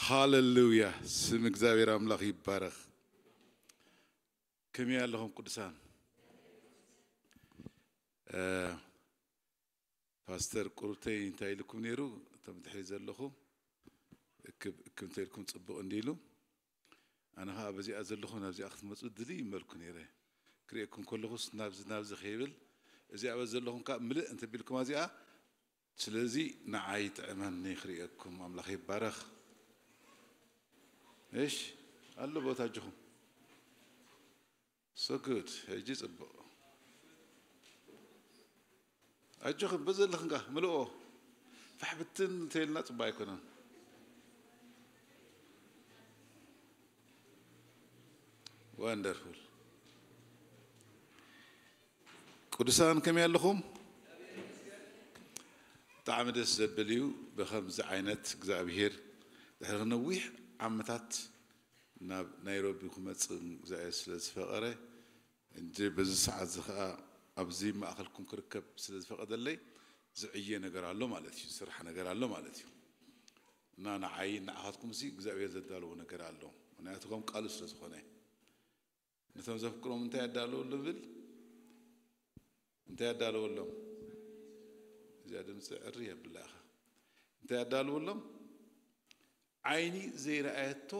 ሃሌሉያ፣ ስም እግዚኣብሔር ኣምላኽ ይባረኽ። ከመይ ኣለኹም ቅዱሳን? እ፣ ፓስተር ቁሩብተይ እንታይ ኢልኩም ነይሩ? እቶም ድሕሪ ዘለኹም እክብ እክብ እንተኢልኩም ጽቡቕ እንዲሉ። ኣነ ኸዓ በዚኣ ዘለኹም ናብዚኣ ክትመጹ ድልይ ይመልኩ ነይረ። ክርእየኩም ከለኹስ ናብዚ ናብዚ ከይብል፣ እዚኣ በዚ ዘለኹም ከዓ ምልእ እንተቢልኩም እዚኣ ስለዚ ንዓይ ጥዕመኒ ክርእየኩም። ኣምላኽ ይባረኽ። እሽ ኣሎ ቦታ ኣጆኹም። So good። ሕጂ ጽቡቕ። ኣጆኹም በዘለኽን ጋ ምልኦ። ፋሕ ብትን እንተይልና ጽቡቕ ኣይኮነን። Wonderful። ቅዱሳን ከመይ ኣለኹም? ብጣዕሚ ደስ ዘብል እዩ። ብኸምዚ ዓይነት እግዚኣብሔር ድሕሪ ነዊሕ ዓመታት ናብ ናይሮቢ ክመጽእ እግዚኣብሔር ስለ ዝፈቐረ፣ እንጂ በዚ ሰዓት እዚ ኸዓ ኣብዚ ማእኸልኩም ክርከብ ስለ ዝፈቐደለይ ዝዕየ ነገር ኣሎ ማለት እዩ፣ ዝስራሕ ነገር ኣሎ ማለት እዩ። እና ንዓይ ንዓኻትኩም እዚ እግዚኣብሔር ዘዳለዎ ነገር ኣሎ፣ ምክንያቱ ከም ቃሉ ስለ ዝኾነ። ነቶም ዘፍቅሮም እንታይ ኣዳለወሎም ይብል? እንታይ ኣዳለወሎም? እዚኣ ድምፂ ዕሪ የብላ ኢኻ። እንታይ ኣዳለወሎም? ዓይኒ ዘይረኣየቶ፣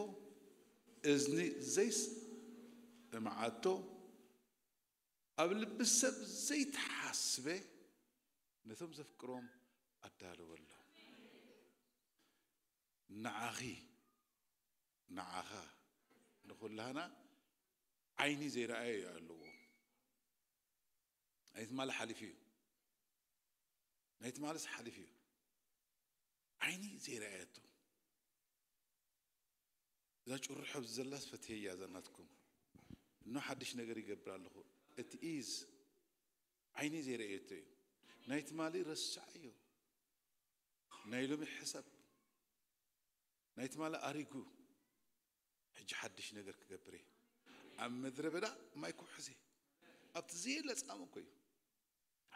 እዝኒ ዘይሰምዓቶ፣ ኣብ ልቢ ሰብ ዘይተሓስበ ነቶም ዘፍቅሮም ኣዳለወሎም። ንዓኺ፣ ንዓኻ፣ ንኹላህና ዓይኒ ዘይረኣየ እዩ ኣለዎ። ናይ ትማሊ ሓሊፉ እዩ። ናይ ትማልስ ሓሊፉ እዩ። ዓይኒ ዘይረኣየቶ። እዛ ጭርሖ ኣብዚ ዘላስ ፈትየያ እዛ ናትኩም። እኖ ሓድሽ ነገር ይገብር ኣለኹ። እቲ ኢዝ ዓይኒ ዘይረኣየቶ እዩ። ናይ ትማሊ ረስዓዮ። ናይ ሎሚ ሕሰብ። ናይ ትማሊ ኣሪጉ። ሕጂ ሓድሽ ነገር ክገብር እየ። ኣብ ምድረ በዳ ማይ ክውሕዝ እየ። ኣብቲ ዘየለ ጻም እኮ እዩ።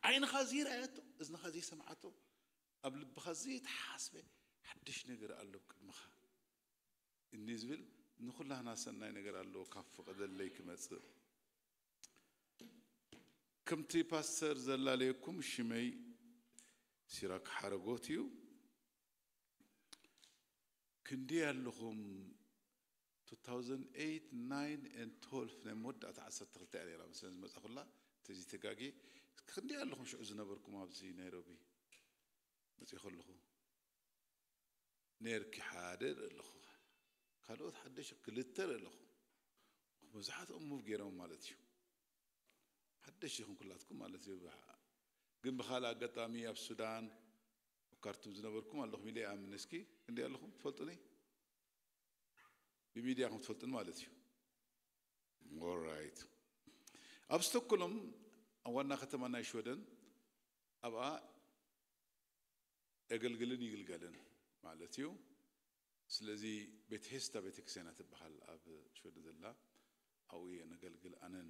ዓይንኻ ዘይረኣየቶ፣ እዝንኻ ዘይሰምዓቶ፣ ኣብ ልብኻ ዘይተሓስበ ሓድሽ ነገር ኣሎ ኣብ ቅድመኻ። እንዲ ዝብል ንኹላህና ሰናይ ነገር ኣለዎ ካብ ፈቐደለይ ክመጽእ። ከምቲ ፓስተር ዘላለየኩም ሽመይ ሲራክ ሓረጎት እዩ። ክንደይ ኣለኹም? two thousand eight፣ nine and twelve ናይ መወዳእታ ዓሰርተ ክልተ እያ ነይራ፣ ምስለን ዝመጻኹላ፣ እንተዘይተጋግየ። ክንደይ ኣለኹም ሽዑ ዝነበርኩም ኣብዚ ናይሮቢ መጺኡ ከለኹ? ነርኪ ሓደ ርኢ ኣለኹ። ካልኦት ሓደሽ ክልተ ርኢ ኣለኹ። መብዛሕትኦም ሙቭ ገይሮም ማለት እዩ። ሓደሽ ኢኹም ኩላትኩም ማለት እዩ። ግን ብኻልእ ኣጋጣሚ ኣብ ሱዳን፣ ኣብ ካርቱም ዝነበርኩም ኣለኹም ኢለ ይኣምን። እስኪ ክንደይ ኣለኹም ትፈልጡኒ? ብሚድያ ከም ትፈልጡኒ ማለት እዩ። ኦራይት። ኣብ ስቶክሆልም፣ ኣብ ዋና ከተማ ናይ ሽወደን፣ ኣብኣ የገልግልን ይግልገልን ማለት እዩ። ስለዚ ቤተ ሄስታ ቤተክርስትያና ትበሃል ኣብ ሽወደን ዘላ፣ ኣብኡ እየ ነገልግል፣ ኣነን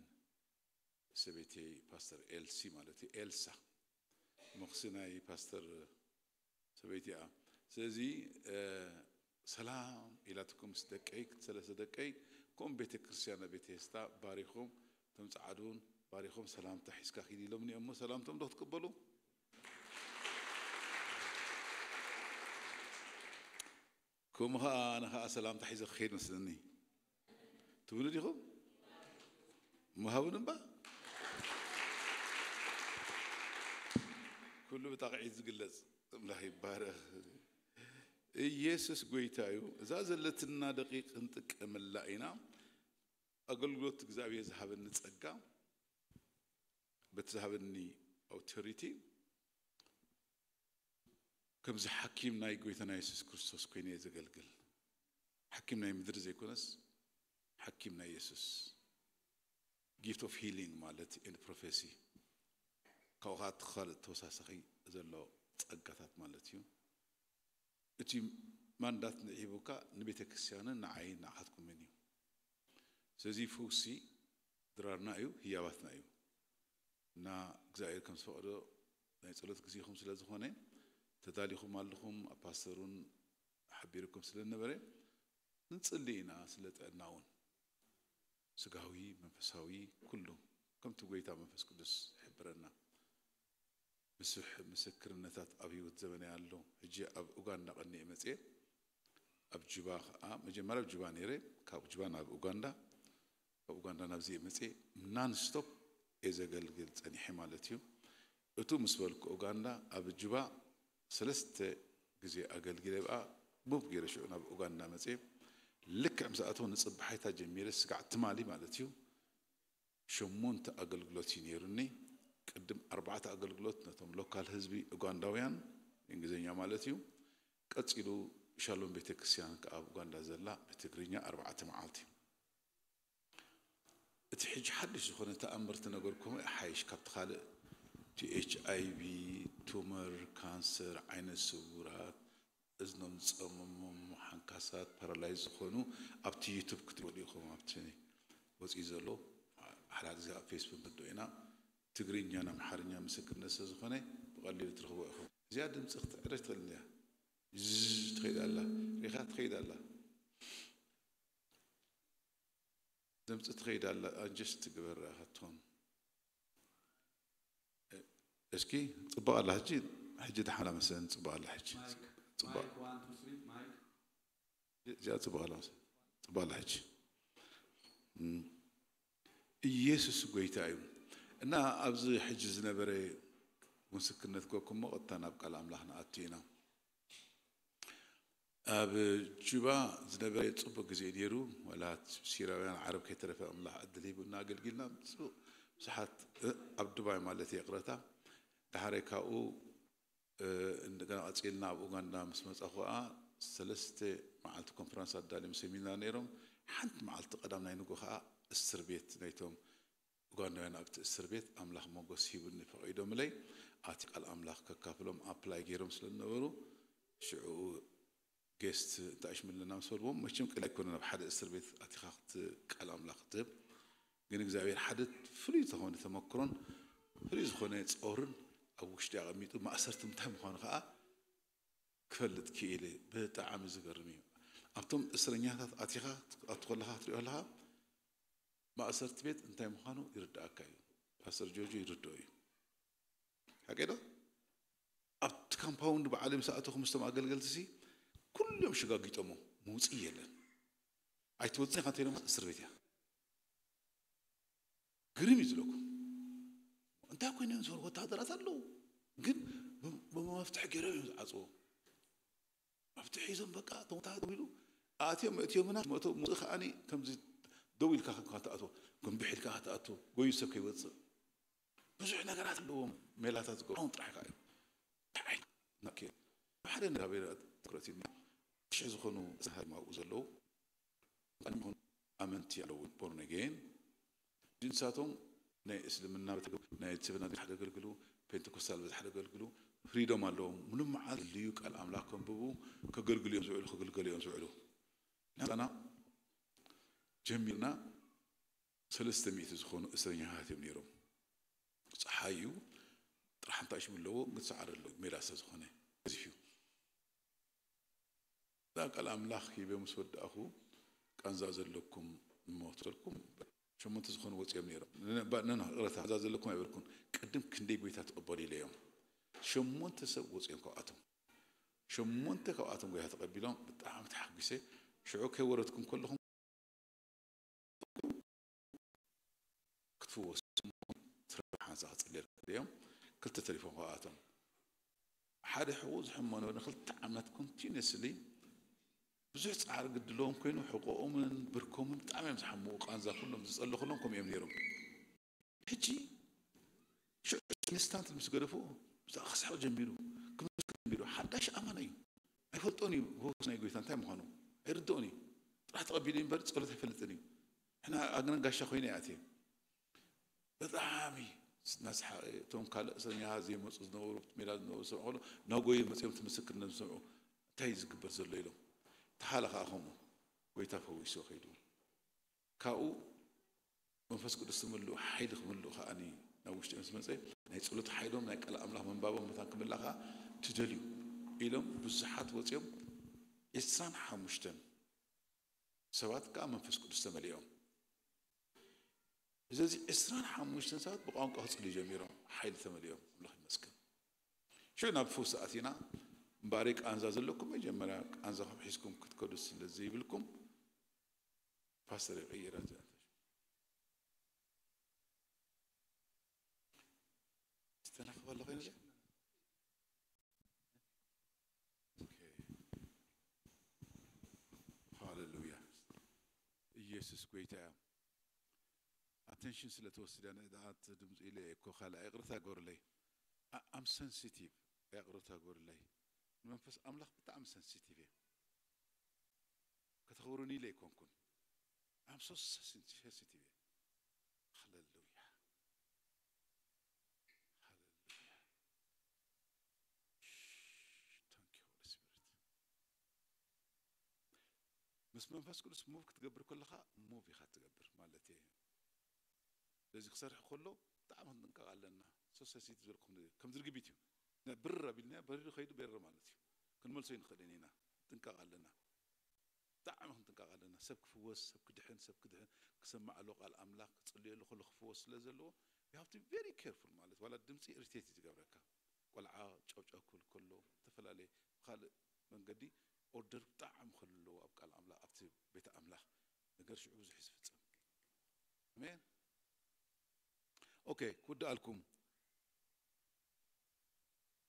ሰበይተይ ፓስተር ኤልሲ ማለት እዩ፣ ኤልሳ መኽሲ ናይ ፓስተር ሰበይቲ እያ። ስለዚ፣ እ፣ ሰላም ኢላትኩም ምስ ደቀይ፣ ሰለስተ ደቀይ፣ ከምኡ ቤተክርስትያን ቤተ ሄስታ ባሪኹም፣ እቶም ጸዓዱን ባሪኹም፣ ሰላምታ ሒዝካ ኪድ ኢሎምኒ እዮም እሞ፣ ሰላምቶም ዶ ክትቅበሉ? ከምኡ ኸዓ ኣነ ኸዓ ሰላምታ ሒዘ ክኸይድ መስለኒ። ትብሉ ዲኹም? ምሃቡን እባ። ኩሉ ብጣቕዒት ዝግለጽ። ኣምላኽ ይባረኽ። ኢየሱስ ጎይታ እዩ። እዛ ዘለትና ደቂቕ ክንጥቀመላ ኢና። ኣገልግሎት እግዚኣብሔር ዝሃበኒ ጸጋ፣ በቲ ዝሃበኒ ኣውቶሪቲ፣ ከምዚ ሓኪም ናይ ጎይታና የሱስ ክርስቶስ ኮይነ እየ ዘገልግል። ሓኪም ናይ ምድሪ ዘይኮነስ፣ ሓኪም ናይ የሱስ። ጊፍት ኦፍ ሂሊንግ ማለት ኤንድ ፕሮፌሲ። ካብኡ ኸዓ እቲ ካልእ ተወሳሳኺ ዘሎ ጸጋታት ማለት እዩ። እቲ ማንዳት ንዒቡካ ንቤተ ክርስቲያንን ንዓይን ንዓኻትኩምን እዩ። ስለዚ ፈውሲ ድራርና እዩ፣ ህያባትና እዩ። እና እግዚኣብሔር ከም ዝፈቕዶ ናይ ጸሎት ግዜኹም ስለ ዝኾነ፣ ተዳሊኹም ኣለኹም፣ ኣብ ፓስተሩን ሓቢርኩም ስለ ዝነበረ፣ ንጽሊ ኢና ስለ ጥዕና እውን፣ ስጋዊ፣ መንፈሳዊ፣ ኩሉ ከምቲ ጎይታ መንፈስ ቅዱስ ይሕብረና። ምስፍሕ ምስክርነታት ኣብ ህይወት ዘመናይ ኣሎ። ሕጂ ኣብ ኡጋንዳ ቀኒኤ መጽኤ፣ ኣብ ጁባ ከዓ፣ መጀመርያ ኣብ ጁባ ነይረ፣ ካብ ጁባ ናብ ኡጋንዳ፣ ካብ ኡጋንዳ ናብዚ መጽኤ፣ ናን ስቶፕ እየ ዘገልግል ጸኒሐ ማለት እዩ። እቱ ምስ በልኩ ኡጋንዳ ኣብ ጁባ ሰለስተ ግዜ ኣገልጊለ ብኣ፣ ሙቭ ገይረ ሽዑ ናብ ኡጋንዳ መጽኤ። ልክዕ ምስ ኣተው ንጽባሒታ ጀሚረ፣ ስጋዕ ትማሊ ማለት እዩ፣ ሸሞንተ ኣገልግሎት እዩ ነይሩኒ። ቅድም ኣርባዕተ ኣገልግሎት ነቶም ሎካል ህዝቢ ኡጋንዳውያን፣ እንግሊዝኛ ማለት እዩ። ቀጺሉ ሻሎም ቤተክርስትያን ከኣ ኣብ ኡጋንዳ ዘላ ብትግርኛ ኣርባዕተ መዓልቲ። እቲ ሕጂ ሓድሽ ዝኾነ ተኣምርቲ ነገርኩም ይሓይሽ ካብቲ ካልእ። እቲ ኤች ኣይ ቪ፣ ቱመር፣ ካንሰር፣ ዓይነ ስውራት፣ እዝኖም ዝጸመሞም፣ ሓንካሳት፣ ፓራላይዝ ዝኾኑ ኣብቲ ዩቱብ ክትሪእዎ ኢኹም። ኣብቲ ወጺኡ ዘሎ ሓደ ሓደ ግዜ ኣብ ፌስቡክ ንርድኦ ኢና። ትግርኛን ኣምሓርኛ ምስክርነት ስለ ዝኾነ ብቐሊሉ ትረኽቦ ኢኹም። እዚኣ ድምፂ ክትዕረጅ ትኽእል እንድያ። ዝዝ ትኸይድ ኣላ፣ ሪኻ ትኸይድ ኣላ። ድምፂ ትኸይድ ኣላ፣ ኣጀስት ትግበር ኣኻትኩም። እስኪ ጽቡቕ ኣላ ሕጂ፣ ሕጂ ደሓን ኣላ መሰለኒ። ጽቡቕ ኣላ ሕጂ። ጽቡቕ። ማይክ፣ ዋን፣ ቱ፣ ስሪ፣ ማይክ። እዚኣ ጽቡቕ ኣላ መሰለኒ። ጽቡቕ ኣላ ሕጂ። እም። ኢየሱስ ጎይታ እዩ። እና ኣብዚ ሕጂ ዝነበረ ምስክርነት ኮኩሞ ቀጥታ ናብ ቃል ኣምላኽ ንኣቱ ኢና። ኣብ ጁባ ዝነበረ ጽቡቕ ግዜ ነይሩ። ዋላ ሲራውያን ዓረብ ከይተረፈ ኣምላኽ ዕድል ሂቡና ኣገልጊልና። ጽቡቕ ብዙሓት፣ እ፣ ኣብ ዱባይ ማለት ይቕረታ። ድሓረይ ካብኡ፣ እ፣ እንደገና ቀጺልና ኣብ ኡጋንዳ ምስ መጻኹ ከኣ ሰለስተ መዓልቲ ኮንፈረንስ ኣዳልዮም፣ ሰሚናር ነይሮም። ሓንቲ መዓልቲ ቀዳም ናይ ንግሆ ከኣ እስር ቤት ናይቶም ኡጋንዳውያን ኣብቲ እስር ቤት ኣምላኽ ሞገስ ሂቡኒ፣ ፈቒዶምለይ። ኣቲ ቃል ኣምላኽ ከካፍሎም ኣፕላይ ገይሮም ስለ ዝነበሩ፣ ሽዑ ጌስት እንታይ ሽም ኣለና ምስ በልዎም፣ መቸም ቀሊል ኣይኮነን ኣብ ሓደ እስር ቤት ኣቲኻ ክት-፣ ቃል ኣምላኽ ክትህብ። ግን እግዚኣብሔር ሓደ ፍሉይ ዝኾነ ተመክሮን ፍሉይ ዝኾነ ጾርን ኣብ ውሽጢ ኣቐሚጡ፣ ማእሰርቲ እንታይ ምዃኑ ከኣ ክፈልጥ ክኢለ። ብጣዕሚ ዝገርም እዩ። ኣብቶም እስረኛታት ኣቲኻ ክትኣቱ ከለኻ ክትሪኦ ከለኻ፣ ማእሰርቲ ቤት እንታይ ምዃኑ ይርድኣካ እዩ። ፓስተር ጆርጆ ይርድኦ እዩ። ሓቀይ ዶ? ኣብቲ ካምፓውንድ በዓል ምስ ኣተኹ ምስቶም ኣገልገልቲ ሲ፣ ኩሎም ሽጋጊጦሞ፣ መውፅኢ የለን። ኣይትወፅእን ኢኻ እንተኢሎም እስር ቤት እያ። ግርም እዩ ዝለኩም። እንታይ ኮይኖም ዝበሉ ወታደራት ኣለዉ፣ ግን ብ-፣ ብመፍትሒ ገይሮም እዮም ዝዓፅዎ። መፍትሒ ሒዞም በቃ እቶም ወታደር ኢሉ ኣትዮም፣ መእትዮምና፣ መእቶ-፣ መውፅኢ ከዓኒ ከምዚ ደው ኢልካ ከም ትኣትዎ፣ ጎንብሕ ኢልካ ትኣትዎ፣ ጎዩ ሰብ ከይወፅእ። ብዙሕ ነገራት ኣለዎም፣ ሜላታት ዝገብሩ ጥራሕ ኢኻ እዮም። እንታይ ዓይነት ሓደ ነገር ኣብ ትኩረት ኢልና ሽሕ ዝኾኑ ሰሃይ ማብኡ ዘለዉ ቀድሚ ይኹን ኣመንቲ ኣለዉ፣ ቦርን ኣጌን። ንሳቶም ናይ እስልምና፣ ናይ ስብና ሓደ ኣገልግሉ፣ ፔንቴኮስታል በዚ ሓደ ኣገልግሉ፣ ፍሪዶም ኣለዎም። ምንም መዓልቲ ልዩ ቃል ኣምላኽ ከንብቡ፣ ከገልግሉ እዮም ዝውዕሉ፣ ከገልገሉ እዮም ዝውዕሉ። ናጻና ጀሚርና ሰለስተ ሚእቲ ዝኾኑ እስረኛታት እዮም ነይሮም። ጸሓይ እዩ፣ ጥራሕ እንታይ ሽም ኣለዎ፣ ግን ሰዓር ኣሎ፣ ሜዳ ስለ ዝኾነ ገዚፍ እዩ። እዛ ቃል ኣምላኽ ሂበ ምስ ወዳእኹ፣ ቃንዛ ዘለኩም እሞ ተልኩም፣ ሸሞንተ ዝኾኑ ወፂኦም ነይሮም። ነነ-፣ ባ-፣ ነነ-፣ ይቕረታ፣ ቃንዛ ዘለኩም ኣይበልኩን። ቅድም ክንደይ ጎይታ ተቐበሉ ኢለ እዮም። ሸሞንተ ሰብ ወፂኦም ካብኣቶም። ሸሞንተ ካብኣቶም ጎይታ ተቐቢሎም፣ ብጣዕሚ ተሓጒሰ። ሽዑ ከይወረድኩም ከለኹም ክትፍወሱ ትረፍ ሓንሳ ክጽልየልኩም እዮም። ክልተ ተሪፎም ካብኣቶም። ሓደ ሕቑ ዝሕመኖ ንክልተ ዓመት ኮንቲኒየስሊ ብዙሕ ጻዕሪ ግድለዎም ኮይኑ፣ ሕቆኦምን ብርኮምን ብጣዕሚ እዮም ዝሓምቑ። ቃንዛ ኩሎም ዝጸለኹሎም ከምኡ እዮም ነይሮም። ሕጂ ሽዑ ኢንስታንት ምስ ገደፍዎ፣ ብዛዕባ ክስሕቕ ጀሚሩ፣ ክምስክር ጀሚሩ። ሓዳሽ ኣማኒ እዩ። ኣይፈልጦን እዩ፣ ፈውስ ናይ ጎይታ እንታይ ምዃኑ ኣይርድኦን እዩ። ጥራሕ ተቐቢሉ እዩ እምበር ጸሎት ኣይፈልጥን እዩ። ሕና ኣግነ ጋሻ ኮይነ እየ ኣትየ። ብጣዕሚ እናሰሓቐ፣ እቶም ካልእ እስረኛታት ዘይመጹ ዝነበሩ፣ ኣብቲ ሜዳ ዝነበሩ ዝሰምዑ ከሎ፣ ናብ ጎየ መጺኦም እቲ ምስክርነት ዝሰምዑ፣ እንታይ እዩ ዝግበር ዘሎ ኢሎም። ተሓለ ከኣ ከምኡ፣ ጎይታ ፈዊስዎ ከይዱ። ካብኡ መንፈስ ቅዱስ ክምልኡ፣ ሓይሊ ክምልኡ ከኣ ናብ ውሽጢ ምስ መጸ፣ ናይ ጸሎት ሓይሎም፣ ናይ ቃል ኣምላኽ ምንባቦም መታን ክምላእ ከኣ ትደልዩ ኢሎም ብዙሓት ወጺኦም፣ ዕስራን ሓሙሽተን ሰባት ከዓ መንፈስ ቅዱስ ተመሊኦም። ስለዚ ዕስራን ሓሙሽተን ሰባት ብቋንቋ ክጽልዩ ጀሚሮም፣ ሓይሊ ተመሊኦም። ኣምላኽ ይመስገን። ሽዑ ናብ ፈውሲ ኣቲና። እምበኣር ቃንዛ ዘለኩም መጀመርያ ቃንዛኹም ሒዝኩም ክትከዱ ስለ ዘይብልኩም ፓስተር ይቕይር። ዝተናኸበ ኣሎ ኮይኑ። ሃሌሉያ። ኢየሱስ ጎይታ እያ። ኣቴንሽን ስለ ተወስደ ንእዳኣት ድምፂ ኢለ እኮ ካልኣ ይቕርታ ጎርለይ። ኣም ሰንሲቲቭ። ይቕርታ ጎርለይ። ንመንፈስ ኣምላኽ ብጣዕሚ ሰንሲቲቭ እየ። ከተኽብሩኒ ኢለ ኣይኮንኩን። ኣም ሶ ሰንሲቲቭ እየ። ሃሌሉያ። ሃሌሉያ። ታንክ ዩ ሆሊ ስፒሪት። ምስ መንፈስ ቅዱስ ሙቭ ክትገብር ከለኻ ሙቭ ኢኻ ትገብር ማለት እዩ። ስለዚ ክሰርሕ ከሎ ብጣዕሚ ክንጥንቀቕ ኣለና። ሶሳይቲ ዝበልኩም ነገር ከም ዝርግቢት እዩ። ነ-፣ ብር ኣቢልና በሪሩ ከይዱ በረ ማለት እዩ። ክንመልሶ ይንኽእልን ኢና። ጥንቀቕ ኣለና። ብጣዕሚ ክንጥንቀቕ ኣለና። ሰብ ክፍወስ፣ ሰብ ክድሕን፣ ሰብ ክድሕን ክሰማዕ ኣሎ ቃል ኣምላኽ ክጽልየሉ ከሎ ክፍወስ ስለ ዘለዎ we have to be very careful ማለት ዋላ ድምፂ ኢሪቴት እዩ ዝገብረካ። ቆልዓ ጫውጫው ክብል ከሎ ዝተፈላለየ ብካልእ መንገዲ ኦርደር ብጣዕሚ ክህሉ ኣለዎ ኣብ ቃል ኣምላኽ ኣብቲ ቤተ ኣምላኽ ነገር ሽዑ ብዙሕ እዩ ዝፍጸም። ኣሜን። ኦኬ ክውድኣልኩም።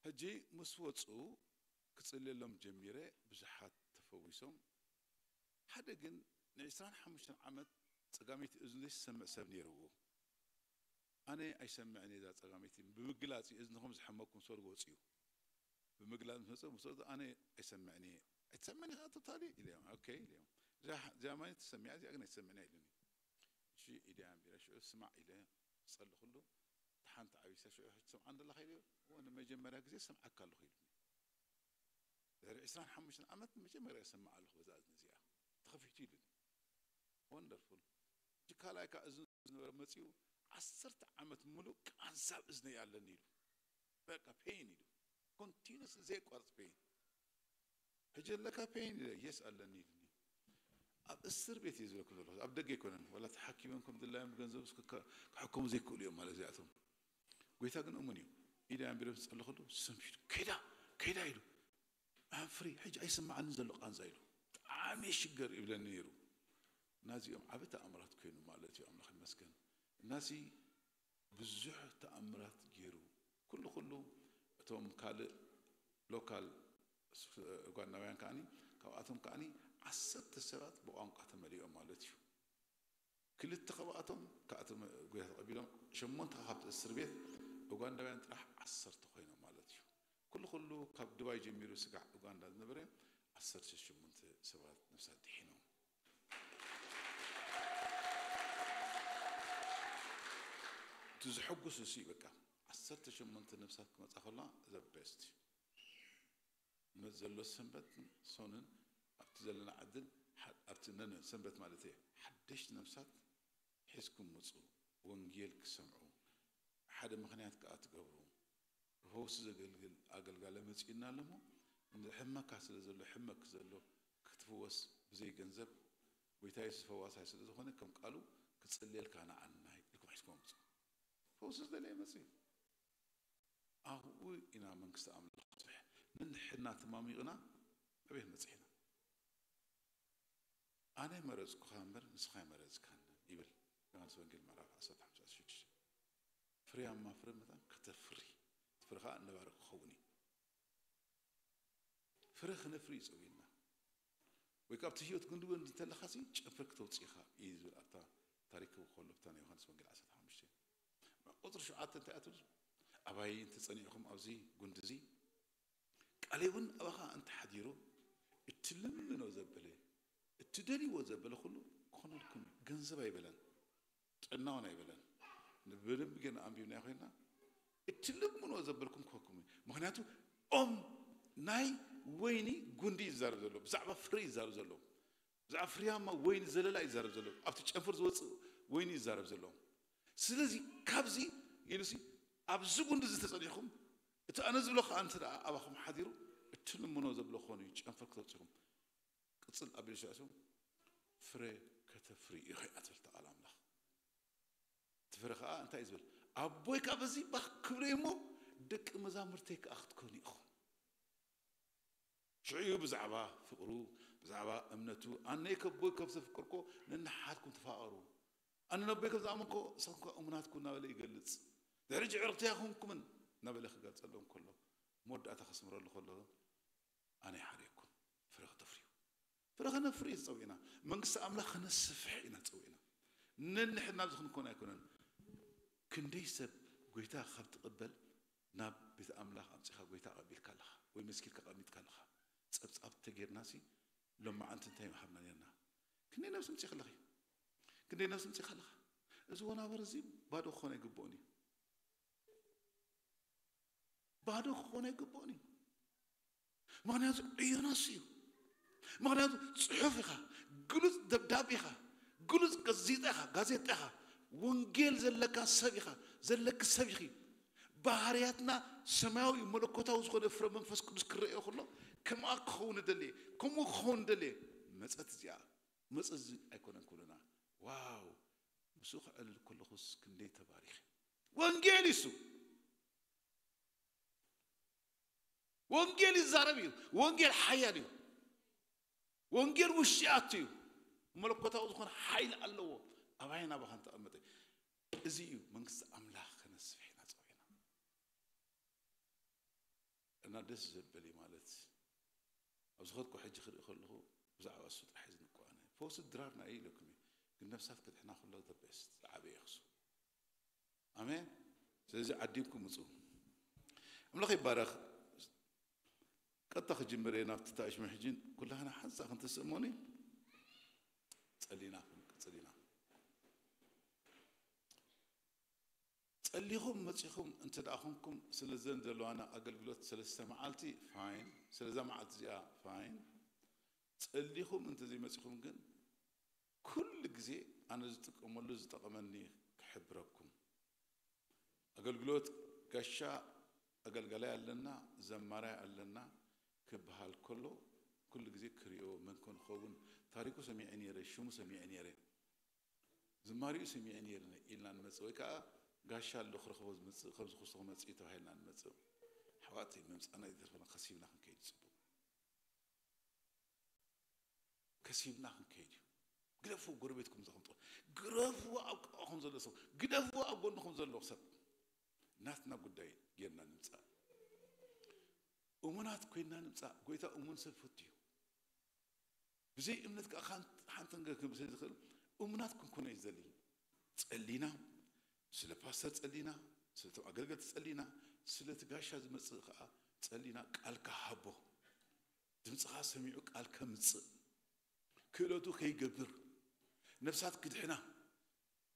ሕጂ ምስ ወፁ ክፅልየሎም ጀሚረ። ብዙሓት ተፈዊሶም። ሓደ ግን ንዕስራን ሓሙሽተን ዓመት ፀጋመይቲ እዝኑ ዘይሰምዕ ሰብ ነይርዎ። ኣነ ኣይሰምዕን እየ እዛ ፀጋመይቲ። ብምግላፅ እዩ እዝንኹም ዝሐመኩም ሰሉ ወፅኡ። ብምግላፅ ምስ መፀ ምስ ወፁ ኣነ ኣይሰምዕን እየ። ኣይትሰምዕን ኢኻ ቶታሊ ኢለዮም። ኦኬ ኢለዮም። እዚኣ ማይ ትሰምዕ እዚኣ ግን ኣይትሰምዕን እያ ኢሉኒ። እሺ ኢደ ኣንቢረ ሽዑ ስማዕ ኢለ ዝፀለኹሉ ሓንቲ ዓብይሳ ሽዑ ሕጂ ትሰምዓ እንደለኻ ኢለ እዎ ንመጀመርያ ግዜ ሰምዓካ ኣለኹ ኢሉኒ። ድሕሪ ዕስራን ሓሙሽተን ዓመት ንመጀመርያ ይሰምዓ ኣለኹ በዛ እዝኒ እዚኣ ተኸፊቱ ኢሉኒ። ወንደርፉል። ሕጂ ካልኣይ ከዓ እዝኑ ዝነበረ መፂኡ ዓሰርተ ዓመት ሙሉእ ቃንዛብ እዝነይ ኣለኒ ኢሉ። በቃ ፔን ኢሉ ኮንቲኒስ ዘየቋርፅ ፔን። ሕጂ ኣለካ ፔን ኢለ የስ ኣለኒ ኢሉኒ። ኣብ እስር ቤት እየ ዝበልኩም ዘለኹ ኣብ ደገ ኣይኮነን። ዋላ ተሓኪሞም ከም ድላዮም ብገንዘብ ክሕከሙ ዘይክእሉ እዮም ማለት እዚኣቶም። ጎይታ ግን እሙን እዩ። ኢደ ኣንቢረ ምስ ጸለኹሉ ስም ፊቱ ከይዳ ከይዳ ኢሉ ኣንፍሪ ሕጂ ኣይስምዓንን ዘሎ ቃንዛ ኢሉ ብጣዕሚ ሽገር ይብለኒ ነይሩ። ናዚኦም ዓቢ ተኣምራት ኮይኑ ማለት እዩ። ኣምላኽ ይመስገን። ናዚ ብዙሕ ተኣምራት ገይሩ። ኩሉ ኩሉ እቶም ካልእ ሎካል ኡጋንዳውያን ከዓኒ ካብኣቶም ከዓኒ ዓሰርተ ሰባት ብቋንቋ ተመሊኦም ማለት እዩ። ክልተ ካብኣቶም ካብቲ ጉያ ተቐቢሎም ሸሞንተ ካብቲ እስር ቤት ኡጋንዳውያን ጥራሕ ዓሰርተ ኮይኖም ማለት እዩ። ኩሉ ኩሉ ካብ ዱባይ ጀሚሩ ስጋዕ ኡጋንዳ ዝነበረ ዓሰርተ ሸሞንተ ሰባት ነፍሳት ድሒኖም። እቲ ዝሕጉስ እሱ እዩ። በቃ ዓሰርተ ሸሞንተ ነፍሳት ክመፃ ከላ ዘ ቤስት መት ዘሎ ሰንበት ሶንን ኣብቲ ዘለና ዓድን ሓ-፣ ኣብቲ ነነ ሰንበት ማለት እየ ሓደሽቲ ነፍሳት ሒዝኩም ምፁ ወንጌል ክሰምዑ ሓደ ምኽንያት ከዓ ትገብሩ። ፈውሲ ዘገልግል ኣገልጋሊ መፂኡና ኣሎ እሞ ሕመካ ስለ ዘሎ ሕመክ ዘሎ ክትፍወስ ብዘይ ገንዘብ ጎይታ የሱስ ፈዋሳይ ስለ ዝኾነ ከም ቃሉ ክፅልየልካ ንዓና ኢልኩም ሒዝኩም ምፁ። ፈውሲ ዝደለየ መፅኡ ኣብኡ ኢና መንግስቲ ኣምላኽ ትብሕ። ንንሕና ተማሚቕና ኣበይ መፂሕና? ኣነ መረፅኩኻ እምበር ንስኻ ኣይመረፅካን ይብል ዮሃንስ ወንጌል ምዕራፍ ዓሰርተ ሓሙሽተ ዓሰርተ ሽዱሽተ። ፍሬያማ ፍረ መታን ከተፍሪ እቲ ፍረ ከዓ ነባሪ ክኸውን እዩ። ፍረ ክነፍሪ እዩ ፀዊና። ወይ ካብቲ ህይወት ጉንዲ ወንዲ እንተለኻሲ ጨንፈር ክተውፅኢኻ እዩ ዝብል ኣብታ ታሪክ ከሎ ብታ ናይ ዮሃንስ ወንጌል ዓሰርተ ሓሙሽተ። ቁፅሪ ሸውዓተ እንታይ ኣትብል? ኣባይ እንተፀኒዕኹም ኣብዚ ጉንዲ እዚ ቃለይ እውን ኣባኻ እንተሓዲሩ እትልምኖ ዘበለ እትደልይዎ ዘበለ ኩሉ ክኾነልኩም እዩ። ገንዘብ ኣይበለን፣ ጥዕናውን ኣይበለን። ብደንብ ግን ኣንቢብና ኮይና እትልምኖ ዘበልኩም ክህበኩም እዩ። ምክንያቱ ኦም ናይ ወይኒ ጉንዲ ይዛረብ ዘሎ ብዛዕባ ፍረ ይዛረብ ዘሎ ብዛዕባ ፍርያማ ወይኒ ዘለላ ይዛረብ ዘሎ ኣብቲ ጨንፈር ዝወፅእ ወይኒ ይዛረብ ዘሎ። ስለዚ ካብዚ ኢሉሲ ኣብዚ ጉንዲ ዝተፀኒሕኩም እቲ ኣነ ዝብሎ ከዓ እንተ ደኣ ኣባኹም ሓዲሩ እትልምኖ ዘብሎ ክኾኑ እዩ። ጨንፈር ክተውፅኹም ቅፅል ኣቢሉ ሽዑ ፍረ ከተፍርዩ ኢኹም እያ ትብል ቃል ኣምላኽ። እቲ ፍረ ከዓ እንታይ እዩ ዝብል? ኣቦይ ከዓ በዚ ባህ ክብረ እሞ ደቂ መዛሙርተይ ከዓ ክትኮኑ ኢኹም። ሽዑ እዩ ብዛዕባ ፍቕሩ፣ ብዛዕባ እምነቱ፣ ኣነ ከቦይ ከም ዘፍቅርኮ ነንሓድኩም ተፋቐሩ፣ ኣነ ነቦይ ከም ዝኣመንኮ ንስኹም ከዓ እሙናት ኩኑ እናበለ ይገልጽ። ድሕሪ ዕርክቲ ኣይኮንኩምን እናበለ ክገልጸሎም ከሎ፣ መወዳእታ ከስምረሉ ከሎ ኣነ ይሓርየኩም፣ ፍረ ከተፍርዩ። ፍረ ከነፍሪ እዩ ተጸዊዕና። መንግስቲ ኣምላኽ ከነስፍሕ ኢና ተጸዊዕና። ነንሕድና ኣብዚ ክንኮን ኣይኮነን። ክንደይ ሰብ ጎይታ ካብ ትቕበል ናብ ቤት ኣምላኽ ኣምጺኻ ጎይታ ኣቐቢልካ ኣለኻ ወይ መስኪልካ ኣቐሚጥካ ኣለኻ። ጸብጻብ ተጌርና ሲ ሎማዓንቲ እንታይ ምሃብና ነርና? ክንደይ ነብሲ ምጺኻ ኣለኺ? ክንደይ ነብሲ ምጺኻ ኣለኻ? እዚ ወናበር እዚ ባዶ ክኾን ኣይግብኦን እዩ። ባዶ ክኾን ኣይግብኦን እዩ። ምኽንያቱ ዕዮናስ እዩ። ምኽንያቱ ጽሑፍ ኢኻ፣ ግሉጽ ደብዳቤ ኢኻ፣ ግሉጽ ጋዜጣ ኢኻ፣ ጋዜጣ ኢኻ፣ ወንጌል ዘለካ ሰብ ኢኻ፣ ዘለኪ ሰብ ኢኺ። ባህርያትና ሰማያዊ መለኮታዊ ዝኾነ ፍረ መንፈስ ቅዱስ ክረአዮ ከሎ ከምኣ ክኸውን ደልየ፣ ከምኡ ክኸውን ደልየ። መጸት እዚኣ መጸት እዚ ኣይኮነን ክብሉና። ዋው፣ ምስኡ ክዕልል ከለኹስ ክንደይ ተባሪኸ። ወንጌል እዩ እሱ። ወንጌል ይዛረብ እዩ። ወንጌል ሓያል እዩ። ወንጌል ውሽጢ ኣቱ እዩ። መለኮታዊ ዝኾነ ሓይሊ ኣለዎ። ኣባይን ኣባኻን ተቐመጠ። እዚ እዩ መንግስቲ ኣምላኽ ከነስፍሕ ኢና ጸዊዕና። እና ደስ ዘብል እዩ ማለት ኣብ ዝኸድኩ ሕጂ ክርኢ ከለኹ ብዛዕባ እሱ ጥራሕ እዩ ዝንቀዋነ። ፈውሲ ድራርና እዩ ኢለኩም እዩ። ግን ነፍሳት ክድሕና ከሎ the best ዝዓበየ ክሱ። ኣሜን። ስለዚ ዓዲምኩም ምፁ። ኣምላኽ ይባረኽ። ቀጥታ ክጅምር እየ ናብቲ ታሽሙ ሕጂ ኩላህና ሓንሳ ክንትስእሞኒ ጸሊና ክንቅጽል ኢና። ጸሊኹም መጺኹም እንተ ደኣ ኹንኩም ስለዘን ዘለዋና ኣገልግሎት ሰለስተ መዓልቲ ፋይን፣ ስለዛ መዓልቲ እዚኣ ፋይን። ጸሊኹም እንተ ዘይመጺኹም ግን ኩሉ ግዜ ኣነ ዝጥቀመሉ ዝጠቐመኒ ክሕብረኩም። ኣገልግሎት ጋሻ ኣገልጋላይ ኣለና፣ ዘማራይ ኣለና ክበሃል ከሎ ኩሉ ግዜ ክሪኦ መን ኮን ኸውን ታሪኩ ሰሚዐ ነይረ፣ ሽሙ ሰሚዐ ነይረ፣ ዝማሪኡ ሰሚዐ ነይረ ኢልና ንመጽእ ወይ ከዓ ጋሻ ኣሎ ክረኽቦ ዝመጽእ ከምዚ ክስቶ ክመጽእ እዩ ተባሂልና ንመጽእ። ኣሕዋተይ መምጻእና ይተርፈና ከሲብና ክንከይድ ጽቡቕ። ከሲብና ክንከይድ እዩ። ግደፍዎ፣ ጎረቤትኩም ዘቐምጦ ግረፍዎ፣ ኣብ ቀቕኹም ዘሎ ሰብ ግደፍዎ፣ ኣብ ጎንኹም ዘሎ ሰብ ናትና ጉዳይ ጌርና ንምጻእ። እሙናት ኮይንና ንምጻእ። ጎይታ እሙን ሰብ ይፈቱ እዩ። ብዘይ እምነት ከዓ ሓንቲ ሓንቲ ነገር ክብል ስለ ዝኽእል እሙናት ክንኮነ እዩ ዝደሊ። ጸሊና፣ ስለ ፓስተር ጸሊና፣ ስለቶም ኣገልገልቲ ጸሊና፣ ስለቲ ጋሻ ዝመጽእ ከዓ ጸሊና። ቃልካ ሃቦ፣ ድምፅኻ ሰሚዑ ቃል ከምፅእ፣ ክእለቱ ከይገብር፣ ነፍሳት ክድሕና፣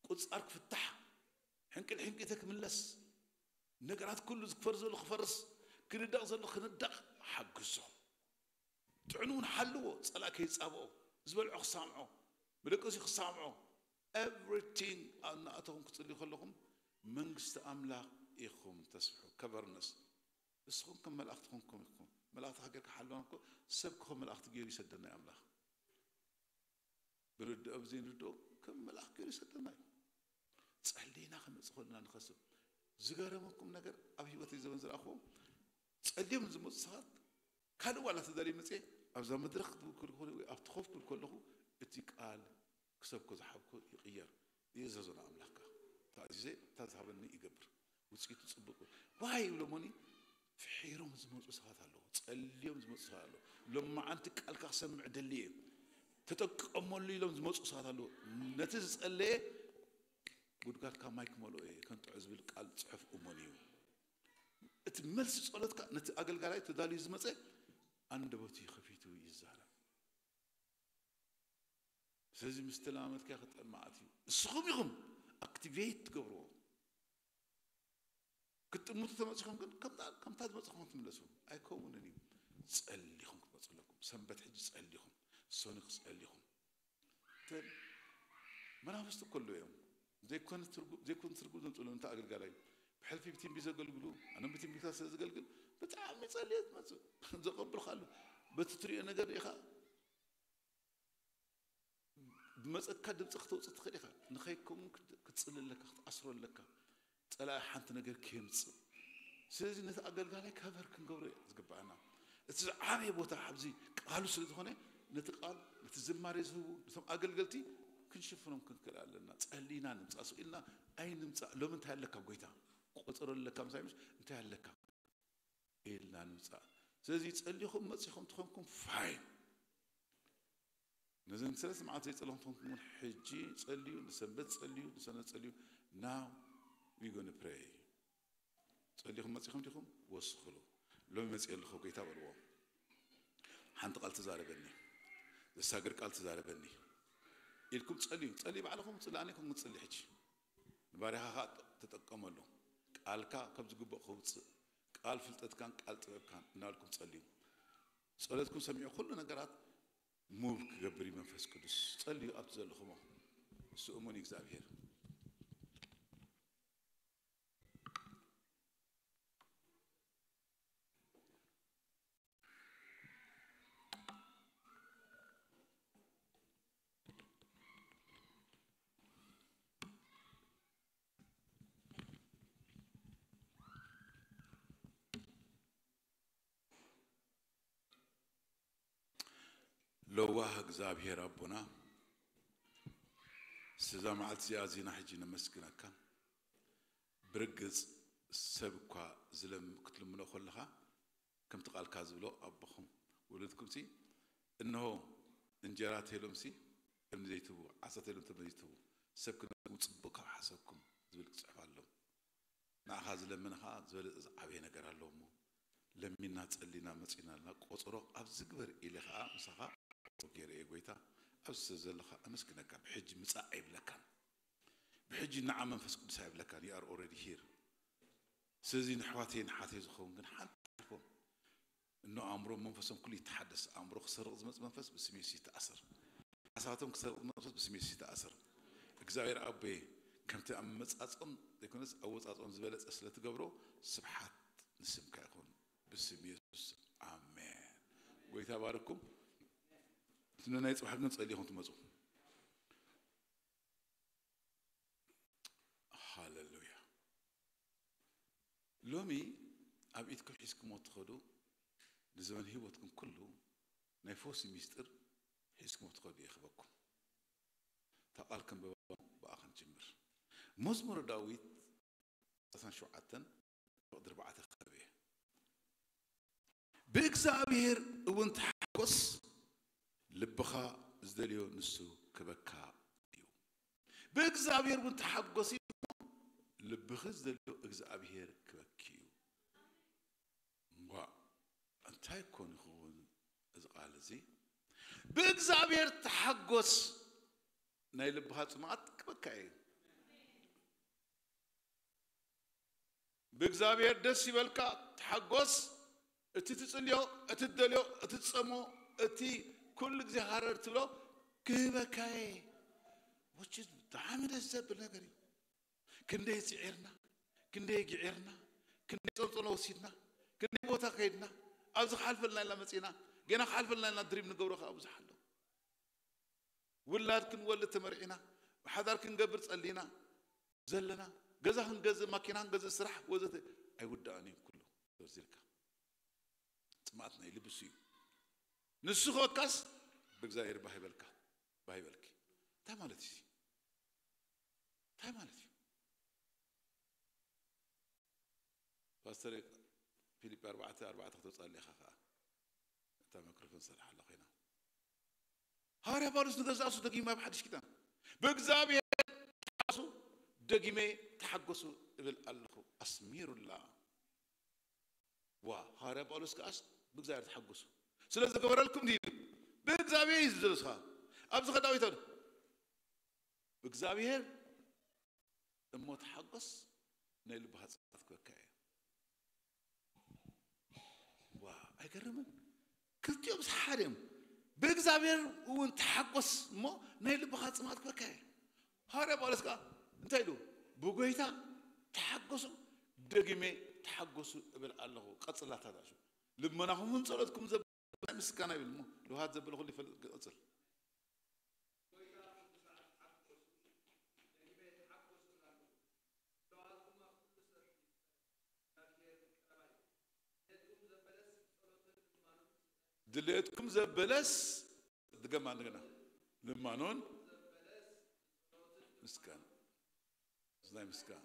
ቁፃር ክፍታሕ፣ ሕንቅል ሕንቂተ ክምለስ፣ ነገራት ኩሉ ዝክፈር ዘሎ ክፈርስ፣ ክንዳቕ ዘሎ ክንዳቕ ሓግዞ። ጥዕኑ እውን ሓልዎ፣ ጸላእ ከይጻብኦ፣ ዝበልዖ ክሳምዖ፣ መደቀሲ ክሳምዖ። Everything እናእተኹም ክትጽልዩ ከለኹም መንግስቲ ኣምላኽ ኢኹም ተስፍሑ። ከቨርነስ እስኹም ከም መላእኽቲ ኮንኩም ኢኹም። መላእኽቲ ሃገርካ ሓለዋ እኮ ሰብ ክኾን መላእኽቲ ገይሩ ይሰደና እዩ ኣምላኽ። ብርድኦ ብዘይንርድኦ ከም መልኣኽ ገይሩ ይሰደና እዩ። ጸሊና ክመጽእ ከለና ንኸስብ። ዝገረመኩም ነገር ኣብ ህይወተይ ዘመን ዝረኣኽዎ ጸልዮም ዝመጹ ሰባት ካልእ ዋላ ተዳልዩ መጽኤ ኣብዛ መድረኽ ክትብል ከለኹ ወይ ኣብቲ ኮፍ ክብል ከለኹ እቲ ቃል ክሰብኮ ዝሓብኮ ይቕየር። ይእዘዞ ንኣምላኽካ። ተኣዚዘ እታ ዝሃበኒ ይገብር። ውፅኢቱ ፅቡቅ እዩ። ዋይ ይብለሞኒ ፍሒሮም ዝመፁ ሰባት ኣለዉ፣ ፀልዮም ዝመፁ ሰባት ኣለዉ። ሎማዓንቲ ቃልካ ክሰምዕ ደልየ እዩ ተጠቀመሉ ኢሎም ዝመፁ ሰባት ኣለዉ። ነቲ ዝፀለየ ጉድጋድካ ማይ ክመልኦ እየ ከንጥዖ ዝብል ቃል ፅሑፍ እሙን እዩ። እቲ መልሲ ፀሎትካ ነቲ ኣገልጋላይ ተዳልዩ ዝመፀ ኣንደበቱ ከፊቱ ይዛረብ። ስለዚ ምስ ተለማመድካ ክጠመዓት እዩ። እስኹም ኢኹም ኣክቲቬት ትገብርዎ። ክትጥምቱ ተመፂኹም ግን ከምታ ዝመፅኹም ትምለሱ ኣይከውንን እዩ። ፀሊኹም ክትመፁ ኣለኩም። ሰንበት ሕጂ ፀሊኹም፣ ሶኒ ክፀሊኹም። መናፍስቲ እኮ ኣለዉ እዮም። ዘይኮነ ትርጉም ዘይኮነ ትርጉም ዘምፅሉ እንተ ኣገልጋላይ ብሕልፊ ብትንቢት ዘገልግሉ ኣነ ብትንቢታት ስለ ዘገልግል ብጣዕሚ ፀልየ ዝመፅእ ዘቐብል ካሉ በቲ ትሪኦ ነገር ኢኻ ዝመፀካ ድምፂ ክተውፅእ ትኽእል ኢኻ። ንኸይከውን ክትፅሊ ኣለካ፣ ክትኣስሮ ኣለካ። ፀላኢ ሓንቲ ነገር ከየምፅእ። ስለዚ ነቲ ኣገልጋላይ ከቨር ክንገብሮ እዩ ዝግባኣና። እቲ ዝዓበየ ቦታ ኣብዚ ቃሉ ስለ ዝኾነ፣ ነቲ ቃል፣ ነቲ ዝማሬ ዝህቡ፣ ነቶም ኣገልገልቲ ክንሽፍኖም ክንክእል ኣለና። ጸሊና ንምጻእ፣ ስቕ ኢልና ኣይንምጻእ። ሎሚ እንታይ ኣለካ ጎይታ? ቆጸሮ ኣለካ ምሳይ፣ ምስ እንታይ ኣለካ ኢልና ንምጻእ። ስለዚ ጸሊኹም መጺኹም ትኾንኩም ፋይን። ነዘን ሰለስተ መዓልቲ ዘይጸለኹም ትኾንኩም እውን፣ ሕጂ ጸልዩ፣ ንሰንበት ጸልዩ፣ ንሰንበት ጸልዩ። Now we gonna pray። ጸሊኹም መጺኹም ዲኹም? ወስኽሉ። ሎሚ መጺእ ኣለኹ ጎይታ በልዎ። ሓንቲ ቃል ትዛረበኒ፣ ዘሳግር ቃል ትዛረበኒ ኢልኩም ጸልዩ። ጸልዩ ባዕልኹም ጽላእኒ ኢኹም ትጽሊ። ሕጂ ንባርያኻ ኸኣ ተጠቀመሉ። ቃልካ ከም ዝግባእ ከውጽእ፣ ቃል ፍልጠትካን ቃል ጥበብካን እናበልኩም ጸልዩ። ጸሎትኩም ሰሚዑ ኩሉ ነገራት ሙቭ ክገብር እዩ መንፈስ ቅዱስ። ጸልዩ ኣብቲ ዘለኹሞ። እሱ እሙን እዩ እግዚኣብሔር። ለዋህ እግዚኣብሔር ኣቦና፣ ስዛ መዓልቲ እዚኣ ኣዚና ሕጂ ነመስግነካ። ብርግጽ ሰብ እኳ ዝለም-፣ ክትልምኖ ከለኻ፣ ከምቲ ቃልካ ዝብሎ፣ ኣቦኹም ውሉድኩምሲ፣ እንሆ እንጀራ ተይሎምሲ እምኒ ዘይትህቡ፣ ዓሳ ተይሎም ተምሪ ዘይትህቡ፣ ሰብ ክነግርኩም ጽቡቕ ካብ ሓሰብኩም ዝብል ክጽሕፍ ኣሎ። ንዓኻ ዝለምን ኸዓ ዝበለጸ ዝዓበየ ነገር ኣሎ እሞ፣ ለሚና ጸሊና መጺና ኣለና፣ ቆጸሮ ኣብዚ ግበር ኢለ ኸዓ ምሳኻ ገይረ እየ ጎይታ። ኣብዚ ስለ ዘለኻ ኣመስግነካ። ብሕጂ ምጻእ ኣይብለካን። ብሕጂ ንዓ መንፈስ ቅዱስ ኣይብለካን። You are already here። ስለዚ ንኣሕዋተይ ንሓተይ ዝኸውን ግን ሓንቲ ሓልፎም። እኖ ኣእምሮ መንፈሶም ኩሉ ይተሓደስ። ኣእምሮ ክሰርቕ ዝመጽእ መንፈስ ብስም የሱስ ይተኣሰር። ሓሳባቶም ክሰርቕ ዝመጽእ መንፈስ ብስም የሱስ ይተኣሰር። እግዚኣብሔር ኣቦየ፣ ከምቲ ኣመጻጽኦም ዘይኮነስ ኣወጻጽኦም ዝበለጸ ስለ ትገብሮ፣ ስብሓት ንስምካ ይኹን። ብስም የሱስ ኣሜን። ጎይታ ባርኩም። እቲ ናይ ጽባሕ ግን ጸሊኹም ትመጹ። ሃሌሉያ። ሎሚ ኣብ ኢድኩም ሒዝኩሞ ትኸዱ፣ ንዘመን ህይወትኩም ኩሉ ናይ ፈውሲ ሚስጥር ሒዝኩሞ ትኸዱ እየ ክበኩም። እታ ቃል ከንብባ፣ ብኣ ክንጅምር። መዝሙረ ዳዊት ዕስራን ሸውዓተን ፍቕዲ ኣርባዕተ ክኸብ እየ። ብእግዚኣብሔር እውን ተሓጎስ፣ ልብኻ ዝደልዮ ንሱ ክበካ እዩ። ብእግዚኣብሔር እውን ተሓጎስ፣ ልብኺ ዝደልዮ እግዚኣብሔር ክበኪ እዩ። ዋ፣ እንታይ ኮን ይኸውን እዚ ቃል እዚ? ብእግዚኣብሔር ተሓጎስ፣ ናይ ልብኻ ጽምኣት ክበካ እዩ። ብእግዚኣብሔር ደስ ይበልካ፣ ተሓጎስ። እቲ ትጽልዮ፣ እቲ ትደልዮ፣ እቲ ትጸሞ፣ እቲ ኩሉ ግዜ ሃረር ትብሎ ክህበካ እየ። Which is ብጣዕሚ ደስ ዘብል ነገር እዩ። ክንደይ ጽዒርና፣ ክንደይ ግዒርና፣ ክንደይ ጸንጸሎ ወሲድና፣ ክንደይ ቦታ ከይድና፣ ኣብዚ ክሓልፈልና ኢልና መጺና፣ ገና ክሓልፈልና ኢልና ድሪም ንገብሮ ከኣ ብዙሕ ኣሎ። ውላድ ክንወልድ ተመርዒና፣ ሓዳር ክንገብር ጸሊና ዘለና፣ ገዛ ክንገዝእ፣ ማኪና ክንገዝእ፣ ስራሕ ወዘተ ኣይውዳእን እዩ ኩሉ ዘርዚርካ። ጽምኣት ናይ ልቢ እሱ እዩ። ንሱ ክበካስ ብእግዚኣብሔር ባህ ይበልካ፣ ባህ ይበልኪ። እንታይ ማለት እዩ? እንታይ ማለት እዩ? ፓስተር ፊልጵ ኣርባዕተ ኣርባዕተ ከተውፅኣሉ ኢኻ ኸዓ። እታ ማይክሮፎን ዝሰርሓ ኣላ ኮይና። ሃዋርያ ጳውሎስ ንገዛእሱ ደጊመ ኣብ ሓድሽ ኪዳን፣ "ብእግዚኣብሔር ተሓጎሱ፣ ደጊመ ተሓጎሱ እብል ኣለኹ" ኣስሚሩላ። ዋ፣ ሃዋርያ ጳውሎስ ከኣስ "ብእግዚኣብሔር ተሓጎሱ፣ ስለ ዝገበረልኩም" ድዩ ኢሉ? ብእግዚኣብሔር እዩ ዝብል። ንስኻ ኣብዚ ከ ዳዊት ኣሉ፣ "ብእግዚኣብሔር እሞ ተሓጎስ፣ ናይ ልብኻ ጽምኣት ክበካ እየ." ዋ፣ ኣይገርምን? ክልቲኦም ሓደ እዮም። "ብእግዚኣብሔር እውን ተሓጎስ፣ እሞ ናይ ልብኻ ጽምኣት ክበካ እየ።" ሃዋርያ ጳውሎስ ከኣ እንታይ ኢሉ? "ብጎይታ ተሓጎሱ፣ ደጊመ ተሓጎሱ እብል ኣለኹ።" ቀጽላታ ዳሱ ልመናኹምን ጸሎትኩም ዘብ-፣ ናይ ምስጋና ይብል እሞ፣ ልውሃት ዘበለ ኩሉ ይፈልጥ። ቀጽል። ድሌትኩም ዘበለስ ድገማ እንደገና ልማኖን ምስጋና ናይ ምስጋና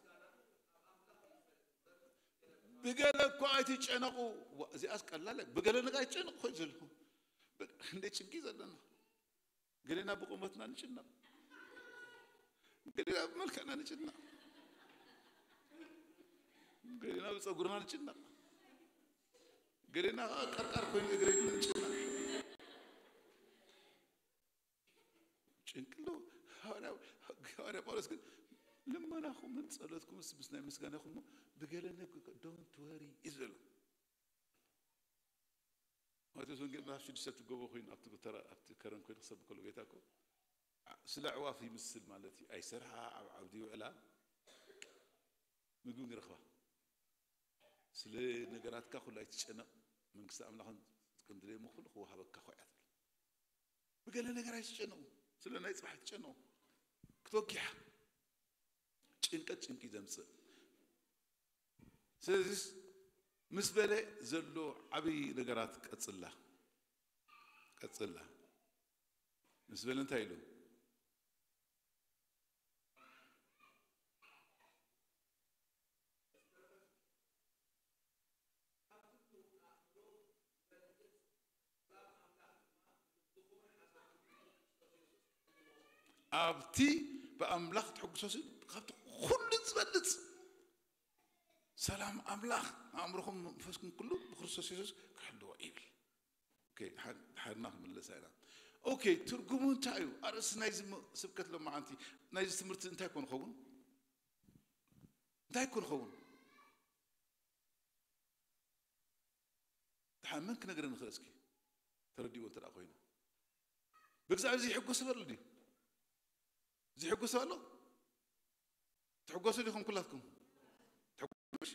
ብገለ እኮ ኣይትጨነቁ። እዚኣስ ቀላል ብገለ ነገር ኣይትጨነቁ። ኮይ ዘለኹ እንደ ጭንቂ ዘለና ገሌና ብቁመትና ንጭነቕ፣ ገሌና ብመልክዕና ንጭነቕ፣ ገሌና ብፀጉርና ንጭነቕ፣ ገሌና ቀርቃር ኮይኑ እግረ ንጭነቕ። ጭንቅሎ ሃዋርያ ጳውሎስ ግን ልመናኹምን ጸሎትኩምስ ምስ ናይ ምስጋናኹም ብገለ ነገር don't worry እዩ ዘሎ። ማቴዎስ ወንጌል ምዕራፍ ሽዱሽተ ትገቦ ኮይኑ ኣብቲ ተራ ኣብቲ ከረን ኮይኑ ክሰብ ከሎ ጌታ እኮ ስለ ኣዕዋፍ ይምስል ማለት እዩ። ኣይሰርሓ ኣብ ዓውዲ ይውዕላ ምግቢ ይረኽባ። ስለ ነገራትካ ኩሉ ኣይትጨነቕ። መንግስቲ ኣምላኽን ከም ድሌሞ ኩሉ ክወሃበካ ኮያ ትብል። ብገለ ነገር ኣይትጨነቑ። ስለ ናይ ጽባሕ ኣይትጨነቑ። ክትወኪሓ ጭንቀት ጭንቂ ዘምጽእ። ስለዚስ ምስ በለ ዘሎ ዓብዪ ነገራት ቀጽላ ቀጽላ ምስ በለ እንታይ ኢሉ ኣብቲ ብኣምላኽ ትሕጉሶ ሲ ካብቲ ኩሉ ዝበልጽ ሰላም ኣምላኽ ኣእምሮኹም መንፈስኩም ኩሉ ብክርስቶስ የሱስ ክሕልዎ ይብል። ሓድና ክምለሳ ኢና። ኦኬ፣ ትርጉሙ እንታይ እዩ? ኣርእስቲ ናይዚ ስብከት ሎማዓንቲ ናይዚ ትምህርቲ እንታይ ኮን ኸውን? እንታይ ኮን ኸውን? ድሓን መን ክነግረኒ ይኽእል? እስኪ ተረዲእዎ እንተ ደኣ ኮይኑ፣ ብግዛዕ እዚ ይሕጎስ በሉ ድዩ? እዚ ይሕጎስ ኣሎ? ትሕጎሱ ዲኹም ኩላትኩም? ትሕጎሱ?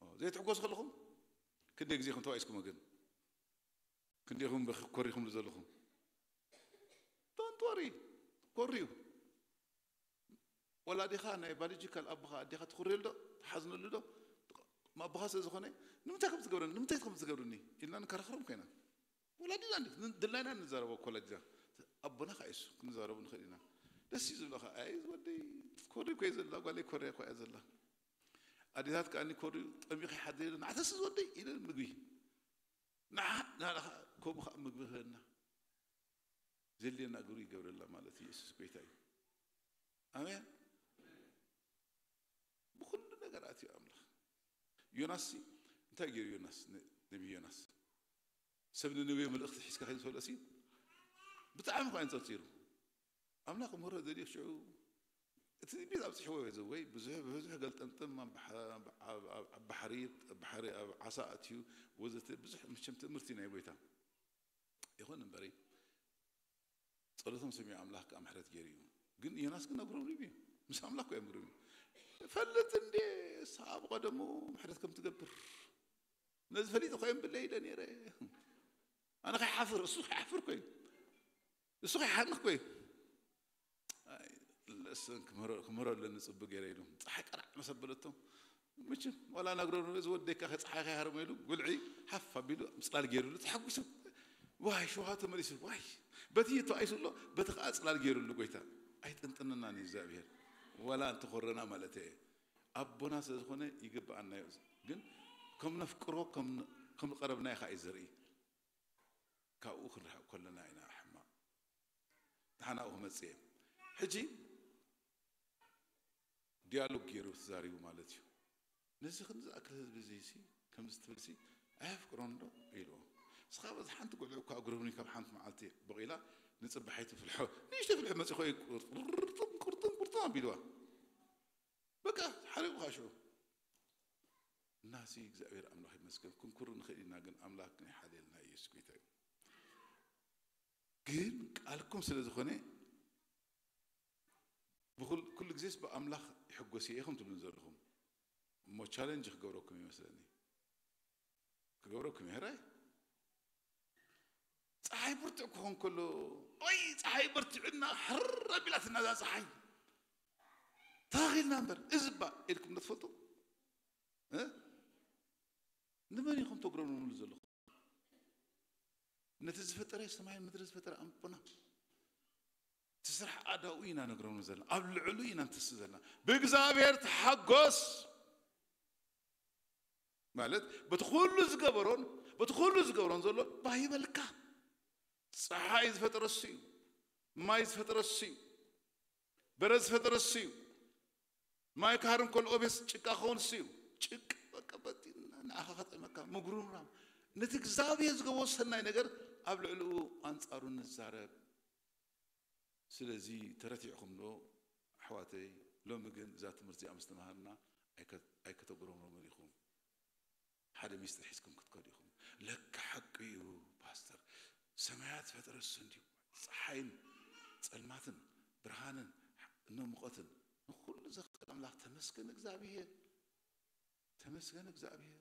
ኦ፣ ዘይትሕጎሱ ከለኹም ክንደይ ግዜ ኢኹም ተባኢስኩም ግን? ክንደይ ኢኹም በኺ-፣ ኮሪኹምሉ ዘለኹም? Don't worry፣ ኮርዩ። ወላዲኻ ናይ ባዮሎጂካል ኣቦኻ ኣዴኻ ትኹርየሉ ዶ? ትሓዝነሉ ዶ? ኣቦኻ ስለ ዝኾነ፣ ንምንታይ ከም ትገብረኒ? ንምንታይ ከም ትገብርኒ? ኢልና ንከራኸሮም ኮይና። ወላዲና እንዲ-፣ ን-፣ ድላይና ንዛረቦ እኮ ወላዲና። ኣቦና ከኣ የሱ ክንዛረቡ ንኽእል ኢና። ደስ እዩ ዝብለኻ። ኣይ፣ እዚ ወደይ ኮሪ እኮ እየ ዘላ፣ ጓለይ ኮርያ እኮ እያ ዘላ። ኣዴታት ከኣ እኒ ኮሪ ጠሚኹ ይሓድር ኢለን፣ ንዓተስ እዚ ወደይ ኢለን ምግቢ። ንዓ-፣ ንዓና ከኣ ከምኡ ከኣ ምግቢ ክህበና። ዘድልየና ግብሪ ይገብረልና ማለት እዩ። የሱስ ጎይታ እዩ። ኣሜን። ብኹሉ ነገር ኣትዩ ኣምላኽ። ዮናስ ሲ እንታይ ገይሩ? ዮናስ ነ-፣ ነቢይ ዮናስ ሰብ ንነነዌ መልእኽቲ ሒዝካ ከይንሰሎ ሲ ብጣዕሚ እኳ ኣንጸርጺሩ። ኣምላኽ ምህሮ ደልዩ ሽዑ እቲ ቤት ኣብጽሕዎ እዩ ዘወይ ብዙሕ ብብዙሕ ገልጠምጥም ኣብ ባሕ-፣ ኣብ፣ ኣብ፣ ኣብ ባሕሪ፣ ባሕሪ ኣብ ዓሳ ኣትዩ ወዘተ ብዙሕ መቸም ትእምርቲ ናይ ጎይታ። ይኹን እምበሪ ጸሎቶም ሰሚዑ ኣምላኽ ከኣ ምሕረት ገይሩ እዩ። ግን ዮናስ ግን ኣጉረምሪሙ እዩ። ምስ ኣምላኽ እኮ እዮም ኣጉረምሪሙ። እፈልጥ እንዴ፣ ንስኻ ብቐደሙ ምሕረት ከም ትገብር። ነዚ ፈሊጠ እኮ እየ እምብለይ ኢለ ነይረ። ኣነ ከይሓፍር፣ እሱ ከይሓፍር እኮ እዩ። እሱ ከይሓንኽ እኮ እዩ። ኣይ፣ ለሰን ክምህሮ-፣ ክምህሮ ኣለኒ ጽቡቅ ገይረ ኢሉ። ጸሓይ ቀራዕ መሰበለቶም። መቸም ዋላ ናግረሩ እዚ ወደይ ከ ጸሓይ ከይሃርሞ ኢሉ ጉልዒ ሓፍ ኣቢሉ ጽላል ገይሩሉ ተሓጒሱ። ዋይ ሸውሃ ተመሊሱ። ዋይ በቲ ተባኢሱ ኣሎ፣ በቲ ከኣ ጽላል ገይሩሉ ጎይታ። ኣይጥንጥንናን እዩ እግዚኣብሔር። ዋላ እንተኾረና ማለት እየ። ኣቦና ስለ ዝኾነ ይግብኣና እዩ። ግን ከም ነፍቅሮ፣ ከም፣ ከም ዝቐረብናዮ ከኣ እዩ ዘርኢ። ካብኡ ክንርሕቕ ከለና ኢና ሕማቕ። ንሓናኡ ክመጽእ እየ። ሕጂ ዲያሎግ ገይሩ ተዛሪቡ ማለት እዩ። ነዚ ክንዚ ዝኣክል ህዝቢ እዚ ሲ ከምዚ ትብል ሲ ኣየፍቅሮን ዶ ኢልዎ። ንስኻ በዚ ሓንቲ ጉልዒ እኳ ኣጉረብኒ ካብ ሓንቲ መዓልቲ በቒላ ንጽባሒቲ ፍልሖ ንእሽቶ ፍልሖ መጺኾ እዩ ቁርጥም ቁርጥም ቁርጥም ኣቢልዋ። በቃ ሓሪቑ ከዓ ሽዑ እናሲ እግዚኣብሔር ኣምላኽ ይመስገን ክንኩር ንኽእል ኢና፣ ግን ኣምላኽ ግን ይሓልየልና ኢየሱስ ጎይታ እዩ። ግን ቃልኩም ስለ ዝኾነ ብኩል-፣ ኩሉ ግዜስ ብኣምላኽ ይሕጎስ እየ ኢኹም ትብሉን ዘለኹም። እሞ ቻለንጅ ክገብረኩም ይመስለኒ። ክገብረኩም እየ። ሕራይ ጸሓይ ብርቱዕ ክኾን ከሎ፣ ወይ ጸሓይ በርቲዕና ሕር ኣቢላትና እዛ ጸሓይ። ተኻኺልና እምበር፣ እዚ እባ ኢልኩም ዶ ትፈልጡ? እ? ንመን ኢኹም ተጉረምርምሉ ዘለኹም? ነቲ ዝፈጠረ፣ ሰማይን ምድሪ ዝፈጠረ ኣቦና፣ እቲ ስራሕ ኣዳኡ ኢና ነግረም ዘለና፣ ኣብ ልዕሉ ኢና ንትስ ዘለና። ብእግዚኣብሔር ተሓጎስ ማለት በቲ ኩሉ ዝገበሮን በቲ ኩሉ ዝገብሮን ዘሎ ባሂበልካ። ፀሓይ ዝፈጠረ እሱ እዩ። ማይ ዝፈጠረ እሱ እዩ። በረድ ዝፈጠረ እሱ እዩ። ማይ ክሃርም ከሎ ኦቤስ ጭቃ ክኸውን እሱ እዩ። ጭቃ በቃ በቲ ንዓኻ ከጠመካ ምግሩን ራም ነቲ እግዚኣብሔር ዝገበሮ ሰናይ ነገር ኣብ ልዕሊኡ ኣንጻሩ ንዛረብ። ስለዚ ተረቲዕኹም ዶ ኣሕዋተይ? ሎሚ ግን እዛ ትምህርቲ እዚኣ ምስ ተምሃርና ኣይከ- ኣይከተጉረምረሙን ኢኹም። ሓደ ሚስጥር ሒዝኩም ክትከዱ ኢኹም። ለካ ሓቂ እዩ ፓስተር፣ ሰማያት ፈጠረ እሱ እንድዩ፣ ፀሓይን ፀልማትን ብርሃንን እነ ሙቐትን ንኩሉ ዘኽእል ኣምላኽ። ተመስገን እግዚኣብሔር፣ ተመስገን እግዚኣብሔር፣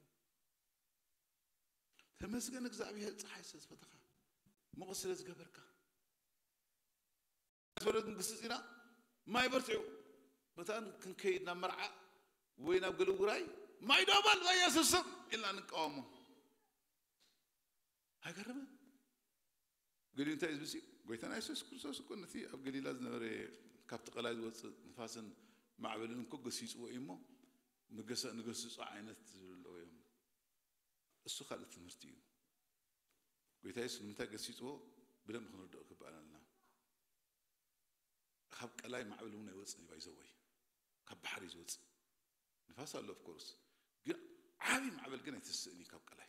ተመስገን እግዚኣብሔር። ፀሓይ ስለ ዝፈተኻ፣ ሙቐት ስለ ዝገበርካ፣ ተወለድ ንግስፅ ኢና። ማይ በርትዑ፣ መታን ክንከይድ ናብ መርዓ ወይ ናብ ገለ ውራይ ማይ ዶ በል በኢየሱስ ስም ኢልና ንቃወሞ። ኣይገርምን? ገሊኡ እንታይ እዩ ዝብል? ጎይታና የሱስ ክርስቶስ እኮ ነቲ ኣብ ገሊላ ዝነበረ፣ ካብቲ ቀላይ ዝወፅእ ንፋስን ማዕበልን እኮ ገሲፅዎ እዩ እሞ፣ ንገሰ- ንገስጾ ዓይነት ዝብሉ ኣለዎ እዮም። እሱ ካልእ ትምህርቲ እዩ። ጎይታ የሱስ ንምንታይ ገሲፅዎ ብደንብ ክንርድኦ ክበኣና ኣለና። ካብ ቀላይ ማዕበል እውን ኣይወፅን እዩ፣ ባይዘወይ ካብ ባሕሪ እዩ ዝወፅእ። ንፋስ ኣሎ ኦፍኮርስ፣ ግን ዓብዪ ማዕበል ግን ኣይትስእን እዩ ካብ ቀላይ።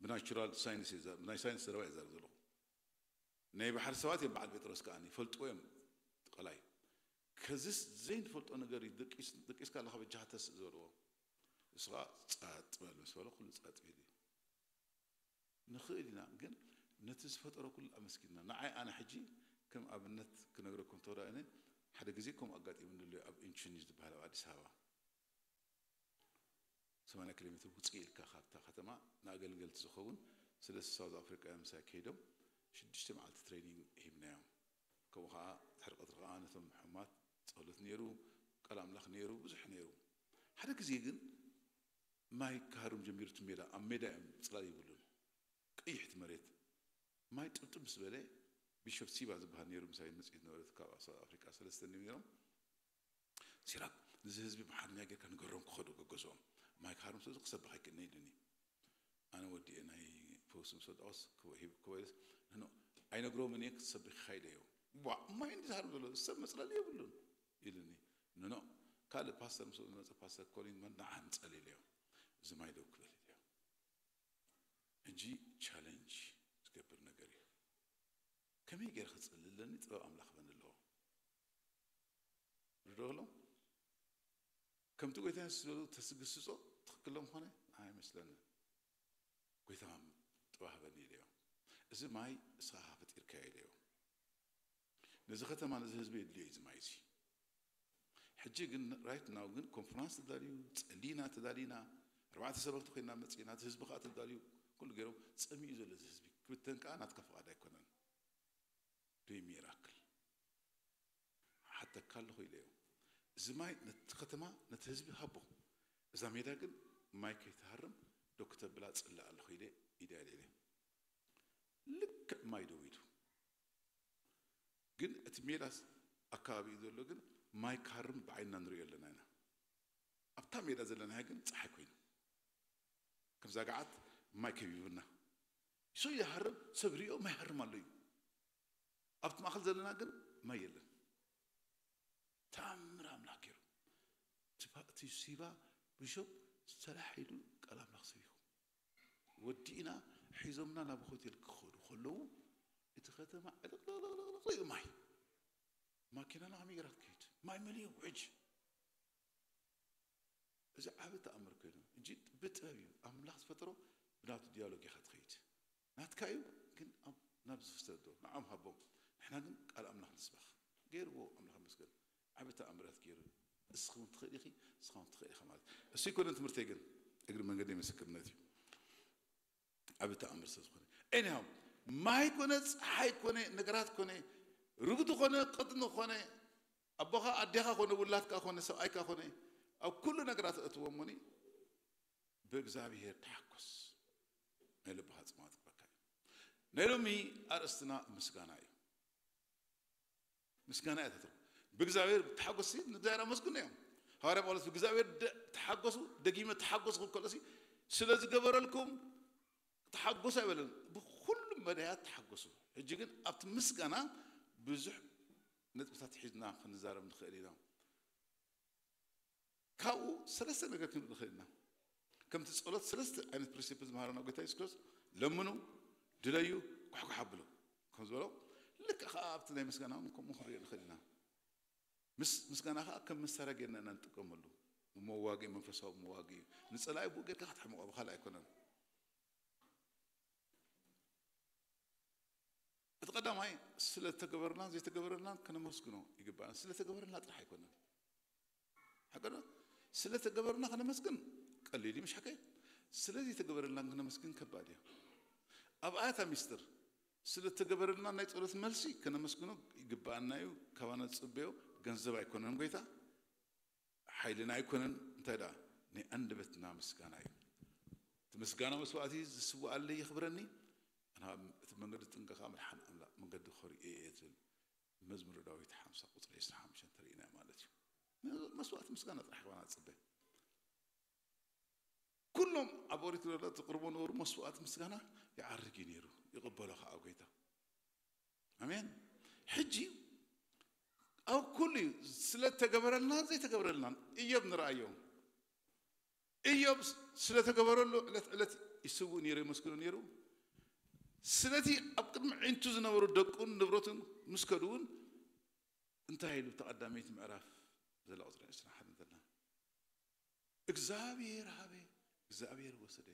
ብናቹራል ሳይንስ እየ ዘ- ብናይ ሳይንስ ዘረባ እየ ዘረብ ዘለኹ። ናይ ባሕሪ ሰባት እዮም፣ በዓል ጴጥሮስ ከኣ ይፈልጥዎ እዮም ቀላይ። ከዚስ ዘይንፈልጦ ነገር እዩ፣ ደቂስ- ደቂስካ ኣለኻ በጃኻ ተስእ ዝበልዎ። እሱ ከኣ ጸጥ በል ምስ በሎ ኩሉ ጸጥ ኢሉ እዩ። ንኽእል ኢና፣ ግን ነቲ ዝፈጠሮ ኩሉ ኣመስጊንና። ንዓይ ኣነ ሕጂ ከም ኣብነት ክነግረኩም ተወዳእነ፣ ሓደ ግዜ ከምኡ ኣጋጢሙኒ ኣሎ ኣብ ኢንቹኒ ዝበሃል ኣብ ኣዲስ ኣበባ። ሰማንያ ኪሎ ሜትር ውፅእ ኢልካ ካብታ ከተማ ንኣገልገልቲ ዝኸውን ስለስተ ሳውዝ ኣፍሪቃውያን ምሳይ ከይዶም ሽዱሽተ መዓልቲ ትሬኒንግ ሂብናዮም። ከምኡ ከዓ ድሕሪ ቀትሪ ከዓ ነቶም ሕሙማት ጸሎት ነይሩ፣ ቃል ኣምላኽ ነይሩ፣ ብዙሕ ነይሩ። ሓደ ግዜ ግን ማይ ክሃርም ጀሚሩ እቲ ሜዳ፣ ኣብ ሜዳ እዮም፣ ጽላል የብሉን፣ ቀይሕ እቲ መሬት። ማይ ጥብጥብ ምስ በለ ቢሾፕ ሲባ ዝበሃል ነይሩ ምሳይ መፅኡ ዝነበረ ካብ ሳውዝ ኣፍሪቃ ሰለስተ ነይሮም። ሲራክ፣ እዚ ህዝቢ ብሓርኛ ጌርካ ንገሮም ክኸዱ ገገዝኦም። ማይ ክሃርም ስለዚ ክሰብኽ ኣይክእልን ኢሉኒ። ኣነ ወዲኤ ናይ ፈውሲ ምስ ወዳኦስ ክወሂብ ክወይስ ንኖ ኣይነግሮምን እየ፣ ክትሰብኽ ይኻይደ እዮ። ዋ፣ ማይ እንዲ ዝሃርም ዘሎ ሰብ መጽለሊ የብሉን ኢሉኒ። ንኖ ካልእ ፓስተር ምስ ዝመጸ ፓስተር ኮሊን መን ንዓ ንጸልል እዮ። እዚ ማይ ደው ክብል እዮ። ሕጂ ቻለንጅ ዝገብር ነገር እዩ። ከመይ ገይረ ክጽልል ኣለኒ? ጥበብ ኣምላኽ በኒ ኣለዎ። ርዶ ኣሎ። ከምቲ ጎይታ የሱስ ዝበሎ ተስግስጾ ትኽክል ዶ ምኾነ? ኣይመስለንን። ጎይታ ጥበብ ሃበኒ ኢለዮ። እዚ ማይ እስኻ ፈጢርካዮ ኢለዮ። ነዚ ከተማ ነዚ ህዝቢ የድልዮ እዩ እዚ ማይ እዚ። ሕጂ ግን ራይት ናው ግን ኮንፈረንስ ተዳልዩ፣ ጸሊና ተዳሊና፣ ኣርባዕተ ሰበኽቲ ኮይና መጺና፣ እቲ ህዝቢ ከኣ ተዳልዩ፣ ኩሉ ገይሮም ጸሚኡ ዘሎ እዚ ህዝቢ ክብተን ከኣ ናትካ ፍቓድ ኣይኮነን። ብሚራክል ሓተካ ኣለኹ ኢለዮ። እዚ ማይ ነቲ ከተማ ነቲ ህዝቢ ሃቦ። እዛ ሜዳ ግን ማይ ከይትሃርም ዶ ክተብላ ጽላእ ኣለኹ ኢለ ኢደ ኣልዒለ። ልክዕ ማይ ደው ኢሉ። ግን እቲ ሜዳ ኣካባቢኡ ዘሎ ግን ማይ ክሃርም ብዓይንና ንሪኦ ኣለና ኢና። ኣብታ ሜዳ ዘለና ግን ጸሓይ ኮይኑ ከምዛ ገዓት ማይ ከቢቡና። እሱ ይሃርም፣ ሰብ ሪኦ ማይ ሃርም ኣሎ እዩ። ኣብቲ ማእኸል ዘለና ግን ማይ የለን። ተኣምር ኣምላኽ ገይሩ። እቲ ባ- እቲ ሲባ ቢሾፕ ሰላሕ ኢሉ ቃል ኣምላኽ ሰቢኹ። ወዲእና ሒዞምና ናብ ሆቴል ክኸዱ ከለዉ እቲ ከተማ ዕልቕልቕልቕልቕ ኢሉ ማይ። ማኪናና ከመይ ገይራ ትከይድ? ማይ መሊኡ ውዕጅ። እዚ ዓቢ ተኣምር ኮይኑ፣ እጂ ብጥበብ እዩ። ኣምላኽ ዝፈጠሮ ብናቱ ዲያሎግ ኢኻ ትኸይድ። ናትካ እዩ፣ ግን ኣብ- ናብ ዝፍሰዶ ንዓም ሃቦም። ንሕና ግን ቃል ኣምላኽ ንስበኽ። ገይርዎ፣ ኣምላኽ ይመስገን። ዓቢ ተኣምራት ገይሩ። እስኻ እውን ትኽእል ኢኺ፣ እስኻ እውን ትኽእል ኢኻ ማለት። እሱ ይኮነ ትምህርተይ ግን፣ እግሪ መንገደይ ምስክርነት እዩ። ዓቢ ተኣምር ስለ ዝኾነ። ኤኒሃው፣ ማይ ኮነ፣ ፀሓይ ኮነ፣ ነገራት ኮነ፣ ርጉዲ ኮነ፣ ቅጥኒ ኮነ፣ ኣቦኻ፣ ኣዴኻ ኮነ፣ ውላድካ ኮነ፣ ሰብኣይካ ኮነ፣ ኣብ ኩሉ ነገራት እትዎ እሞኒ፣ ብእግዚኣብሔር ተሓጎስ። ናይ ልብኻ ጽማው ይጠፍኣካ እዩ። ናይ ሎሚ ኣርእስትና ምስጋና እዩ። ምስጋና እያ ተትርጉም። ብእግዚኣብሔር ተሓጎስ ንእግዚኣብሔር ኣመስግኑ እዮም። ሃዋርያ ጳውሎስ ብእግዚኣብሔር ደ- ተሓጎሱ፣ ደጊመ ተሓጎሱ ክብል ከሎ ሲ ስለ ዝገበረልኩም ተሓጎሱ ኣይበለን። ብኩሉ መዳያት ተሓጎሱ። ሕጂ ግን ኣብቲ ምስጋና ብዙሕ ነጥብታት ሒዝና ክንዛረብ ንኽእል ኢና። ካብኡ ሰለስተ ነገር ክንርኢ ንኽእል ኢና። ከምቲ ጸሎት ሰለስተ ዓይነት ፕሪንሲፕል ዝመሃረና ጎይታ የሱስ ክርስቶስ፣ ለምኑ፣ ድለዩ፣ ኳሕኳሕ ኣብሉ ከም ዝበሎ፣ ልክዕ ከኣ ኣብቲ ናይ ምስጋና እውን ከምኡ ክንሪኦ ንኽእል ኢና። ምስ ምስጋና ከኣ ከም መሳርያ ጌርና ኢና ንጥቀመሉ። መዋግኢ፣ መንፈሳዊ መዋግኢ እዩ። ንጸላኢ ብኡ ጌርካ ክትሕምቆ ብኻልእ ኣይኮነን። እቲ ቀዳማይ ስለ ተገበረልናን ዘይተገበረልናን ከነመስግኖ ይግባእ። ስለ ተገበረልና ጥራሕ ኣይኮነን። ሓቀዶ? ስለ ተገበረልና ከነመስግን ቀሊል እዩ፣ ምሽ ሓቀ? ስለ ዘይተገበረልናን ከነመስግን ከባድ እዩ። ኣብኣ እታ ሚስጥር። ስለ ተገበረልና ናይ ጸሎት መልሲ ከነመስግኖ ይግባኣና እዩ። ካባና ዝጽበዮ ገንዘብ ኣይኮነን ጎይታ፣ ሓይልና ኣይኮነን። እንታይ ደኣ? ናይ ኣንደበትና ምስጋና እዩ። እቲ ምስጋና መስዋእቲ ዝስዋኣለይ የኽብረኒ፣ ኣና እቲ መንገዲ ጥንቀኻ መድሓን ኣምላኽ መንገዲ ኸርእዮ እየ ትብል መዝሙረ ዳዊት ሓምሳ ቁፅሪ ዕስራን ሓሙሽተን ተርእይና ማለት እዩ። መስዋእቲ ምስጋና ጥራሕ ካባና ዝፅበ። ኩሎም ኣብ ኦሪት ዘቕርቦ ነበሩ መስዋእቲ ምስጋና ይዓርግ እዩ ነይሩ፣ ይቕበሎ ከዓ ጎይታ። ኣሜን። ሕጂ ኣብ ኩሉ እዩ፣ ስለ ተገበረልና ዘይተገበረልናን እዮብ ንረኣዮ። እዮብ ስለ ተገበረሉ ዕለት ዕለት ይስውእ ነይሩ፣ የመስግኖ ነይሩ። ስለቲ ኣብ ቅድሚ ዒንቱ ዝነበሩ ደቁን ንብረቱን ምስ ከዱ እውን እንታይ ኢሉ? ተቐዳመይቲ ምዕራፍ ዘላ ቁፅሪ ዕስራን ሓደን ዘላ እግዚኣብሔር ሃበ፣ እግዚኣብሔር ወሰደ፣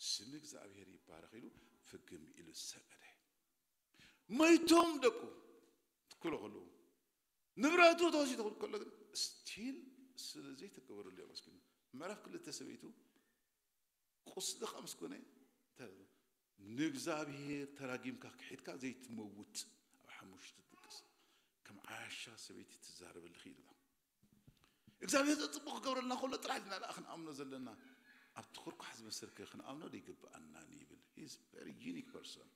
ስም እግዚኣብሔር ይባረኽ ኢሉ ፍግም ኢሉ ሰገደ። መይቶም ደቁ ትክሎ ከለዉ ንብረቱ ተወሲዱ ክብል ከሎ ግን ስቲል ስለ ዘይተገበረሉ እዮም መስኪኑ። ምዕራፍ ክልተ ሰበይቱ ቁስሊ ከዓ ምስ ኮነ እንታይ ንእግዚኣብሔር ተራጊምካ ክሒድካ ዘይትመውት ኣብ ሓሙሽተ ትጥቀስ ከም ዓያሻ ሰበይቲ ትዛረበልኺ ኢልላ እግዚኣብሔር ዘፅቡቅ ክገብረልና ከሎ ጥራሕ ኢና ደኣ ክንኣምኖ ዘለና ኣብቲ ኩርኳሕ ዝበሰልከ ክንኣምኖ ዘይግብኣናን ይብል ሂዝ ቨሪ ዩኒክ ፐርሶን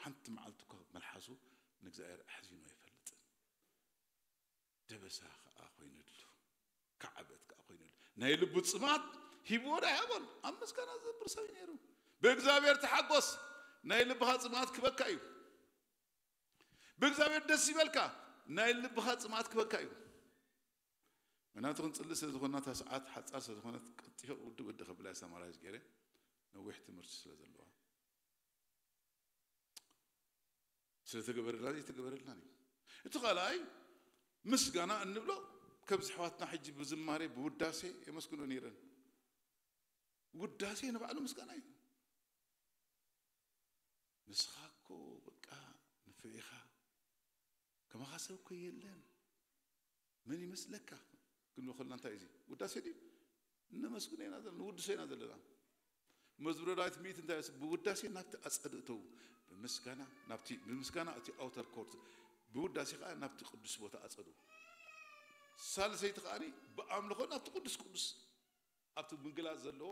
ሓንቲ መዓልቲ እኳ መልሓሱ ንእግዚኣብሔር ኣሕዚኑ ኣይፈልጥን ደበሳ ከዓ ኮይኑሉ ከዓበት ከዓ ኮይኑሉ ናይ ልቡ ፅማት ሂብዎ ዶ ኣይሃቦን ኣብ ምስጋና ዝነብር ሰብ እዩ ነይሩ ብእግዚኣብሔር ተሓጎስ ናይ ልብኻ ፅማት ክበካ እዩ ብእግዚኣብሔር ደስ ይበልካ ናይ ልብኻ ፅማት ክበካ እዩ ምክንያቱ ክንፅሊ ስለ ዝኾንና እታ ሰዓት ሓፃር ስለ ዝኾነት ቀልጢፈ ውዲ ውዲ ከብላ ሰማራይዝ ገይረ ነዊሕ ትምህርቲ ስለ ዘለዋ ስለተገበረልና ዘይተገበረልናን እዩ እቲ ካልኣይ ምስጋና እንብሎ ከምዚ ኣሕዋትና ሕጂ ብዝማሬ ብውዳሴ የመስግኖ ነይረን ውዳሴ ንባዕሉ ምስጋና እዩ ንስኻ እኮ በቃ ንፍዕ ኢኻ ከማኻ ሰብ እኮ የለን መን ይመስለካ ክንብል ከለና እንታይ እዩ ውዳሴ ድዩ እነመስግኖ ኢና ዘለና ንውድሶ ኢና ዘለና መዝሙረ ዳዊት ሚእቲ እንታይ ብውዳሴ ናብቲ ኣጸዱ እተው ብምስጋና ናብቲ ብምስጋና እቲ ኣውተር ኮርት ብውዳሴ ከዓ ናብቲ ቅዱስ ቦታ ኣጸዱ ሳልሰይቲ ከዓ ብኣምልኾ ናብቲ ቅዱስ ቅዱስ ኣብቲ ምግላጽ ዘለዎ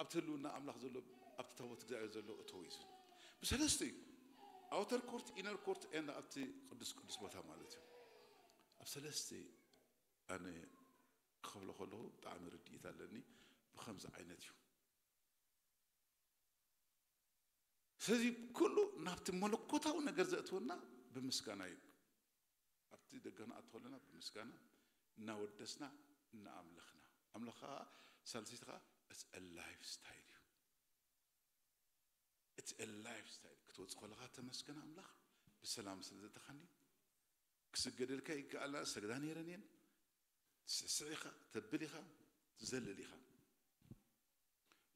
ኣብቲ ህልውና ኣምላኽ ዘሎ ኣብቲ ታቦት እግዚኣብሔር ዘሎ እተው እዩ ብሰለስተ እዩ ኣውተር ኮርት ኢነር ኮርት ኤንድ ኣብቲ ቅዱስ ቅዱስ ቦታ ማለት እዩ ኣብ ሰለስተ ኣነ ክኸፍሎ ከለኹ ብጣዕሚ ርድኢት ኣለኒ ብከምዚ ዓይነት እዩ ስለዚ ኩሉ ናብቲ መለኮታዊ ነገር ዘእትወና ብምስጋና እዩ ኣብቲ ደገ ንኣቱ ከለና ብምስጋና እናወደስና እናኣምለኽና ኣምለኻ ሳልሰይቲ ከዓ it's a life style እዩ it's a life style ክትወፅእ ከለኻ ተመስገን ኣምላኽ ብሰላም ስለ ዘተኻኒ ክስገደልካ ይከኣልና ሰግዳ ነይረን እየን ትስዕስዕ ኢኻ ተብል ኢኻ ትዘልል ኢኻ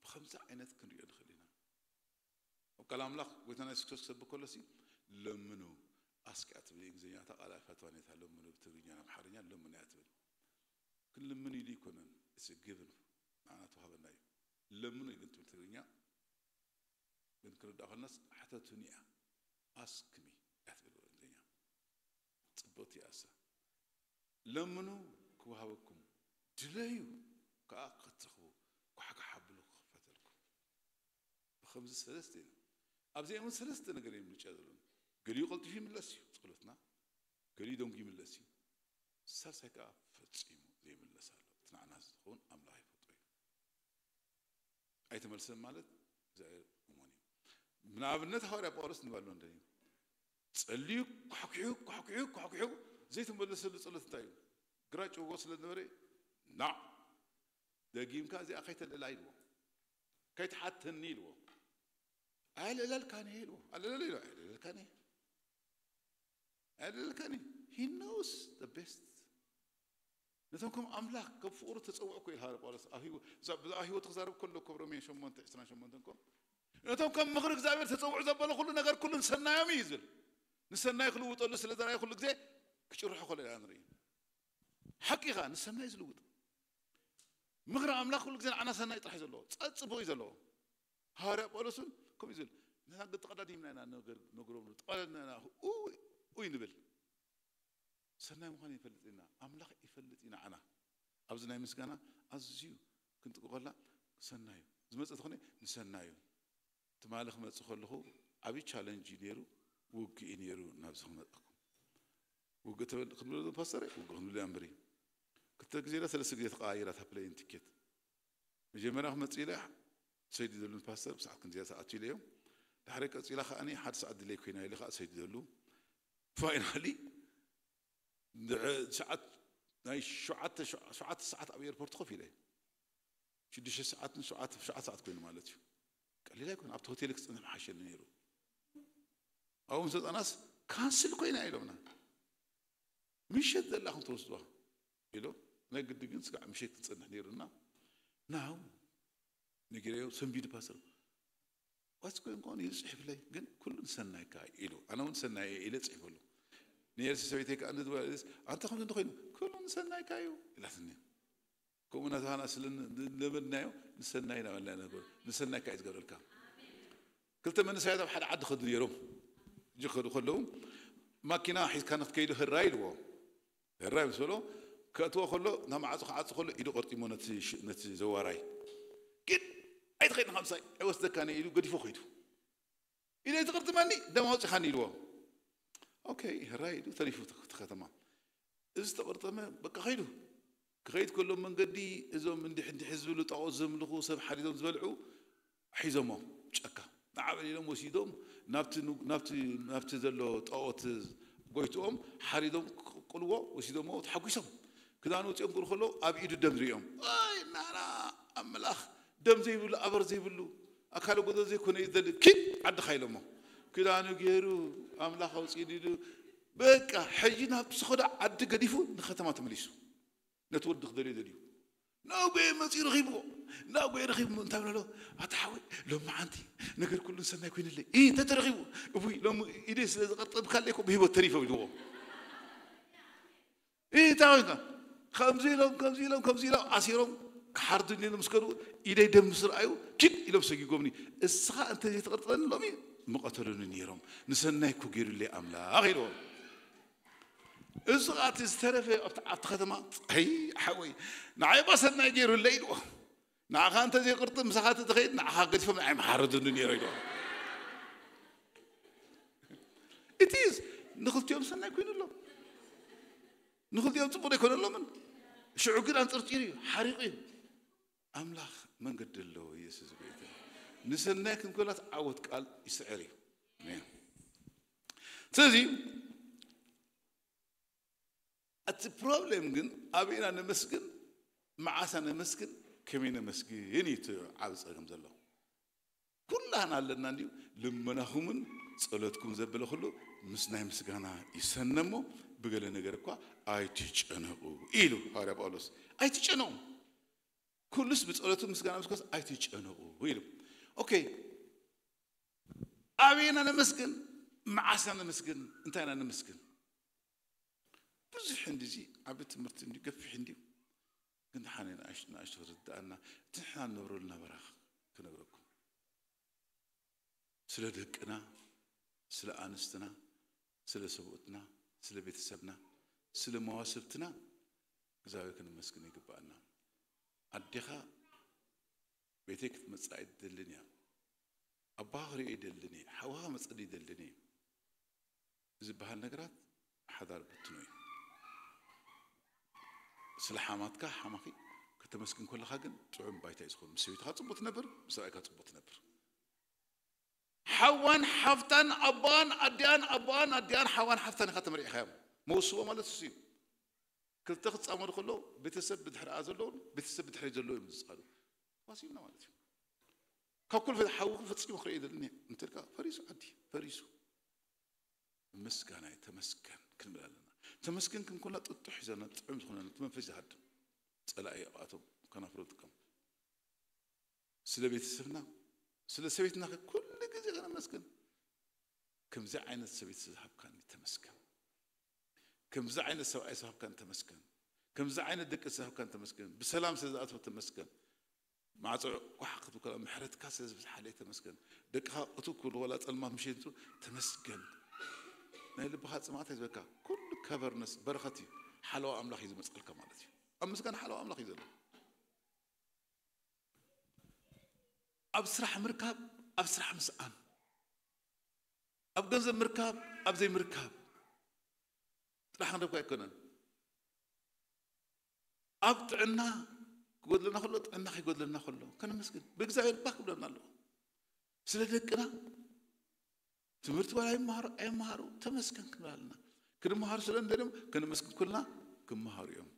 ብኸምዚ ዓይነት ክንሪኦ ንኽእል ኢና ኣብ ቃል ኣምላኽ ጎይታና የሱስ ክርስቶስ ክሰብክ ከሎ ሲ ለምኑ ኣስክ እያ ትብል እንግሊዝኛ እታ ቃል ኣይፈትዋን እያ ለምኑ ብትግርኛ ናብ ሓርኛ ለምኑ እያ ትብል ክንልምን ኢሉ ይኮነን it's a given ንዓና ተዋህበና እዩ ለምኑ ግን ትብል ትግርኛ ግን ክርዳእ ከለናስ ሕተቱኒ እያ ask me እያ ትብል ብእንግሊዝኛ ጽብቕቲ እያ እሳ ለምኑ ክወሃበኩም ድለዩ ከዓ ክትረኽቡ ኳሕኳሕ ኣብሉ ክኽፈተልኩም ከምዚ ሰለስተ ኢና። ኣብዚኦም እውን ሰለስተ ነገር እዮም ምርጫ ዘለዎም። ገሊኡ ቀልጢፉ ይምለስ እዩ ጸሎትና፣ ገሊኡ ደንጉ ይምለስ እዩ፣ ሳልሳይ ከዓ ፈጺሙ ዘይምለስ ኣሎ። እቲ ንዓና ዝኸውን ኣምላኽ ይፈልጦ እዩ። ኣይተመልሰን ማለት እግዚኣብሔር እሙን እዩ። ንኣብነት ሃዋርያ ጳውሎስ ንባሎ እንደ ጸልዩ ኳሕኩሑ ኳሕኩሑ ኳሕኩሑ ዘይተመለሰሉ ጸሎት እንታይ እዩ? ግራ ጭዎ ስለ ዝነበረ፣ ና ደጊምካ እዚኣ ከይተልዕላ ኢልዎ፣ ከይትሓተኒ ኢልዎ። ኣየልዕለልካን እየ ኢልዎ። ኣለለለ ኢልዎ፣ ኣየልዕለልካን እየ፣ ኣየልዕለልካን እየ። He knows the best። ነቶም ከም ኣምላኽ ከም ፍቕሩ ተጸውዑ እኮ ኢሉ ሃዋርያ ጳውሎስ ኣብ ህይወ-፣ ብዛዕባ ህይወቱ ክዛረብ ከሎ እኮ ሮሜ ሸሞንተ ዕስራን ሸሞንተን እኮ፣ ነቶም ከም ምኽሪ እግዚኣብሔር ተጸውዑ ዘበለ ኩሉ ነገር ኩሉ ንሰናዮም እዩ ዝብል። ንሰናይ ክልውጠሉ ስለ ዘራይ ኩሉ ግዜ ክጭርሖ ከሎ ኢና ንርኢ። ሓቂ ኢኻ፣ ንሰናይ ዝልውጥ ምኽሪ ኣምላኽ ኩሉ ግዜ ንዓና ሰናይ ጥራሕ እዩ ዘለዎ፣ ጸጽቦ እዩ ዘለዎ። ሃዋርያ ጳውሎስ እውን ከምኡ እዩ ዝብል፣ ንሕና ግን ተቐዳዲምና ኢና ነገር ነግሮም፣ ተቐዳዲምና ኢና ኡ-፣ ኡይ ንብል። ሰናይ ምዃኑ ይፈልጥ ኢና፣ ኣምላኽ ይፈልጥ እዩ ንዓና። ኣብዚ ናይ ምስጋና ኣዝዩ ክንጥንቀቐላ ሰናይ እዩ። ዝመጸ ተኾነ ንሰናይ እዩ። ትማሊ ክመጽእ ከለኹ ዓብዪ ቻለንጅ እዩ ነይሩ፣ ውግእ እዩ ነይሩ ናብዚ ክመጣኩም። ውግእ ተበል-፣ ክንብሎ ዶ ፓስተር? ውግእ ክንብሎ እያ እምበሪ። ክልተ ግዜ ላ ሰለስተ ግዜ ተቐያይራ እታ ፕሌን ቲኬት። መጀመርያ ክመጽእ ኢለ ሰይዲ ዘሉ ፓስተር ብሰዓት ክንዚኣ ሰዓት ኢለዮም። ድሕሪ ቀጺላ ከኣኒ ሓደ ሰዓት ድሌይ ኮይና ኢለ ከኣ ሰይዲ ዘሉ። ፋይናሊ ድሕ-፣ ሰዓት ናይ ሸውዓተ፣ ሸውዓተ ሰዓት ኣብ ኤርፖርት ኮፍ ኢለ። ሽዱሽተ ሰዓትን ሸውዓተ፣ ሸውዓተ ሰዓት ኮይኑ ማለት እዩ። ቀሊል ኣይኮነ፣ ኣብቲ ሆቴል ክጽንሕ ምሓሸኒ ነይሩ። ኣብኡ ምስ መጻናስ ካንስል ኮይና ኢሎምና። ምሸት ዘላ ከም ትወስዱዋ ኢሎም፣ ናይ ግዲ ግን ስጋዕ ምሸት ክንጸንሕ ነይሩና። ናው ነጊረዮ ሰንቢዱ ፓስተር፣ ዋትስ ጎይንግ ኦን ኢሉ ጽሒፍለይ፣ ግን ኩሉ ንሰናይካ ኢሉ፣ ኣነ እውን ሰናይ እየ ኢለ ጽሒፈሉ። ንኤልሲ ሰበይተይ ከኣ ንዝበለስ፣ ኣንተ ከምዚ እንተኾይኑ፣ ኩሉ ንሰናይካ እዩ ኢላትኒ። ከምኡ ናታና ስለ ን-፣ ለመድናዮ፣ ንሰናይ ኢና በልና ነገር፣ ንሰናይካ እዩ ዝገብረልካ። ክልተ መንእሰያት ኣብ ሓደ ዓዲ ከዱ ነይሮም። እጅ ከዱ ከለዉ፣ ማኪና ሒዝካ ንክትከይዱ ህራይ ኢልዎ። ህራይ ምስ በሎ፣ ከእትዎ ከሎ፣ ናብ ማዕጾ ክዓጹ ከሎ፣ ኢዱ ቀርጢሞ ነቲ ሽ-፣ ነቲ ዘዋራይ። "ግን ኣይትኸይድን ካብ ምሳይ፣ ኣይወስደካን እየ" ኢሉ ገዲፎ ከይዱ። "ኢደይ ትቕርጥመኒ፣ ደም ኣውጺኻኒ" ኢልዎ። ኦኬ፣ ህራይ ኢሉ ተሪፉ እቲ፣ እቲ ከተማ። እዚ ዝተቐርጠመ በቃ ከይዱ። ክኸይድ ከሎ መንገዲ እዞም እንዲሕ እንዲሕ ዝብሉ ጣኦት ዘምልኹ ሰብ ሓዲዞም ዝበልዑ ሒዞሞ ጫካ። ንዓ በል ኢሎም ወሲዶም ናብቲ ኑ-፣ ናብቲ፣ ናብቲ ዘሎ ጣኦት ጎይትኦም ሓሪዶም ክቕልዎ ወሲዶሞ ተሓጒሶም። ክዳኑ ውፅኦም ክብሉ ከለዉ ኣብ ኢዱ ደም ሪኦም። "ኣይ ናና ኣምላኽ፣ ደም ዘይብሉ፣ ኣበር ዘይብሉ፣ ኣካለ ጎደሎ ዘይኮነ እዩ ዝደሊ፣ ኪድ ዓድኻ" ኢሎሞ። ክዳኑ ገይሩ ኣምላኽ ኣውፅእኒ ኢሉ በቃ ሕጂ ናብ ዝኸዶ ዓዲ ገዲፉ ንከተማ ተመሊሱ። ነቲ ወዲ ክደልዮ ደልዩ። ናጉየ መፂኡ ረኺብዎ። ናጉየ ረኺቡ እንታይ ብለሎ? "ኣታ ሓወይ፣ ሎሚ መዓንቲ ነገር ኩሉ ሰናይ ኮይንለይ። እ፣ እንተ ተረኺቡ፣ እቡይ፣ ሎሚ ኢደይ ስለ ዝቐርጠብካለይ እኮ ብህይወት ተሪፈ" ኢልዎ። እ፣ እንታይ ኮይንካ? ከምዚ ኢሎም፣ ከምዚ ኢሎም፣ ከምዚ ኢሎም ኣሲሮም ክሓርዱኒ ኢሎም ምስ ከዱ፣ ኢደይ ደም ምስ ረኣዩ፣ ኪድ ኢሎም ሰጊጎምኒ። "እስኻ እንተ ዘይትቐርጥረኒ ሎሚ ምቐተሉኒ ነይሮም። ንሰናይ እኮ ገይሩለይ ኣምላኽ" ኢልዎም። እዚ ኸኣ እቲ ዝተረፈ ኣብቲ፣ ኣብቲ ከተማ፣ "ኣይ ሓወይ፣ ንዓይ እባ ሰናይ ገይሩለይ" ኢልዎ። "ንዓኻ እንተ ዘይቅርጥም ምሳኻ እንተ ተኸይድ ንዓኻ ገዲፎም ንዓይ ምሓረዱኒ ነይሮ" ኢልዎ። እቲ ንኽልቲኦም ሰናይ ኮይኑሎም፣ ንኽልቲኦም ጽቡቕ ዘይኮነሎምን። ሽዑ ግን ኣንጸርጺሩ እዩ፣ ሓሪቑ እዩ። ኣምላኽ መንገዲ ኣለዎ። ኢየሱስ ጎይታ። ንሰናይ ክንኮላት ዓወት ቃል ይስዕር እዩ። ኣሜን። ስለዚ እቲ ፕሮብሌም ግን ኣበይና ነመስግን፣ መዓሳ ነመስግን፣ ከመይ ነመስግን እዩ እቲ ዓቢ ጸገም ዘሎ። ኩላህና ኣለና እንድዩ። ልመናኹምን ጸሎትኩም ዘበለ ኩሉ ምስ ናይ ምስጋና ይሰነሞ፣ ብገለ ነገር እኳ ኣይትጨነቑ ኢሉ ሃዋርያ ጳውሎስ። ኣይትጨነቑ። ኩሉስ ብጸሎቱ ምስጋና ምስ ኮስ ኣይትጨነቑ ኢሉ። ኦኬ፣ ኣበይና ነመስግን፣ መዓስና ነመስግን፣ እንታይና ነመስግን? ብዙሕ እንዲዚ ዓቢ ትምህርቲ እንዲ ገፊሕ እንዲ፣ ግን ሓደ ንኣሽ-፣ ንኣሽቱ ክርድኣና፣ እቲ ንሕና ንነብረሉ ናበራ ክነግረኩም። ስለ ደቅና፣ ስለ ኣንስትና፣ ስለ ሰብኡትና፣ ስለ ቤተሰብና፣ ስለ መዋስብትና እግዚኣብሔር ክንመስግን ይግባኣና። ኣዴኻ ቤተይ ክትመጽእ ኣይትደልን እያ። ኣባኻ ክሪኦ ይደልን እየ፣ ሓውኻ መጸኒ ይደልን እየ ዝበሃል ነገራት ሓዳር ብትኖ እዩ። ስለ ሓማትካ ሓማኺ ከተመስግን ከለኻ ግን ጥዑም ባይታ እዩ ዝኸውን። ምስ ሰበይትኻ ጽቡቕ ትነብር፣ ምስ ሰብኣይካ ጽቡቕ ትነብር። ሓዋን ሓፍታን ኣቦኣን ኣዲኣን ኣቦኣን ኣዲኣን ሓዋን ሓፍታን ኢኻ ተመሪዕኻዮም። መውስቦ ማለት እሱ እዩ። ክልተ ክጻመዱ ከለዉ ቤተሰብ ብድሕሪኣ ዘለውን ቤተሰብ ብድሕሪ ዘለዉ እዮም ዝጻሉ። ተዋሲብና ማለት እዩ። ካብ ኩሉ ፈ- ሓዊ ፈጺሙ ክርኢ የደልን እንተልካ ፈሪሱ ዓዲ ፈሪሱ። ምስጋና እዩ። ተመስገን ክንብል ኣለና። ተመስገን ክንኮና ጥጡሕ ይዘና ጥዑም ዝኾነ እቲ መንፈስ ዝሃድም ጸላኢ ኣብኣቶም ከናፍሮ ዝጥቀም። ስለ ቤተሰብና ስለ ሰበይትና ኩሉ ግዜ ከነመስግን። ከምዚ ዓይነት ሰበይቲ ዝሃብካኒ ተመስገን። ከምዚ ዓይነት ሰብኣይ ዝሃብካኒ ተመስገን። ከምዚ ዓይነት ደቂ ዝሃብካኒ ተመስገን። ብሰላም ስለ ዝኣተወ ተመስገን። ማዕጾ ኳሕ ክትብል ከላ ምሕረትካ ስለ ዝበዝሓለይ ተመስገን። ደቅኻ እቱ ክብሉ ወላ ጸልማት ምሸት ይምጽኡ ተመስገን። ናይ ልብኻ ጽማእት ኣይዝበካ። ኩሉ ከቨርነስ በረኸት እዩ። ሓለዋ ኣምላኽ እዩ ዝመጽኣልካ ማለት እዩ። ኣብ ምስጋና ሓለዋ ኣምላኽ እዩ ዘሎ። ኣብ ስራሕ ምርካብ፣ ኣብ ስራሕ ምስኣን፣ ኣብ ገንዘብ ምርካብ፣ ኣብ ዘይምርካብ ጥራሕ ክንረብካ ኣይኮነን። ኣብ ጥዕና ክጎድለና ከሎ፣ ጥዕና ከይጎድለና ከሎ ከነመስግን ብእግዚኣብሔር ባህ ክብለና ኣለዎ። ስለ ደቅና ትምህርቲ ዋላ ይመሃሩ ኣይመሃሩ ተመስገን ክንብል ኣለና። ክንመሃሩ ስለ እንደልዮም ከነመስግን ከለና ክመሃሩ እዮም።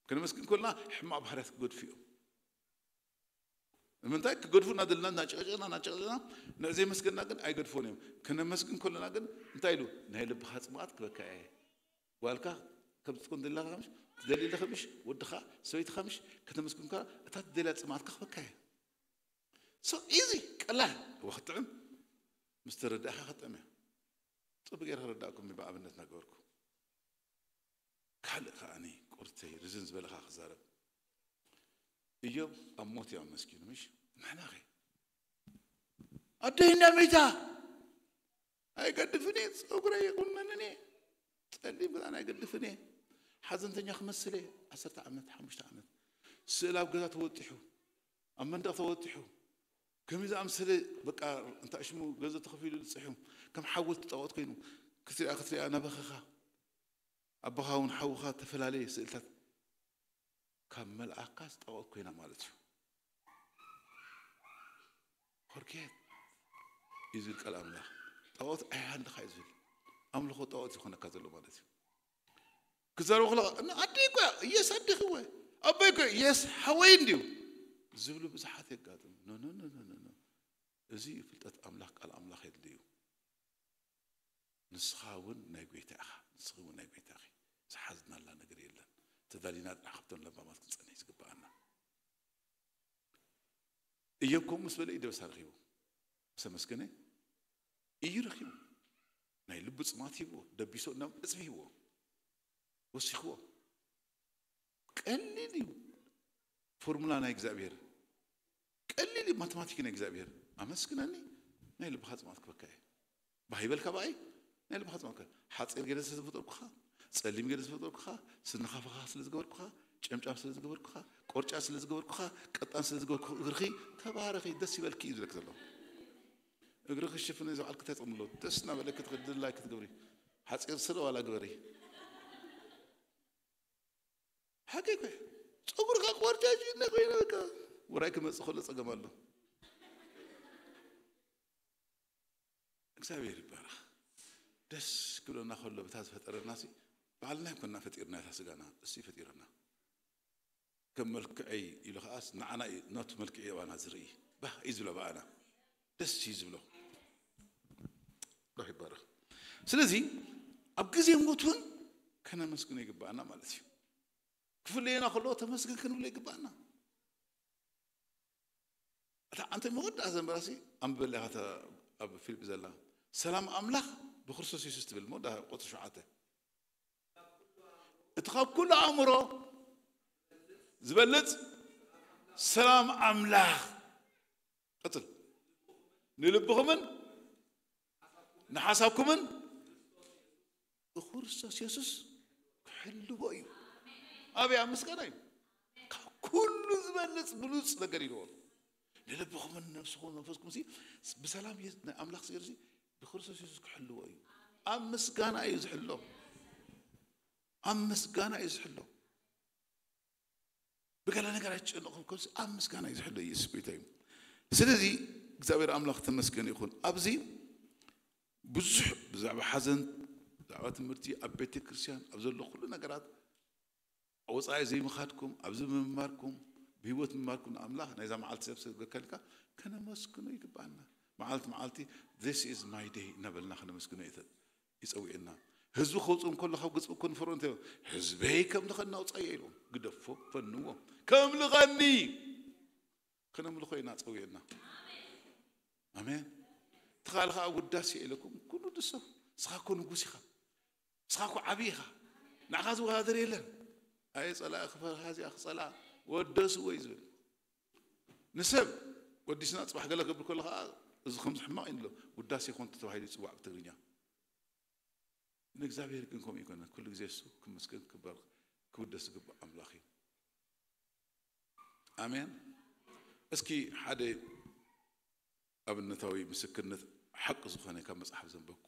ከነመስግን ከለና ሕማቕ ባህርያት ክገድፉ እዮም። ንምንታይ ክገድፉ እናደለና እናጨቀጨቅና እናጨቀጨቅና ንዕ ዘይመስገንና ግን ኣይገድፎን እዮም። ከነመስግን ከለና ግን እንታይ ኢሉ ናይ ልብኻ ጽምኣት ክበካ እየ። ጓልካ ከም ትኮን ደላ ከምሽ ትደሊ ለኸምሽ ወድኻ ሰበይትኻ ምሽ ከተመስግንካ እታ ትደልያ ጽምኣትካ ክበካ እየ። So easy ቀላል እወ ክጥዕም ምስ ተረዳእኻ ክጥዕም እያ። ጽቡቅ ገይረ ክረዳእኩም ብኣብነት ነገርኩ። ካልእ ከዓኒ ቁርተይ ርዝን ዝበለኻ ክዛረብ እዮብ ኣብ ሞት እዩ ኣመስኪኑ ምሽ ንሕና ኸ ኣደይና መይታ ኣይገድፍን እየ ጸጉረይ ይቁነንን እየ ጸሊም ክዳን ኣይገድፍን እየ ሓዘንተኛ ክመስል እየ ዓሰርተ ዓመት ሓሙሽተ ዓመት ስእል ኣብ ገዛ ተወጢሑ ኣብ መንደቕ ተወጢሑ ከመይ ዝኣምሰለ በቃ እንታይ ሽሙ ገንዘብ ተኸፊሉ ዝፅሑ ከም ሓወልቲ ጣዖት ኮይኑ ክትሪኣ ክትሪኣ ነበኸኻ ኣቦኻ እውን ሓውኻ ተፈላለየ ስእልታት ካብ መልኣካ ጣዖት ኮይና ማለት እዩ። ፎርጌት እዩ ዝብል ቃል ኣምላኽ ጣዖት ኣይሃልኻ እዩ ዝብል ኣምልኾ ጣዖት ዝኾነካ ዘሎ ማለት እዩ። ክዛረቡ ከለኻ እና ኣደይ እኮ እየስ ኣዴኺ እወ ኣቦይ እኮ እየስ ሓወይ እንድዩ ዝብሉ ብዙሓት የጋጥም። ኖ ኖ ኖ ኖ ኖ እዚ ፍልጠት ኣምላኽ ቃል ኣምላኽ የድልዩ። ንስኻ እውን ናይ ጎይታ ኢኻ፣ ንስኺ እውን ናይ ጎይታ ኢኺ። ዝሓዝናላ ነገር የለን። ተዳሊና ጥራሕ ካብተን ለባማት ክንጸንሕ ዝግብኣና። እዮብ ከምኡ ምስ በለ እዩ ደበሳ ረኺቡ። ምስ ኣመስገነ እዩ ረኺቡ። ናይ ልቡ ጽማት ሂብዎ፣ ደቢሶ ናብ ዕጽፊ ሂብዎ። ወሲኽዎ። ቀሊል እዩ ፎርሙላ ናይ እግዚኣብሔር። ቀሊል እዩ ማቴማቲክ ናይ እግዚኣብሔር። ኣመስግነኒ ናይ ልብኻ ጽማት ክበካ እየ። ባህ ይበልካ ብኣይ ናይ ልብኻ ጽማት ክበካ። ሓጺር ገለ ስለ ዝፈጠርኩኻ፣ ጸሊም ገለ ዝፈጠርኩኻ፣ ስንኻ ፈኻ ስለ ዝገበርኩኻ፣ ጨምጫም ስለ ዝገበርኩኻ፣ ቆርጫ ስለ ዝገበርኩኻ፣ ቀጣን ስለ ዝገበርኩ እግርኺ ተባረኺ ደስ ይበልኪ እዩ ዝብለክ ዘሎ። እግርኺ ሽፍን እዚ በዓል ክታይ ጸምሎ ደስ እናበለክ ትኽእል ድላይ ክትገብሪ። ሓጺር ስለ ዋላ ግበሪ። ሓቂ እኮ እዩ። ፀጉርካ ቆርጫጭ እንደ ኮይነ በቃ ውራይ ክመፅእ ከሎ ፀገም ኣሎ። እግዚኣብሔር ይባረኽ። ደስ ክብለና ከሎ ብታ ዝፈጠረና ሲ ባዕልና ይኮንና ፈጢርና እታ ስጋና እሱ ይፈጢረና። ከም መልክዐይ ኢሉ ከዓስ ንዓና እዩ ናቱ መልክዕ እዩ ኣባና ዝርኢ ባህ እዩ ዝብሎ ብኣና ደስ እዩ ዝብሎ። ሮህ ይባረኽ። ስለዚ ኣብ ግዜ ሞት እውን ከነመስግኖ ይግባኣና ማለት እዩ። ክፍለየና ከለዎ ተመስገን ክንብሎ ይግባኣና። እታ ኣንተ መወዳእ ዘንበራሲ ኣንብበለያ እታ ኣብ ፊልፕ ዘላ ሰላም ኣምላኽ ብክርስቶስ የሱስ ትብል መወዳ ቁፅሪ ሸውዓተ እቲ ካብ ኩሉ ኣእምሮ ዝበልፅ ሰላም ኣምላኽ ቀፅል ንልብኹምን ንሓሳብኩምን ብክርስቶስ የሱስ ክሕልዎ እዩ። ኣበይ ኣብ ምስጋና እዩ። ካብ ኩሉ ዝበልፅ ብሉፅ ነገር ኢልዎ። ንልብኹምን ነፍስኹም መንፈስኩም ሲ ብሰላም የ- ናይ ኣምላኽ ስገር ሲ ብክርስቶስ የሱስ ክሕልዎ እዩ። ኣብ ምስጋና እዩ ዝሕሎ። ኣብ ምስጋና እዩ ዝሕሎ። ብገለ ነገር ኣይጨነቕኩም፣ ከምዚ ኣብ ምስጋና እዩ ዝሕሎ ኢየሱስ ጎይታ እዩ። ስለዚ እግዚኣብሔር ኣምላኽ ተመስገን ይኹን። ኣብዚ ብዙሕ ብዛዕባ ሓዘን፣ ብዛዕባ ትምህርቲ ኣብ ቤተ ክርስቲያን ኣብ ዘሎ ኩሉ ነገራት ወፃኢ ዘይምኻድኩም ኣብዚ ምምባርኩም ብህይወት ምምባርኩም ንኣምላኽ ናይዛ መዓልቲ ሰብ ሰገከልካ ከነመስግኖ ይግባኣና። መዓልቲ መዓልቲ this is my day እናበልና ከነመስግኖ ይተ- ይፀውዕና። ህዝቢ ከውፅእ እንከሎ ካብ ገፅ እኮ ንፈርዖን እንታይ ህዝበይ ከም ልኸኒ ኣውፃዮ ኢልዎም ግደፎ ፈንዎ ከም ልኸኒ ከነምልኾ ኢና ፀዊዕና። ኣሜን። ትኻል ከዓ ውዳሴ ኢለኩም ኩሉ ድሰ ንስኻ እኮ ንጉስ ኢኻ፣ ንስኻ እኮ ዓብዪ ኢኻ፣ ንዓኻ ዝወዳደር የለን። ኣየ ፀላኢ ክፈርሃ እዚኣ ክፀልኣ ወደስዎ እዩ ዝብል። ንሰብ ወዲስና ፅባሕ ገለ ክብል ከሎ ከዓ እዚ ከምዚ ሕማቕ እዩ ንሎ ውዳሴ ኮንቱ ተባሂሉ ይፅዋዕ ብትግርኛ። ንእግዚኣብሔር ግን ከምኡ ይኮነ። ኩሉ ግዜ እሱ ክመስገን ክበር ክውደስ ዝግባእ ኣምላኽ እዩ። ኣሜን። እስኪ ሓደ ኣብነታዊ ምስክርነት ሓቂ ዝኾነ ካብ መጽሓፍ ዘንበብኩ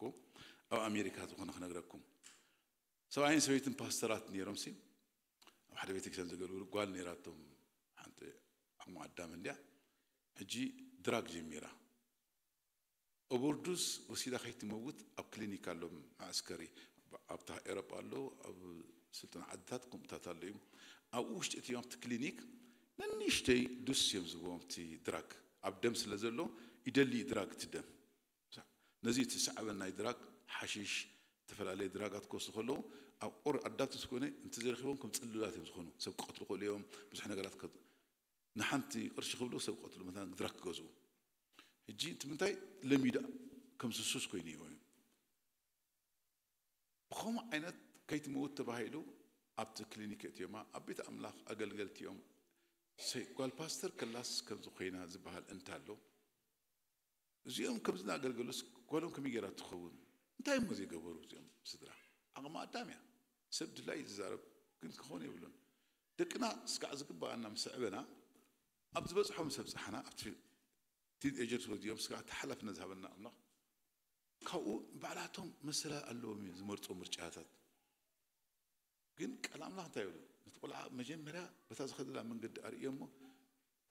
ኣብ ኣሜሪካ ዝኾነ ክነግረኩም። ሰብኣይን ሰበይትን ፓስተራት ነይሮም ሲ ኣብ ሓደ ቤተክርስትያን ዘገልግሉ ጓል ነይራቶም ሓንቲ ዓቕሙ ኣዳም እንዲያ ሕጂ ድራግ ጀሚራ ኦቨርዱስ ወሲዳ ከይትመውት ኣብ ክሊኒክ ኣሎ መዐስከሪ ኣብታ ኤሮጳ ኣሎ ኣብ ስልጡን ዓድታት ከምኡታት ኣሎ እዩ ኣብኡ ውሽጢ እትዮም ኣብቲ ክሊኒክ ንንሽተይ ዱስ እዮም ዝብዎም እቲ ድራግ ኣብ ደም ስለ ዘሎ ይደሊ ድራግ እቲ ደም ነዚ እቲ ሰዕበን ናይ ድራግ ሓሽሽ ዝተፈላለዩ ድራጋት ክወስዱ ከለዉ ኣብ ኦር ኣዳፕት ዝኾነ እንተዘረኪቦም ከም ፅሉላት እዮም ዝኾኑ ሰብ ክቐትሉ ክእሉ እዮም ብዙሕ ነገራት ንሓንቲ ቅርሺ ክብሉ ሰብ ክቐትሉ መታን ድራግ ክገዝኡ ሕጂ እቲ ምንታይ ለሚዳ ከም ስሱስ ኮይኑ ይሆኑ ብኸምኡ ዓይነት ከይትመውት ተባሂሉ ኣብቲ ክሊኒክ እትዮማ ኣብ ቤት ኣምላኽ ኣገልገልቲ እዮም ጓል ፓስተር ከላስ ከምዚ ኮይና ዝበሃል እንታሎ እዚኦም ከምዚ እናኣገልገሉስ ጓሎም ከመይ ገይራ ትኸውን እንታይ እሞ ዘይገበሩ እዚኦም ስድራ ዓቕሚ ኣዳም እያ ሰብ ድላይ ዝዛረብ ግን ክኸውን የብሉን ደቅና ስጋዕ ዝግባኣና ምስ ኣዕበና ኣብ ዝበፅሖ ምስ ኣብፅሓና ኣብቲ ቲን ኤጀርስ ወዲኦም ስጋዕ ተሓላፍነት ዝሃበና ኣምላኽ ካብኡ ባዕላቶም መሰላ ኣለዎም እዩ ዝመርፁ ምርጫታት ግን ቃል ኣምላኽ እንታይ ይብሉ ነቲ ቆልዓ መጀመርያ በታ ዝኸደላ መንገዲ ኣርእዮ እሞ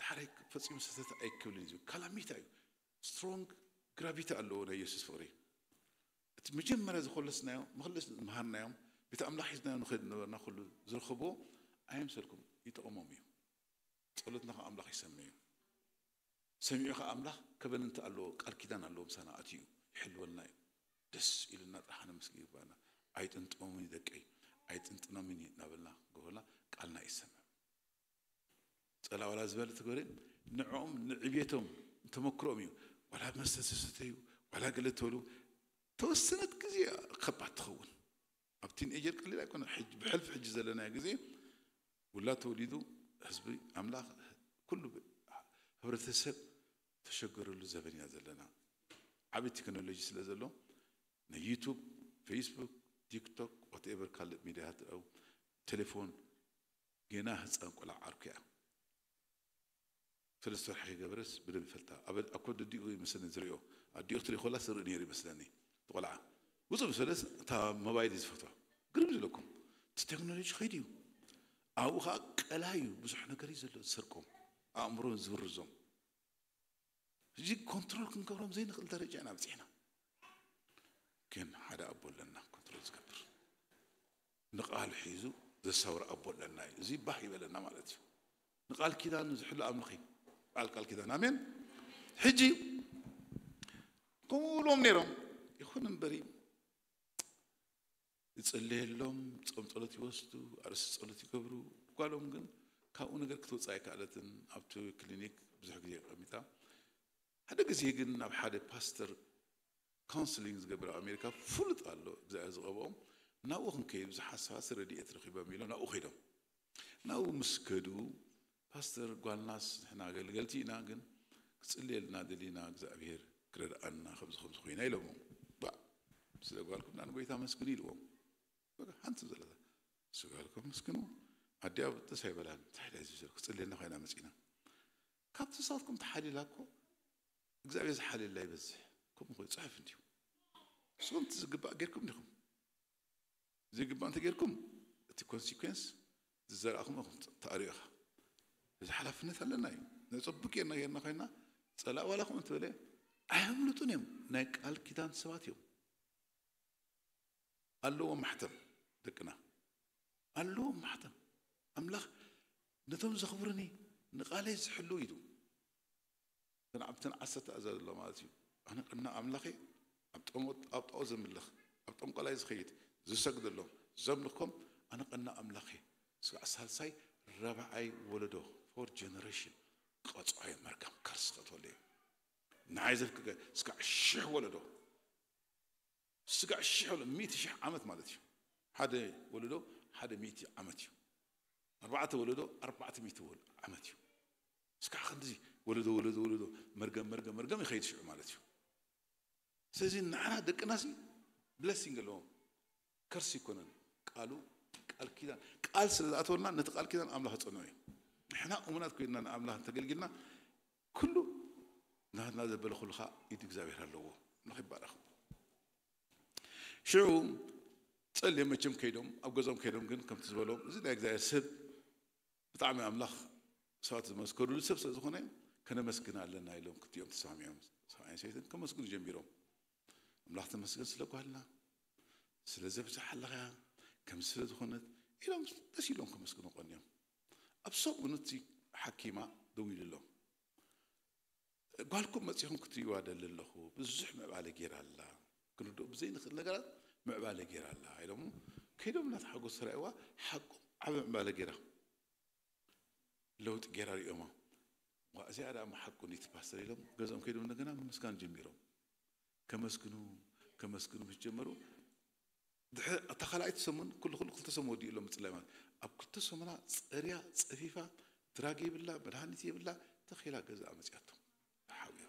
ዳሕራይ ፈፂሙ ስህተት ኣይክብልን እዩ ዝብል ካላሚታ እዩ ስትሮንግ ግራቪቲ ኣለዎ ናይ የሱስ ፍቕሪ እቲ መጀመርያ ዝኮለስናዮ መክለስ ዝመሃርናዮም ቤት ኣምላኽ ሒዝናዮ ንኸድ ነበርና ኩሉ ዝረኸብዎ ኣየምሰልኩም ይጠቕሞም እዩ ጸሎትና ካብ ኣምላኽ ይሰምዕ እዩ ሰሚዑ ከዓ ኣምላኽ ከበንንቲ ኣለዎ ቃል ኪዳን ኣለዎ ምሳና ኣትዩ ይሕልወልና እዩ ደስ ኢሉና ጥራሕ ነመስግን ይግባና ኣይጥንጥኖምን ደቀይ ኣይጥንጥኖምን እናበልና ክገብረና ቃልና ይሰምዕ ጸላዋላ ዝበለ ትግበረ ንዕኦም ንዕብየቶም ተመክሮም እዩ ዋላ መስተ ተሰተዩ ዋላ ገለ ተበሉ ተወሰነት ግዜ ከባድ ትኸውን ኣብ ቲንኤጀር ቀሊል ኣይኮነ ብሕልፊ ሕጂ ዘለናዮ ግዜ ውላድ ተወሊዱ ህዝቢ ኣምላኽ ኩሉ ህብረተሰብ ተሸገረሉ ዘበን ኢና ዘለና ዓብይ ቴክኖሎጂ ስለ ዘሎ ንዩቱብ ፌስቡክ ቲክቶክ ዋትኤቨር ካልእ ሚዲያታት ቴሌፎን ጌና ህፃን ቆልዓ ዓርኩ እያ ሰለስተ ወርሒ ከይገበረስ ብደንብ ይፈልጣ ኣብ ኮድ ኣዲኡ ይመስለኒ ዝሪኦ ኣዲኡ ክትሪኦ ከላ ስርኢ ነይሩ ይመስለኒ ቆልዓ ውፅእ ብሰለስ እታ ሞባይል እዩ ዝፈትዋ ግርም ዝለኩም እቲ ቴክኖሎጂ ከይዱ እዩ ኣብኡ ከዓ ቀላይ እዩ ብዙሕ ነገር እዩ ዘሎ ዝሰርቆም ኣእምሮን ዝብርዞም እዚ ኮንትሮል ክንገብሮም ዘይንኽእል ደረጃ ኢና ብፅሕና ግን ሓደ ኣቦ ኣለና ኮንትሮል ዝገብር ንቓል ሒዙ ዘሳውር ኣቦ ኣለና እዩ እዚ ባህ ይበለና ማለት እዩ ንቓል ኪዳኑ ዝሕሉ ኣምልኺ በዓል ቃል ኪዳን ኣሜን ሕጂ ከምኡ ኢሎም ነይሮም ይኹን እምበሪ ይጽለየሎም ጾም ጸሎት ይወስዱ ኣርእስቲ ጸሎት ይገብሩ ጓሎም ግን ካብኡ ነገር ክትወፅእ ኣይከኣለትን ኣብቲ ክሊኒክ ብዙሕ ግዜ ቀሚጣ ሓደ ግዜ ግን ናብ ሓደ ፓስተር ካውንስሊንግ ዝገብር ኣብ ኣሜሪካ ፍሉጥ ኣሎ እግዚኣብሔር ዝቐብኦም ናብኡ ክንከይድ ብዙሓት ሰባት ረድኤት ረኺቦም ኢሎም ናብኡ ከይዶም ናብኡ ምስ ከዱ ፓስተር ጓልናስ ንሕና ኣገልገልቲ ኢና ግን ክፅልየልና ደሊና እግዚኣብሔር ክረድኣና ከምዚ ከምዚ ኮይና ኢሎሞ ስለ ጓልኩም ና ንጎይታ መስግኑ ኢልዎም ሓንቲ ዘለታ ስለ ጓልኩም መስግኑ ኣዲኣ ብጥስ ኣይበላን እንታይ ዳ ዝዘር ክፅልየልና ኮይና መፂና ካብቲ ንሳትኩም ተሓሊላ እኮ እግዚኣብሔር ዝሓልየላ ይበዝሕ። ከምኡ ኮይኑ ጽሑፍ እንድዩ። ንስኹም እቲ ዝግባእ ጌርኩም ዲኹም? ዘይግባእ እንተ ጌርኩም እቲ ኮንሲኩዌንስ ዝዘራእኹም ኢኹም ተኣሪኡ ኢኻ። እዚ ሓላፍነት ኣለና እዩ። ነጸብቅ ጌርና ጌርና ኮይና ጸላእ ዋላ ከምኡ እንተበለ ኣየምልጡን እዮም። ናይ ቃል ኪዳን ሰባት እዮም። ኣለዎም ማሕተም ደቅና ኣለዎም ማሕተም። ኣምላኽ ነቶም ዘኽብሩኒ ንቓለይ ዝሕሉ ኢሉ። እተን ዓሰርተ ትእዛዝ ኣሎ ማለት እዩ። ኣነ ቀና ኣምላኸ ኣብ ጠሞ- ኣብ ጣዖት ዘምልኽ ኣብ ጠንቆላይ ዝኸይድ ዝሰግደሎም ዘምልኾም ኣነ ቀና ኣምላኸ። ስጋዕ ሳልሳይ ራብዓይ ወለዶ ፎር ጀነሬሽን ቀጽዖ መርገም ከርስ ከእትወለይ ንዓይ ዘፍቅገ ስጋዕ ሽሕ ወለዶ ስጋዕ ሽሕ ወለዶ ሚእቲ ሽሕ ዓመት ማለት እዩ። ሓደ ወለዶ ሓደ ሚእቲ ዓመት እዩ። ኣርባዕተ ወለዶ ኣርባዕተ ሚእቲ ወል- ዓመት እዩ። ስጋዕ ክንድዚ ወለዶ ወለዶ ወለዶ መርገም መርገም መርገም ይኸይድ ሽዑ ማለት እዩ። ስለዚ ንዓና ደቅናሲ ብለሲንግ ኣለዎም ከርሲ ይኮነን ቃሉ ቃል ኪዳን ቃል ስለ ዝኣተወልና ነቲ ቃል ኪዳን ኣምላኽ ጸንዑ እዩ። ንሕና እሙናት ኮይንና ንኣምላኽ እንተገልጊልና ኩሉ ናትና ዘበለ ኩሉ ከዓ ኢድ እግዚኣብሔር ኣለዎ። ኣምላኽ ይባረኽ። ሽዑ ጸልዮም መቸም ከይዶም ኣብ ገዛኦም ከይዶም ግን ከምቲ ዝበሎም እዚ ናይ እግዚኣብሔር ሰብ ብጣዕሚ ኣምላኽ ሰባት ዝመስከሩሉ ሰብ ስለ ዝኾነ ከነመስግን ኣለና ኢሎም ክልቲኦም ተሰማሚዖም ሰብኣይን ሰበይትን ከመስግኑ ጀሚሮም። ኣምላኽ ተመስገን ስለ ጓልና ስለ ዘብዝሓለኻያ ከምዚ ስለ ዝኾነት ኢሎም ደስ ኢሎም ከመስግኑ ቀንዮም። ኣብ ሰሙን እቲ ሓኪማ ደዊሉሎም ጓልኩም መፂኹም ክትሪእዋ ደሊ ኣለኹ ብዙሕ ምዕባለ ገይራ ኣላ ክንርድኦ ብዘይ ንኽእል ነገራት ምዕባለ ገይራ ኣላ ኢሎም ከይዶም እናተሓጎሱ ተራእዋ ሓቁ ዓበ ምዕባለ ገይራ ለውጢ ገይራ ሪኦማ እዚኣ ደኣ ሓቁ እንዲት ፓስተር ኢሎም ገዝኦም ከይዶም እንደገና ምምስጋን ጀሚሮም ከመስግኑ ከመስግኑ ምስ ጀመሩ ድሕሪ እታ ካልኣይቲ ሰሙን ኩሉ ኩሉ ክልተ ሰሙን ወዲኡ ኣሎ ምፅላይ ማለት ኣብ ክልተ ሰሙና ፀርያ ፀፊፋ ድራግ የብላ መድሃኒት የብላ ተኺላ ገዛ መፅያቶ ሓውያ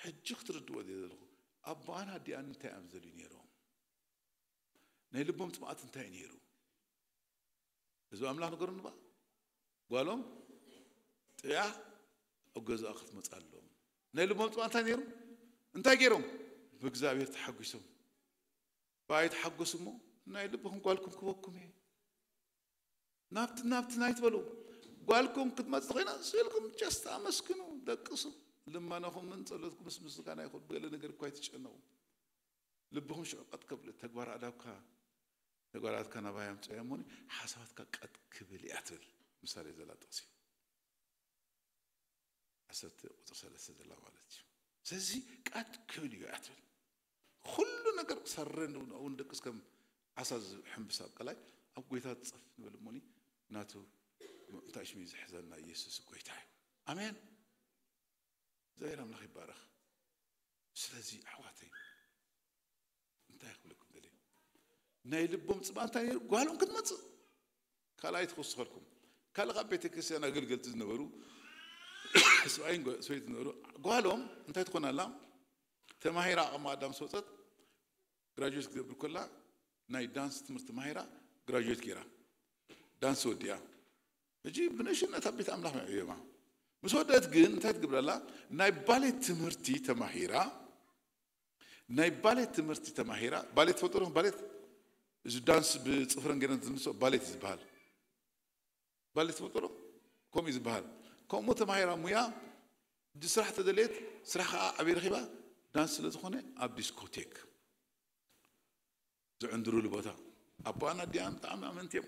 ሕጂ ክትርድዎ ድየ ዘለኹ ኣቦኣን ኣዲኣን እንታይ እዮም ዝደልዩ ነይሮም ናይ ልቦም ፅምኣት እንታይ ነይሩ እዚ ኣምላኽ ነገሩ ንባ ጓሎም ጥያ ኣብ ገዛኣ ክትመፃ ኣለዎም ናይ ልቦም ፅምኣት እንታይ ነይሩ እንታይ ገይሮም ብእግዚኣብሔር ተሓጒሶም ብኣይ ተሓጎሱ እሞ ናይ ልብኹም ጓልኩም ክበኩም እየ ናብቲ ናብቲ ናይ ትበሉ ጓልኩም ክትመፅእ ኮይና ስኢልኩም ጀስት ኣመስግኑ ደቅሱ ልመናኹምን ፀሎትኩምስ ምስጋና ይኹን ገለ ነገር እኳ ኣይትጨነቑ ልብኹም ሽዑ ቀጥ ከብል ተግባር ኣዳብካ ተግባራትካ ናባይ ኣምፅኦ እሞኒ ሓሳባትካ ቀጥ ክብል እያ ትብል ምሳሌ ዘላ ጥቕሲ ዓሰርተ ቁፅሪ ሰለስተ ዘላ ማለት እዩ ስለዚ ቀጥ ክብል እዩ እያ ትብል ኩሉ ነገር ሰረን እውን ደቅስ ከም ዓሳ ዝሕምብስ ኣብ ቀላይ ኣብ ጎይታ ዝፀፍ ንብል እሞኒ ናቱ እንታይ ሽሚ ዝሕዘና ኢየሱስ ጎይታ እዩ ኣሜን እግዚኣብሔር ኣምላኽ ይባረኽ ስለዚ ኣሕዋተይ እንታይ ክብለኩም ደለ ናይ ልቦም ፅባእ እንታይ ነይሩ ጓሎም ክትመፅእ ካልኣይ ትክስኸልኩም ካልእ ካብ ቤተክርስትያን ኣገልገልቲ ዝነበሩ ሰብኣይን ሰበይቲ ዝነበሩ ጓሎም እንታይ ትኾናላ ተማሂራ ኣቐማ ኣዳም ስወፀት ግራጁዌት ክትገብር ከላ ናይ ዳንስ ትምህርቲ ተማሂራ ግራጁዌት ገይራ ዳንስ ወዲኣ ሕጂ ብንእሽነታ ቤት ኣምላኽ መዕብዮማ ምስ ወደት ግን እንታይ ትገብረላ ናይ ባሌት ትምህርቲ ተማሂራ ናይ ባሌት ትምህርቲ ተማሂራ ባሌት ትፈልጦ ባሌት እዚ ዳንስ ብፅፍረን ገይረን ዝንስኦ ባሌት ዝበሃል ባሌት ትፈልጦ ከምኡ ዝበሃል ከምኡ ተማሂራ ሙያ ስራሕ ተደልየት ስራሕ ከዓ ኣበይ ረኪባ ዳንስ ስለ ዝኾነ ኣብ ዲስኮቴክ ዝዕንድሩሉ ቦታ ኣቦኣን ኣዲኣን ብጣዕሚ ኣመንቲ እዮም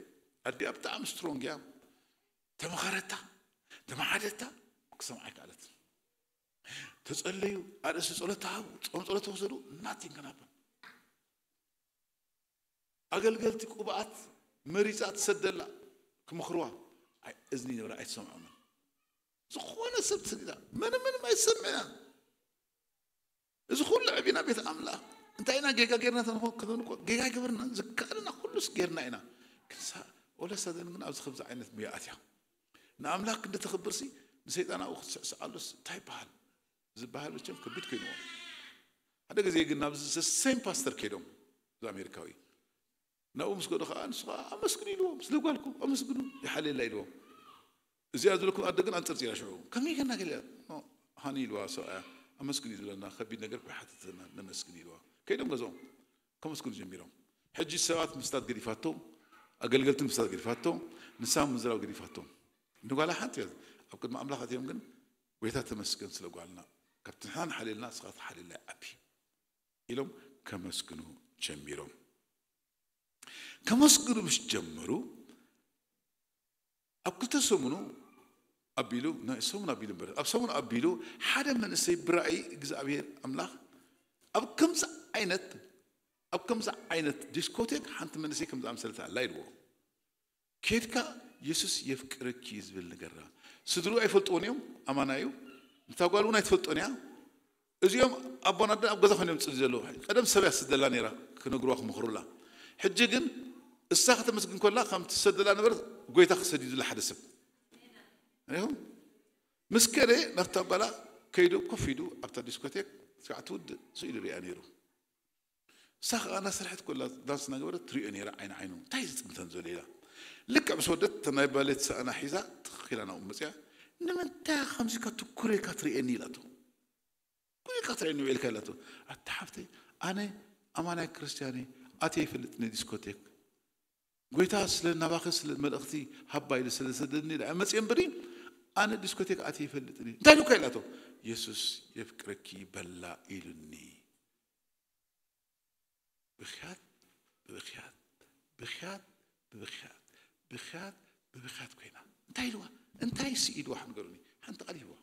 ኣዲኣ ብጣዕሚ ስትሮንግ እያ ተመኸረታ ተመሓደታ ክሰምዓ ይከኣለት ተጸለዩ ኣርእስቲ ጸሎት ተሃቡ ጾም ጸሎት ተወሰዱ ናቲንግ ናበ ኣገልገልቲ ቅብኣት መሪጻ ትሰደላ ክመኽርዋ እዝኒ ነብራ ኣይትሰምዖምን ዝኾነ ሰብ ትሰዲዳ ምንም ምንም ኣይትሰምዕና እዚ ኩሉ ዕቢና ቤት ኣምላኽ እንታይ ኢና ጌጋ ጌርና ተንኾ ክብን እኮ ጌጋ ይገበርና ዝከኣልና ኩሉስ ጌርና ኢና ክንሳ ወለሳ ግን ኣብዚ ከምዚ ዓይነት ሙያ ኣትያ ንኣምላኽ ክንዲ ተኽብርሲ ንሰይጣን ኣብኡ ክትስዕስዓሉስ እንታይ ይበሃል ዝበሃል መቸም ከቢድ ኮይንዎ ሓደ ግዜ ግን ናብ ሴም ፓስተር ከይዶም እዚ ኣሜሪካዊ ናብኡ ምስ ከዱ ከዓ ንሱ ከዓ ኣመስግኑ ኢልዎም ስለ ጓልኩም ኣመስግኑ ይሓልየላ ኢልዎም እዚኣ ዝለኩም ኣደ ግን ኣንጠርጢራ ሽዑ ከመይ ገና ገለ ሃኒ ኢልዋ ሰብኣያ። ኣመስግን እዩ ዝብለና፣ ከቢድ ነገር እኮ ይሓትተና፣ ነመስግን ኢልዋ። ከይዶም ገዝኦም ከመስግኑ ጀሚሮም። ሕጂ ሰባት ምስታት ገዲፋቶ፣ ኣገልገልቲ ምስታት ገዲፋቶ፣ ንሳ ምዝራብ ገዲፋቶ። ንጓላ ሓንቲ እያ። ኣብ ቅድሚ ኣምላኽ ኣትዮም ግን ጎይታ ተመስገን ስለ ጓልና፣ ካብቲ ንሕና ንሓልየልና ንስኻ ትሓልየልና ይዓቢ ኢሎም ከመስግኑ ጀሚሮም። ከመስግኑ ምስ ጀመሩ ኣብ ክልተ ሰሙኑ ኣቢሉ፣ ናይ ሰሙን ኣቢሉ እምበር፣ ኣብ ሰሙን ኣቢሉ ሓደ መንእሰይ ብራእይ እግዚኣብሔር ኣምላኽ ኣብ ከምዚ ዓይነት ኣብ ከምዚ ዓይነት ዲስኮቴክ ሓንቲ መንእሰይ ከም ዝኣምሰለት ኣላ ኢልዎ። ኬድካ የሱስ የፍቅረኪ እዩ ዝብል ንገራ። ስድርኡ ኣይፈልጥዎን እዮም፣ ኣማና እዩ። እታ ጓል እውን ኣይትፈልጦን እያ። እዚኦም ኣቦን ኣደን ኣብ ገዛ ኮይኖም ጽሊ ዘለዉ። ቀደም ሰብ እያ ትስደላ ነይራ፣ ክነግርዋ ክመኽሩላ። ሕጂ ግን እሳ ከተመስግን ከላ ከም ትሰደላ ነበረት፣ ጎይታ ክሰድድላ ሓደ ሰብ ሪኹም። ምስ ከደ ናብታ ጓላ ከይዱ ኮፍ ኢሉ ኣብታ ዲስኮቴክ ክሳዕ ትውድእ ስኢሉ ሪኣ ነይሩ። እሳ ከዓ እናሰርሐት ኮላ ዳንስ እናገበረት ትሪኦ ነይራ ዓይኒ ዓይኑ። እንታይ ዝጥምተን ዘሎ ኢላ። ልክዕ ምስ ወደት እታ ናይ ባሌት ሰኣና ሒዛ ትኽኽ ኢላ ናብኡ መፅያ። ንምንታይ ከምዚ ኢልካ ትኩር ኢልካ ትሪኤኒ ኢላቶ። ትኩር ኢልካ ትሪኤኒ ውዒልካ ኢላቶ። ኣታ ሓፍተይ፣ ኣነ ኣማናይ ክርስትያን እየ፣ ኣትየ ይፈልጥኒ ዲስኮቴክ። ጎይታ ስለ ናባኺ ስለ መልእኽቲ ሃባ ኢሉ ስለ ዝሰደድኒ ኢለ መፅየ እምበሪ ኣነ ዲስኮቴክ ኣትየ ይፈልጥኒ። እንታይ ኢሉካ ኢላቶ። የሱስ የፍቅረኪ በላ ኢሉኒ። ብኽያት ብብኽያት ብኽያት ብብኽያት ብኽያት ብብኽያት ኮይና እንታይ ኢልዋ እንታይ ስኢድዋ ንገሩኒ። ሓንቲ ቃል ይህዋ።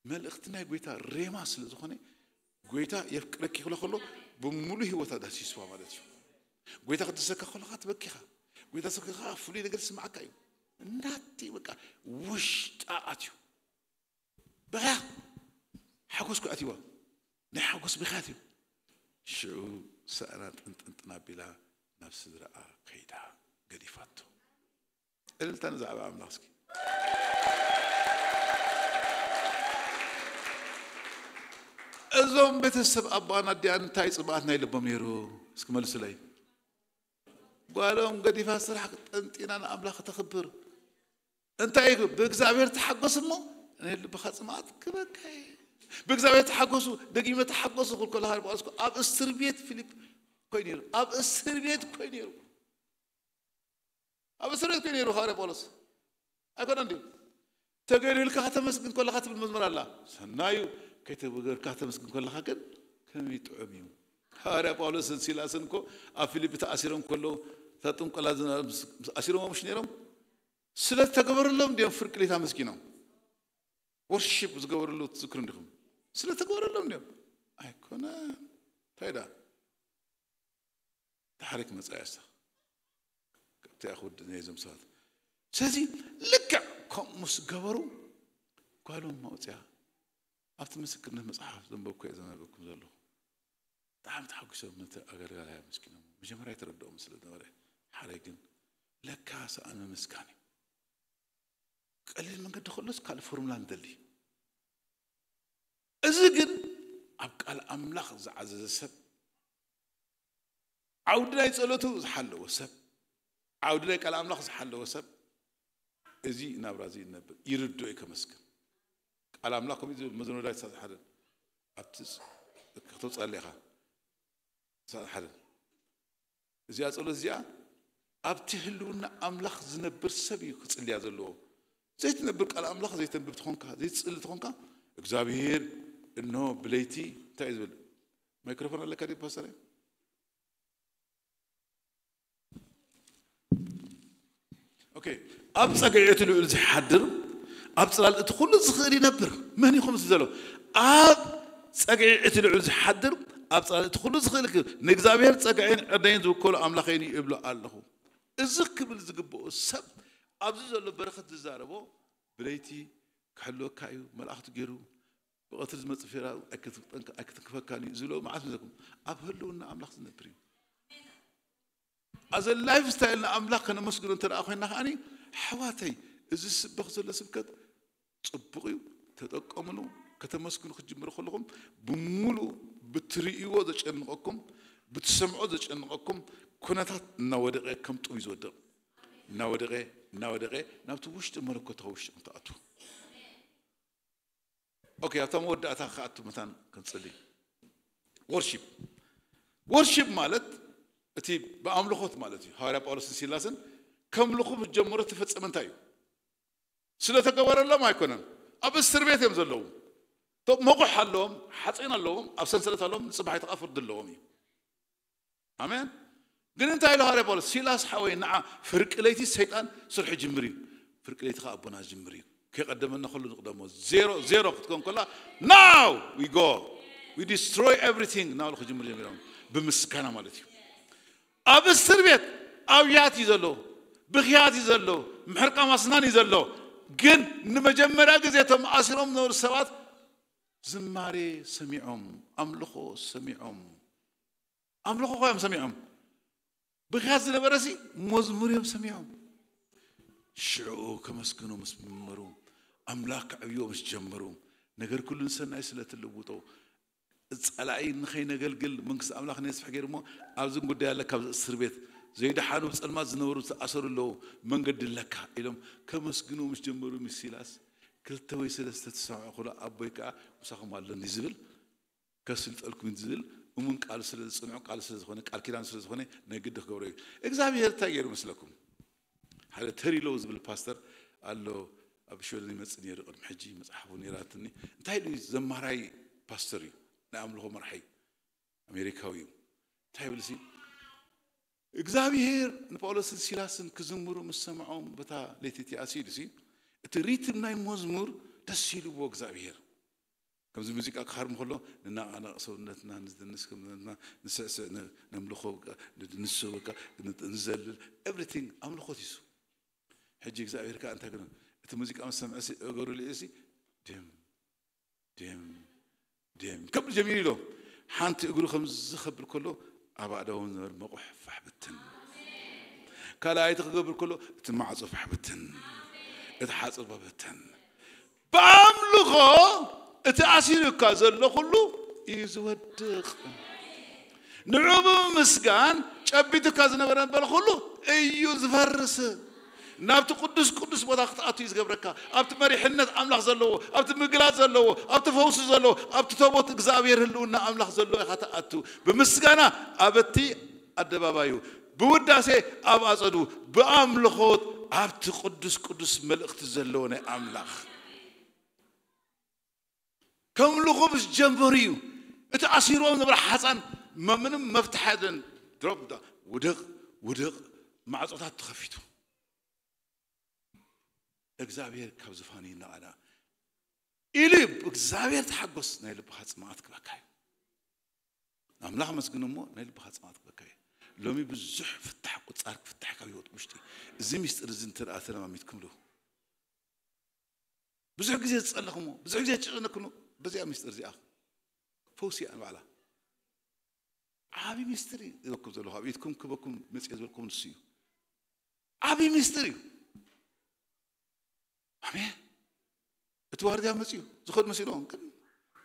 መልእኽቲ ናይ ጎይታ ሬማ ስለ ዝኾነ ጎይታ የፍቅረኪ ክብላ ከሎ ብምሉእ ህይወታ ዳሲስዋ ማለት እዩ። ጎይታ ክትሰካ ከለኻ ትበኪኻ። ጎይታ ሰካ ፍሉይ ነገር ዝስማዓካ እዩ። እናቲ በቃ ውሽጣ ኣትዩ በያ ሓጎስ ክኣትዋ ናይ ሓጎስ ብኽያት እዩ። ሽዑ ሰእና ጥንጥንጥን ኣቢላ ናብ ስድራኣ ከይዳ ገዲፋቶ። እልልታ ንዛዕባ ኣምላኽ እስኪ። እዞም ቤተሰብ ኣቦኣን ኣዲኣን እንታይ ጽብኣት ናይ ልቦም ነይሩ? እስኪ መልሱለይ። ጓሎም ገዲፋ ስራሕ ጠንጢና ንኣምላኽ ከተኽብር። እንታይ እዩ? ብእግዚኣብሔር ተሓጎስ እሞ ናይ ልብኻ ጽምኣት ክበካ እየ። ብእግዚኣብሔር ተሓጎሱ፣ ደጊመ ተሓጎሱ ክብል ከሎ ሃዋርያ ጳውሎስ እኮ ኣብ እስር ቤት ፊልፕ ኮይኑ ነይሩ። ኣብ እስር ቤት ኮይኑ ነይሩ። ኣብ እስር ቤት ኮይኑ ነይሩ ሃዋርያ ጳውሎስ ኣይኮነን ድዩ? ተገይሩልካ ከተመስግን ከለኻ ትብል መዝሙር ኣላ። ሰናዩ ከይተገበረልካ ከተመስግን ከለኻ ግን ከመይ ጥዑም እዩ። ሃዋርያ ጳውሎስን ሲላስን እኮ ኣብ ፊልፒ ተኣሲሮም ከለዉ እታ ጥንቆላ ዝና-፣ ኣሲሮም ምሽ ነይሮም? ስለ ዝተገበረሎም ድዮም ፍርቂ ሌት ኣመስጊኖም? ወርሺፕ ዝገበረሉ ትዝክሩ እንዲኹም? ስለ ዝተገበረሎም ድዮም? ኣይኮነን። እንታይ ደኣ? ድሓረይ ክመጻ እያ እሳ። ካብቲ ኣኹድ ናይ እዞም ሰባት። ስለዚ ልክዕ ከምኡ ምስ ገበሩ ጓሎም ኣውፅያ ኣብቲ ምስክርነት መጽሓፍ ዘንበብኩ እየ ዘንበብኩም ዘለኹ። ብጣዕሚ ተሓጒሶም ነቲ ኣገልጋላይ ኣመስጊኖም። መጀመርያ ኣይተረድኦም ስለ ዝነበረ ሓረይ ግን ለካ ሰኣን ምምስጋን እዩ። ቀሊል መንገዲ ከሎስ ካልእ ፎርሙላ ንደሊ። እዚ ግን ኣብ ቃል ኣምላኽ ዝዓዘዘ ሰብ፣ ዓውዲ ናይ ጸሎቱ ዝሓለወ ሰብ፣ ዓውዲ ናይ ቃል ኣምላኽ ዝሓለወ ሰብ እዚ ናብራ እዚ ይነብር ይርድኦ እዩ ከመስግን። ቃል ኣምላኽ ከምኡ ዝብል መዝሙረ ዳዊት ሰላሳ ሓደ ኣብቲ ፅ-፣ ከተውፅኣለ ኢኻ። ሰላሳ ሓደ እዚኣ ጸሎት እዚኣ ኣብቲ ህልውና ኣምላኽ ዝነብር ሰብ እዩ ክጽልያ ዘለዎ። ዘይትነብር ቃል ኣምላኽ ዘይተንብብ ትኾንካ፣ ዘይትጽሊ ትኾንካ፣ እግዚኣብሔር እንሆ ብለይቲ እንታይ እዩ ዝብል? ማይክሮፎን ኣለካ ድዩ ፓስተር? ኦኬ፣ ኣብ ጸግዒ እቲ ልዑል ዝሓድር ኣብ ጽላል እቲ ኩሉ ዝኽእል ይነብር። መን እዩ ከምዚ ዘሎ? ኣብ ጸግዒ እቲ ልዑል ዝሓድር ኣብ ጽላል እቲ ኩሉ ዝኽእል ክብል ንእግዚኣብሔር ጸግዒን ዕርደይን ዝውከሉ ኣምላኸይን እዩ እብሎ ኣለኹ። እዚ ክብል ዝግብኦ ሰብ ኣብዚ ዘሎ በረኸት ዝዛረቦ ብለይቲ ክሕልወካ እዩ፣ መላእኽቲ ገይሩ ብቐትሪ ዝመጽእ ፊራ ኣይክትንክፈካን እዩ ዝብሎ መዓት መዘኩም ኣብ ህልውና ኣምላኽ ዝነብር እዩ። ኣዘ ላይፍ ስታይል ንኣምላኽ ከነመስግኖ እንተ ደኣ ኮይንና ከኣኒ ኣሕዋተይ እዚ ዝስበኽ ዘሎ ስብከት ጽቡቕ እዩ፣ ተጠቀምሉ። ከተመስግኑ ክትጅምሩ ከለኹም ብምሉእ ብትርእይዎ ዘጨንቐኩም ብትሰምዖ ዘጨንቐኩም ኩነታት እናወደቐ ከም ጡብ እዩ ዝወድቕ። እናወደቐ እናወደቐ ናብቲ ውሽጢ መለኮታዊ ውሽጢ ክትኣቱ። ኦኬ፣ ኣብታ መወዳእታ ክኣቱ መታን ክንጽሊ። ወርሺፕ ወርሺፕ ማለት እቲ ብኣምልኾት ማለት እዩ። ሃዋርያ ጳውሎስን ሲላስን ከምልኹ ምስ ጀመሩ ተፈጸመ እንታይ እዩ? ስለተገበረሎም ኣይኮነን። ኣብ እስር ቤት እዮም ዘለዉ። ቶ- መቑሕ ኣለዎም፣ ሓፂን ኣለዎም፣ ኣብ ሰንሰለት ኣለዎም። ንፅባሕ ይተቃ ፍርዲ ኣለዎም እዩ። ኣሜን። ግን እንታይ ኢሉ ሃዋርያ ጳውሎስ? ሲላስ ሓወይ፣ ንዓ ፍርቂ ለይቲ ሰይጣን ስርሑ ጅምር እዩ። ፍርቂ ለይቲ ከዓ ኣቦና ዝጅምር እዩ። ከይቀደመና ኩሉ ንቅደሞ። ዜሮ ዜሮ ክትከውን ከላ፣ now we go, we destroy everything እናበሉ ክጅምር ጀሚሮም። ብምስጋና ማለት እዩ። ኣብ እስር ቤት ኣብያት እዩ ዘሎ፣ ብኽያት እዩ ዘሎ፣ ምሕርቃ ማስናን እዩ ዘሎ። ግን ንመጀመርያ ግዜ እቶም ኣሲሮም ዝነበሩ ሰባት ዝማሬ ሰሚዖም፣ ኣምልኾ ሰሚዖም። ኣምልኾ እኮ እዮም ሰሚዖም። ብኽያት ዝነበረ ሲ መዝሙር እዮም ሰሚዖም። ሽዑ ከመስግኑ ምስ ጀመሩ፣ ኣምላኽ ከዕብዮ ምስ ጀመሩ፣ ነገር ኩሉ ንሰናይ ስለ ትልውጦ፣ ጸላኢ ንኸይነገልግል መንግስቲ ኣምላኽ ነስፍሕ ገይሩ እሞ፣ ኣብዚ ጉዳይ ኣለካ፣ ኣብዚ እስር ቤት ዘይደሓኑ ብጸልማት ዝነበሩ ዝተኣሰሩ ኣለዉ፣ መንገዲ ኣለካ ኢሎም ከመስግኑ ምስ ጀመሩ፣ ምስ ሲላስ ክልተ ወይ ሰለስተ ተሰማዑ፣ ክሎ ኣቦይ ከኣ ምሳኹም ኣለኒ ዝብል ከስልጠልኩም ዝብል እሙን ቃል ስለ ዝጽንዑ፣ ቃል ስለ ዝኾነ፣ ቃል ኪዳን ስለ ዝኾነ ናይ ግዲ ክገብሮ እዩ። እግዚኣብሔር እንታይ ገይሩ መስለኩም? ሓደ ተሪሎ ዝብል ፓስተር ኣሎ፣ ኣብ ሽወደን ይመጽእ ነይሩ ቅድሚ ሕጂ፣ መጽሓፉ ነይራትኒ። እንታይ ኢሉ እዩ? ዘማራይ ፓስተር እዩ፣ ናይ ኣምልኾ መርሓይ ኣሜሪካዊ እዩ። እንታይ ይብል ሲ? እግዚኣብሔር ንጳውሎስን ሲላስን ክዝምሩ ምስ ሰምዖም፣ በታ ለይቲ እቲኣ ሲ ኢሉ ሲ፣ እቲ ሪትም ናይ መዝሙር ደስ ኢልዎ እግዚኣብሔር። ከምዚ ሙዚቃ ክሃርም ከሎ ንናቓነቕ ሰውነትና ንድንስ፣ ከም ሰውነትና ንስዕስዕ፣ ን- ነምልኾ፣ በቃ ንድንስ፣ በቃ ን- ንዘልል፣ ኤቭሪቲንግ ኣምልኾት እዩ እሱ። ሕጂ እግዚኣብሔር ከዓ እንታይ ገይሩ? እቲ ሙዚቃ ምስ ሰምዐ ሲ፣ እገሩ ልዒሉ ሲ፣ ድም ድም ድም ከብል ጀሚሩ ኢሎም። ሓንቲ እግሩ ከምዚ ከብል ከሎ ኣብ ኣእዳዎም ዝነበረ መቑሕ ፋሕ ብትን። ካልኣይቲ ክገብር ከሎ እቲ ማዕጾ ፋሕ ብትን፣ እቲ ሓጹር በተን። ብኣምልኾ እቲ ኣሲሩካ ዘሎ ኩሉ እዩ ዝወድቕ። ንዑ ብምምስጋን ጨቢጡካ ዝነበረ በለ ኩሉ እዩ ዝፈርስ። ናብቲ ቅዱስ ቅዱስ ቦታ ክትኣቱ እዩ ዝገብረካ። ኣብቲ መሪሕነት ኣምላኽ ዘለዎ፣ ኣብቲ ምግላጽ ዘለዎ፣ ኣብቲ ፈውሲ ዘለዎ፣ ኣብቲ ተቦት እግዚኣብሔር ህልውና ኣምላኽ ዘለዎ ኢኻ ትኣቱ። ብምስጋና ኣብ እቲ ኣደባባዩ፣ ብውዳሴ ኣብ ኣጸዱ፣ ብኣምልኾት ኣብቲ ቅዱስ ቅዱስ መልእኽቲ ዘለዎ ናይ ኣምላኽ። ከምልኹ ምስ ጀመሩ እዩ እቲ ኣሲርዎም ዝነበረ ሓፃን መ- ምንም መፍትሒ የለን። ድሮፕ ዳ- ውድቕ ውድቕ፣ ማዕፆታት ተኸፊቱ። እግዚኣብሔር ካብ ዝፋኑ ይነቓላ ኢሉ እዩ። እግዚኣብሔር ተሓጎስ፣ ናይ ልብኻ ፅምኣት ክበካ እዩ። ኣምላኽ ኣመስግን እሞ ናይ ልብኻ ፅምኣት ክበካ እዩ። ሎሚ ብዙሕ ፍታሕ፣ ቁፃር ፍታሕ ካብ ህይወት ውሽጢ፣ እዚ ሚስጥር እዚ እንተ ደኣ ተለማሚድኩምሉ፣ ብዙሕ ግዜ ዝጸለኽሞ፣ ብዙሕ ግዜ ዝጨነክሞ፣ በዚኣ ሚስጥር እዚኣ ፈውሲ እያ ንባዕላ። ዓቢ ሚስጥር እዩ ዝበኩም ዘለኹ፣ ኣብ ኢድኩም ክበኩም መጽዮ ዝበልኩም ንሱ እዩ። ዓቢ ሚስጥር እዩ። ኣሜን። እቲ ዋርድያ መጽዩ ዝኸድ መሲሎም፣ ግን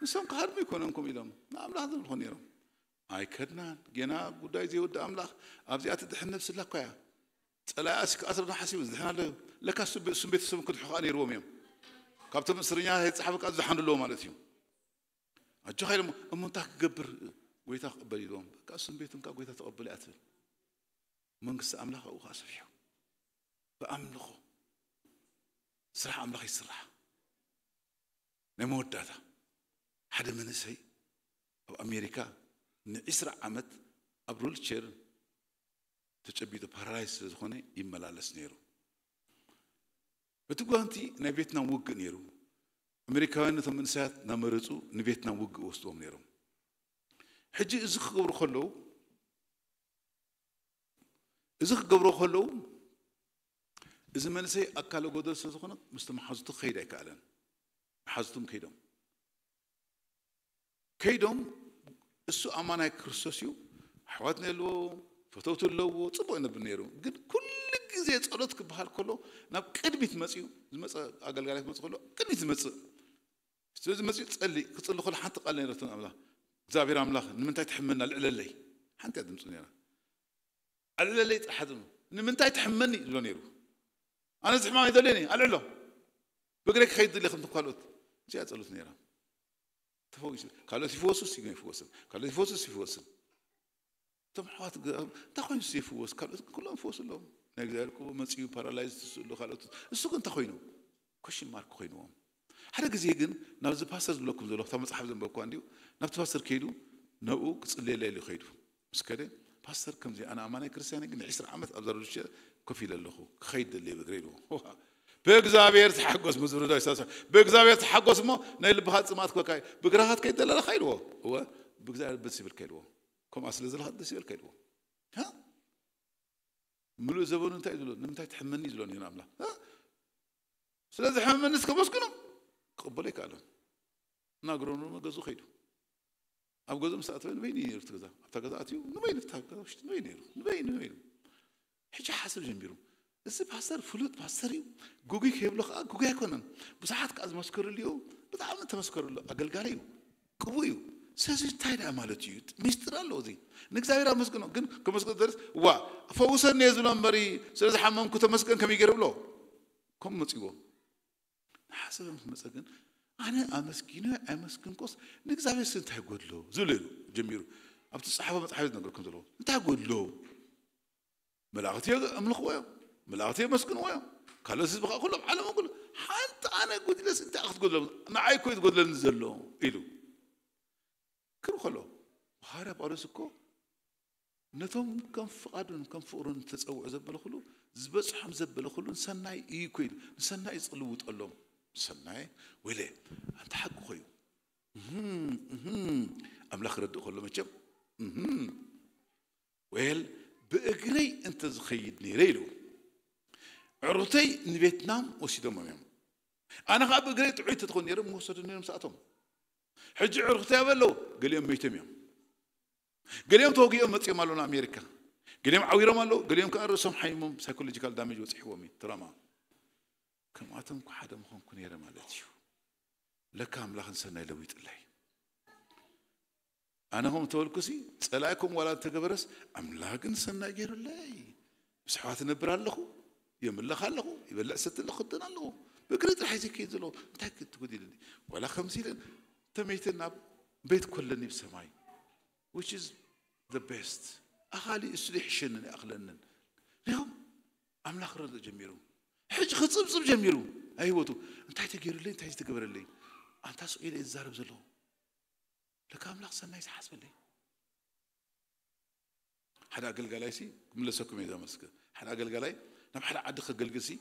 ንሶም ክሃድሙ ኣይኮነንኩም ኢሎም ንኣምላኽ ዘምልኹ ነይሮም። ኣይከድናን፣ ጌና ጉዳይ ዘይወድእ ኣምላኽ ኣብዚኣ ትድሕን ነብሲ ኣላ እኳ እያ። ጸላኢ ኣስ- ክኣስረና ሓሲቡ ዝድሕን ኣሎ እዩ። ለካ እሱ እሱም ቤተሰብ ክድሑ ከዓ ነይርዎም እዮም። ካብቶም እስርኛ ዝጸሓፈ ከዓ ዝደሓኑ ኣለዎ ማለት እዩ። ኣጆኻ ኢሎም፣ እሞ እንታይ ክገብር ጎይታ ክቕበል ኢልዎም። በቃ እሱም ቤቶም ከዓ ጎይታ ተቐበሉ እያ ትብል። መንግስቲ ኣምላኽ ኣብኡ ከዓ ሰፊሑ። ብኣምልኾ ስራሕ ኣምላኽ ይስራሕ። ናይ መወዳእታ ሓደ መንእሰይ ኣብ ኣሜሪካ ንዒስራ ዓመት ኣብ ሩልቸር ተጨቢጡ ፓራላይዝ ስለ ዝኾነ ይመላለስ ነይሩ። እቲ ጓንቲ ናይ ቬትናም ውግእ ነይሩ። ኣሜሪካውያን ነቶም መንእሰያት እናመረፁ ንቬትናም ውግእ ወስድዎም ነይሮም። ሕጂ እዚ ክገብሩ ከለዉ እዚ ክገብሩ ከለዉ እዚ መንእሰይ ኣካለ ጎደል ስለ ዝኾነ ምስቲ መሓዙቱ ክኸይድ ኣይከኣለን። መሓዙቱም ከይዶም ከይዶም እሱ ኣማናይ ክርስቶስ እዩ። ኣሕዋት ኣለዎ፣ ፈተውቲ ኣለዎ፣ ጽቡቕ ይነብር ነይሩ። ግን ኩሉ ግዜ ጸሎት ክበሃል ከሎ ናብ ቅድሚት መጽዩ ዝመጸ ኣገልጋላይ ክመጽእ ከሎ ቅድሚት ዝመጽእ ስለዚ መጽዩ ጸሊ ክጽሊ ከሎ ሓንቲ ቃል ነይረቱ ኣምላኽ እግዚኣብሔር ኣምላኽ ንምንታይ ትሕመና ልዕለለይ ሓንቲ እያ ድምፁ ነይራ። ኣልዕለለይ ጥራሕ ዝብሎ ንምንታይ ትሕመኒ ዝብሎ ነይሩ። ኣነ ዝሕማም ኣይደልየኒ ኣልዕሎ ብእግረይ ክኸይድ ድልየ ከምቲ ካልኦት እዚኣ ጸሎት ነይራ። ተፈዊሱ ካልኦት ይፍወሱ ሲ ይፍወስን ካልኦት ይፍወሱ ሲ ይፍወስን። እቶም ኣሕዋት እንታይ ኮይኑ ሲ ይፍወስ ካልኦት ኩሎም ይፍወሱ ኣለዎም። ናይ እግዚኣብሔር ቅቡ መፅኡ ፓራላይዝ ትስእሉ ካልኦት እሱ ግን እንታይ ኮይኑ ኮሽን ማርክ ኮይንዎም። ሓደ ግዜ ግን ናብዚ ፓስተር ዝብለኩም ዘለኹ እታ መፅሓፍ ዘንበብኳ እንዲሁ ናብቲ ፓስተር ከይዱ ነብኡ ክፅልየለ ኢሉ ከይዱ ምስ ከደ ፓስተር ከምዚ ኣነ ኣማናይ ክርስቲያን ግን ዕስራ ዓመት ኣብዛ ረዱሸ ኮፍ ኢለ ኣለኹ ክኸይድ ደልየ ብእግረ ኢልዎ። ብእግዚኣብሔር ተሓጎስ ምዝርዶ ይሳሳ ብእግዚኣብሔር ተሓጎስ እሞ ናይ ልብኻ ፅማት ኮካ ብእግራኻ ትከይድ ዘለለኻ ኢልዎ። እወ ብእግዚኣብሔር ደስ ይብልካ ኢልዎ። ከምኣ ስለ ዘለኻ ደስ ይበልካ ኢልዎ። ምሉእ ዘበኑ እንታይ ዝብሎ ንምንታይ ትሕመኒ ዝብሎ ን ኣምላኽ ስለዚ ሕመመንስ ከመስግኖ ክቕበሎ ይከኣለን። እናግረኑ ገዙ ከይዱ ኣብ ገዙ ምስ ኣተወ ንበይኑ ነይሩ እቲ ገዛ ኣብታ ገዛ ኣትዩ ንበይኑ ኣብታ ገዛ ውሽጢ ንበይኑ ነይሩ ንበይኑ ንበይኑ። ሕጂ ሓስብ ጀሚሩ እዚ ፓስተር ፍሉጥ ፓስተር እዩ። ጉጉይ ከይብሎ ከዓ ጉጉይ ኣይኮነን። ብዙሓት ከዓ ዝመስከርሉ እዩ። ብጣዕሚ ተመስከርሉ ኣገልጋሊ እዩ። ቅቡ እዩ። ስለዚ እንታይ ደኣ ማለት እዩ? ሚስጥር ኣለዎ እዚ። ንእግዚኣብሔር ኣመስግኖ ግን ከመስግኖ ደርስ ዋ ፈውሰኒ እየ ዝብሎ እምበሪ ስለ ዝሓመምኩ ተመስገን ከመይ ገይረ ብሎ ከም መፅዎ ንሓሰበ ምስ መፀ ግን ኣነ ኣመስጊኖ ኣመስግንኮስ ንእግዚኣብሔር ስ እንታይ ጎድሎ ዝብል ኢሉ ጀሚሩ ኣብቲ ዝፀሓፎ መፅሓፍ ዝነገርኩም ዘለዎ እንታይ ጎድሎ መላእኽቲ ኣምልኽዎ እዮም መላእኽቲ የመስግንዎ እዮም ካልኦት ህዝቢ ከዓ ኩሎም ዓለም ኩሉ ሓንቲ ኣነ ጎዲለስ እንታይ ክትጎድሎ ንዓይ እኮ እዩ ዝጎድለኒ ዘሎ ኢሉ ክብል ከሎ ሃዋርያ ጳውሎስ እኮ ነቶም ከም ፍቓዱን ከም ፍቕሩን ተጸውዑ ዘበለ ኩሉ ዝበጽሖም ዘበለ ኩሉ ንሰናይ እዩ እኮ ኢሉ ንሰናይ እዩ ዝልውጠሎም ሰናይ ወይለ ኣንተ ሓቂ ኮዩ ኣምላኽ ክረድእ ከሎ መቸም ወይል ብእግረይ እንተ ዝኸይድ ነይረ ኢሉ ዕሩተይ ንቤትናም ወሲዶሞም እዮም ኣነ ከዓ ብእግረይ ጥዑይ ተትኾን ነይረ ምወሰዱ ነይሮም ሰኣቶም ሕጂ ዕሩኽቲ ያበ ኣለዉ ገሊኦም መይቶም እዮም ገሊኦም ተወጊኦም መፅኦም ኣለዉ ንኣሜሪካ ገሊኦም ዓዊሮም ኣለዉ ገሊኦም ከዓ ርእሶም ሓይሞም ሳይኮሎጂካል ዳሜጅ በፂሕዎም እዩ ትራማ ከምኣቶም እኮ ሓደ ምኾንኩ ነይረ ማለት እዩ ለካ ኣምላኽ ንሰናይ ለዊጥለይ ኣነ ከም ተበልኩሲ ፀላኢ ከም ዋላ እንተገበረስ ኣምላኽ ግን ሰናይ ገይሩለይ ምስ ኣሕዋት እነብር ኣለኹ የምለኽ ኣለኹ ይበልዕ ሰቲ ኣለኹ ክደን ኣለኹ ብእግሪ ጥራሕ ይዘከይ ዘለኹ እንታይ ክትጉድ ኢልኒ ዋላ ከምዚ ኢለን ተመይተ ናብ ቤት ኮለኒ ብሰማይ which is the best ኣኻሊ እሱ ይሕሸንን ይኣኽለንን ሪኹም ኣምላኽ ረድእ ጀሚሩ ሕጂ ክፅብፅብ ጀሚሩ ኣይ ህይወቱ እንታይ ተገይሩለይ እንታይ ዝተገበረለይ ኣንታ ስቕ ኢለ ዝዛረብ ዘለኹ ለካ ኣምላኽ ሰናይ ዝሓስበለይ ሓደ ኣገልጋላይ ሲ ክምለሰኩም እየ ዘመስክ ሓደ ኣገልጋላይ ናብ ሓደ ዓዲ ከገልግል ሲ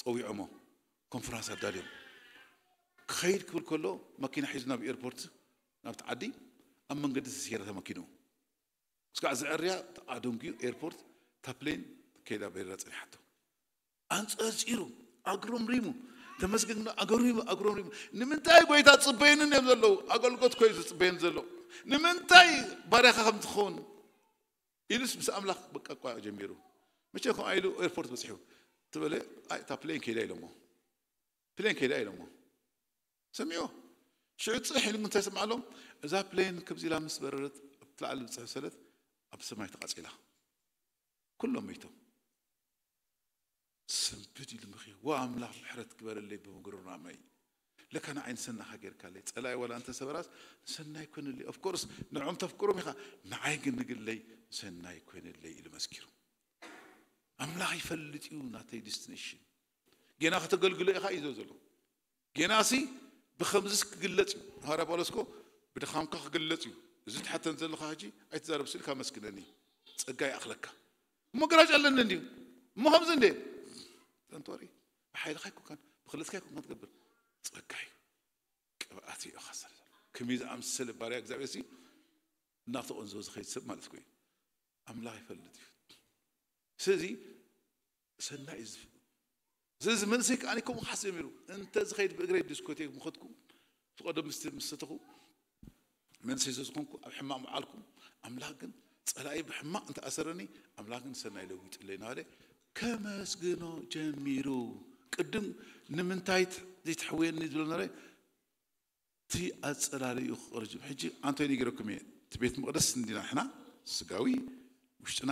ፀዊዖሞ ኮንፈራንስ ኣዳልዮም ክኸይድ ክብል ከሎ መኪና ሒዙ ናብ ኤርፖርት ናብቲ ዓዲ ኣብ መንገዲ ተሰይረተ መኪንኡ እስካዕ ዘዕርያ ኣደንጉዩ ኤርፖርት ታፕሌን ከይዳ በይራ ፀኒሓቶ ኣንፀርፂሩ ኣግሮምሪሙ ተመስገን ኣገሪሙ ኣግሮምሪሙ ንምንታይ ጎይታ ፅበየንን እዮም ዘለዉ ኣገልጎት ኮዩ ዝፅበየን ዘሎ ንምንታይ ባርያኻ ከም ትኸውን ኢሉስ ምስ ኣምላኽ በቃ ቋ ጀሚሩ መቸ ከምኣ ኢሉ ኤርፖርት በፂሑ ትበለ እታ ፕሌን ከይዳ ኢሎሞ ፕሌን ከይዳ ኢሎሞ ሰሚዎ ሽዑ ፅሕ ኢሉ እንታይ ስምዓሎም እዛ ፕሌን ክብዚ ኢላ ምስ በረረት ኣብቲ ላዕሊ ብፅሕ ሰለት ኣብ ሰማይ ተቃፂላ ኩሎም መይቶም ስንብድ ኢሉ ምኺ ዋ ኣምላኽ ምሕረት ግበረለይ ብምግርራመይ ለካ ንዓይ ንሰናኻ ጌርካለይ ፀላይ ዋላ እንተሰበራስ ንሰናይ ኮነለይ ኦፍኮርስ ንዖም ተፍቅሮም ኢኻ ንዓይ ግን ንግለይ ሰናይ ኮነለይ ኢሉ መስኪሩ ኣምላኽ ይፈልጥ እዩ ናተይ ዲስቲኔሽን ጌና ከተገልግሎ ኢኻ እዩ ዘሎ ጌናሲ ብኸምዚስ ክግለጽ እዩ ሃዋርያ ጳውሎስ ኮ ብድኻምካ ክግለጽ እዩ እዚ ትሓተን ዘለኻ ሕጂ ኣይትዛረብ ስልካ መስግነኒ ጸጋ ይኣኽለካ እሞ ግራጭ ኣለኒ እንድዩ እሞ ከምዚ እንደ ጠንጦሪ ብሓይልካ ይኮንካን ብክልትካ ይኮንካ ትገብር ጸጋ እዩ ቅብኣት እዩ ኢኻ ሰብ ከመይ ዝኣምሰለ ባርያ እግዚኣብሔር ሲ እናተቆንዘ ዝኸይድ ሰብ ማለት ኮ ኣምላኽ ይፈልጥ እዩ ስለዚ ሰናይ እዩ ዝፍ- ስለዚ መንእሰይ ከዓ ከምኡ ክሓስብ ጀሚሩ እንተ ዝኸይድ ብእግረይ ዲስኮቴክ ምኸድኩ ፍቐዶ ምስቲ ምሰተኹ መንእሰይ ስለ ዝኾንኩ ኣብ ሕማቕ መዓልኩ ኣምላኽ ግን ፀላኢ ብሕማቕ እንተኣሰረኒ ኣምላኽ ግን ሰናይ ለዊጡለይ እናበለ ከመስግኖ ጀሚሩ ቅድም ንምንታይ ት- ዘይትሕውየኒ ዝብሎ ነበረ እቲ ኣፀላልዩ ክቕርጅም ሕጂ ኣንቶይ ነጊረኩም እየ እቲ ቤት መቕደስ እንዲና ሕና ስጋዊ ውሽጥና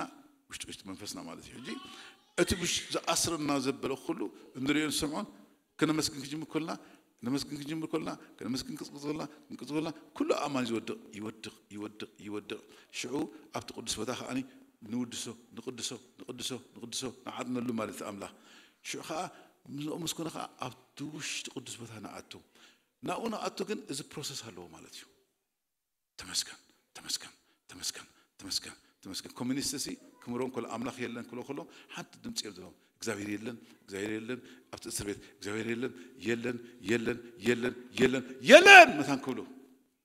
ውሽጢ ውሽጢ መንፈስና ማለት እዩ ሕጂ እቲ ብሽ ዝኣስረና ዘበለ ኩሉ እንሪኦ ንሰምዖን ከነመስግን ክጅምር ከልና፣ ነመስግን ክጅምር ከልና፣ ከነመስግን ክጽብጽ ከልና፣ ክንቅጽ ከልና፣ ኩሉ ኣማን ይወድቕ፣ ይወድቕ፣ ይወድቕ፣ ይወድቕ። ሽዑ ኣብቲ ቅዱስ ቦታ ከኣኒ ንውድሶ፣ ንቅድሶ፣ ንቅድሶ፣ ንቅድሶ፣ ንዓጥነሉ ማለት ኣምላኽ። ሽዑ ከኣ ምስኦም ምስ ኮነ ከኣ ኣብቲ ውሽጢ ቅዱስ ቦታ ንኣቱ። ናብኡ ንኣቱ ግን እዚ ፕሮሰስ ኣለዎ ማለት እዩ። ተመስገን፣ ተመስገን፣ ተመስገን፣ ተመስገን፣ ተመስገን። ኮሚኒስት ሲ ክምሮም ከሎ ኣምላኽ የለን ክሎ ከሎ ሓንቲ ድምፂ እዮም ዘለዎም። እግዚኣብሔር የለን፣ እግዚኣብሔር የለን፣ ኣብቲ እስር ቤት እግዚኣብሔር የለን፣ የለን፣ የለን፣ የለን፣ የለን፣ የለን መታን ክብሉ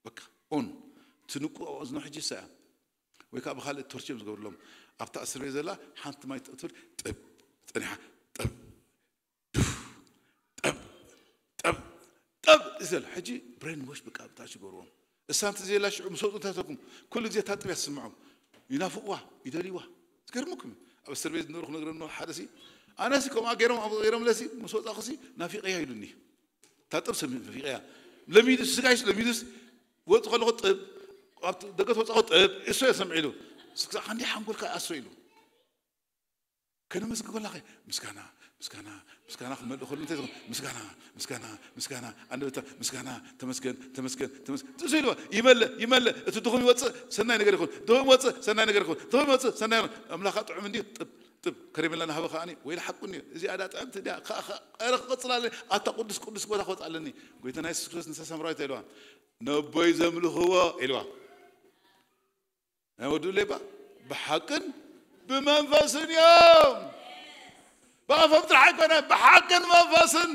በቃ ኦን ትንቁ ኣዝኖ ሕጂ ሰያ ወይ ከዓ ብካልእ ቶርች እዮም ዝገብርሎም። ኣብታ እስር ቤት ዘላ ሓንቲ ማይ ትብል ጥብ ጸኒሓ ጥብ ዱፍ ጠብ ጠብ ጠብ ይዘል ሕጂ ብሬን ዎሽ በቃ ብጣዕሚ ይገብርዎም። እሳ እንተ ዘየላ ሽዑ ምስ ወፁ እንታይ ተኩም ኩሉ ግዜ እታ ጥብ እያ ትስምዖም። ይናፍቕዋ፣ ይደልይዋ። ዝገርመኩም እዩ። ኣብ እስር ቤት ዝነበርኩ ነግረኖ ሓደ ሲ ኣነሲ ከምኣ ገይሮም ኣብ ገይሮም ለሲ ምስ ወፃኹ ሲ ናፊቐያ ኢሉኒ። እታ ጥብ ሰብ ናፊቐያ ለሚዱ ስጋይስ ለሚዱስ ወፁ ከለኹ ጥብ ኣብ ደገ ተወፃኹ ጥብ እሶ እየ ሰምዒሉ። ስክሳዕ ክንደይ ሓንጎልካ ኣሶ ኢሉ ከነመስግን ከለና ምስጋና ምስጋና ምስጋና ክመልእ ከሎ እንታይ ዝኸውን? ምስጋና ምስጋና ምስጋና ኣንደበታ ምስጋና ተመስገን ተመስገን ተመስገን ትእሱ ኢልዋ ይመልእ ይመልእ። እቲ ድኹም ይወፅእ ሰናይ ነገር ይኹን፣ ድኹም ይወፅእ ሰናይ ነገር ይኹን፣ ድኹም ይወፅእ ሰናይ ይኹን። ኣምላኻ ጥዑም እንዲ ጥብ ጥብ ከረሜላ ናሃበ ከዓኒ ወይ ሓቁ እንዲ እዚኣ ዳ ጥዕምቲ እዲያ ከ- ከ- ኧረ ክቕፅል ኣለኒ። ኣታ ቅዱስ ቅዱስ ቦታ ክወፅ ኣለኒ። ጎይታና የሱስ ክርስቶስ ንሳ ሳምራዊት ኢልዋ ነቦይ ዘምልኽዎ ኢልዋ ናይ ወዱ ሌባ ብሓቅን ብመንፈስን እዮም። ብኣፎም ጥራሕ ኣይኮነ ብሓቅን መንፈስን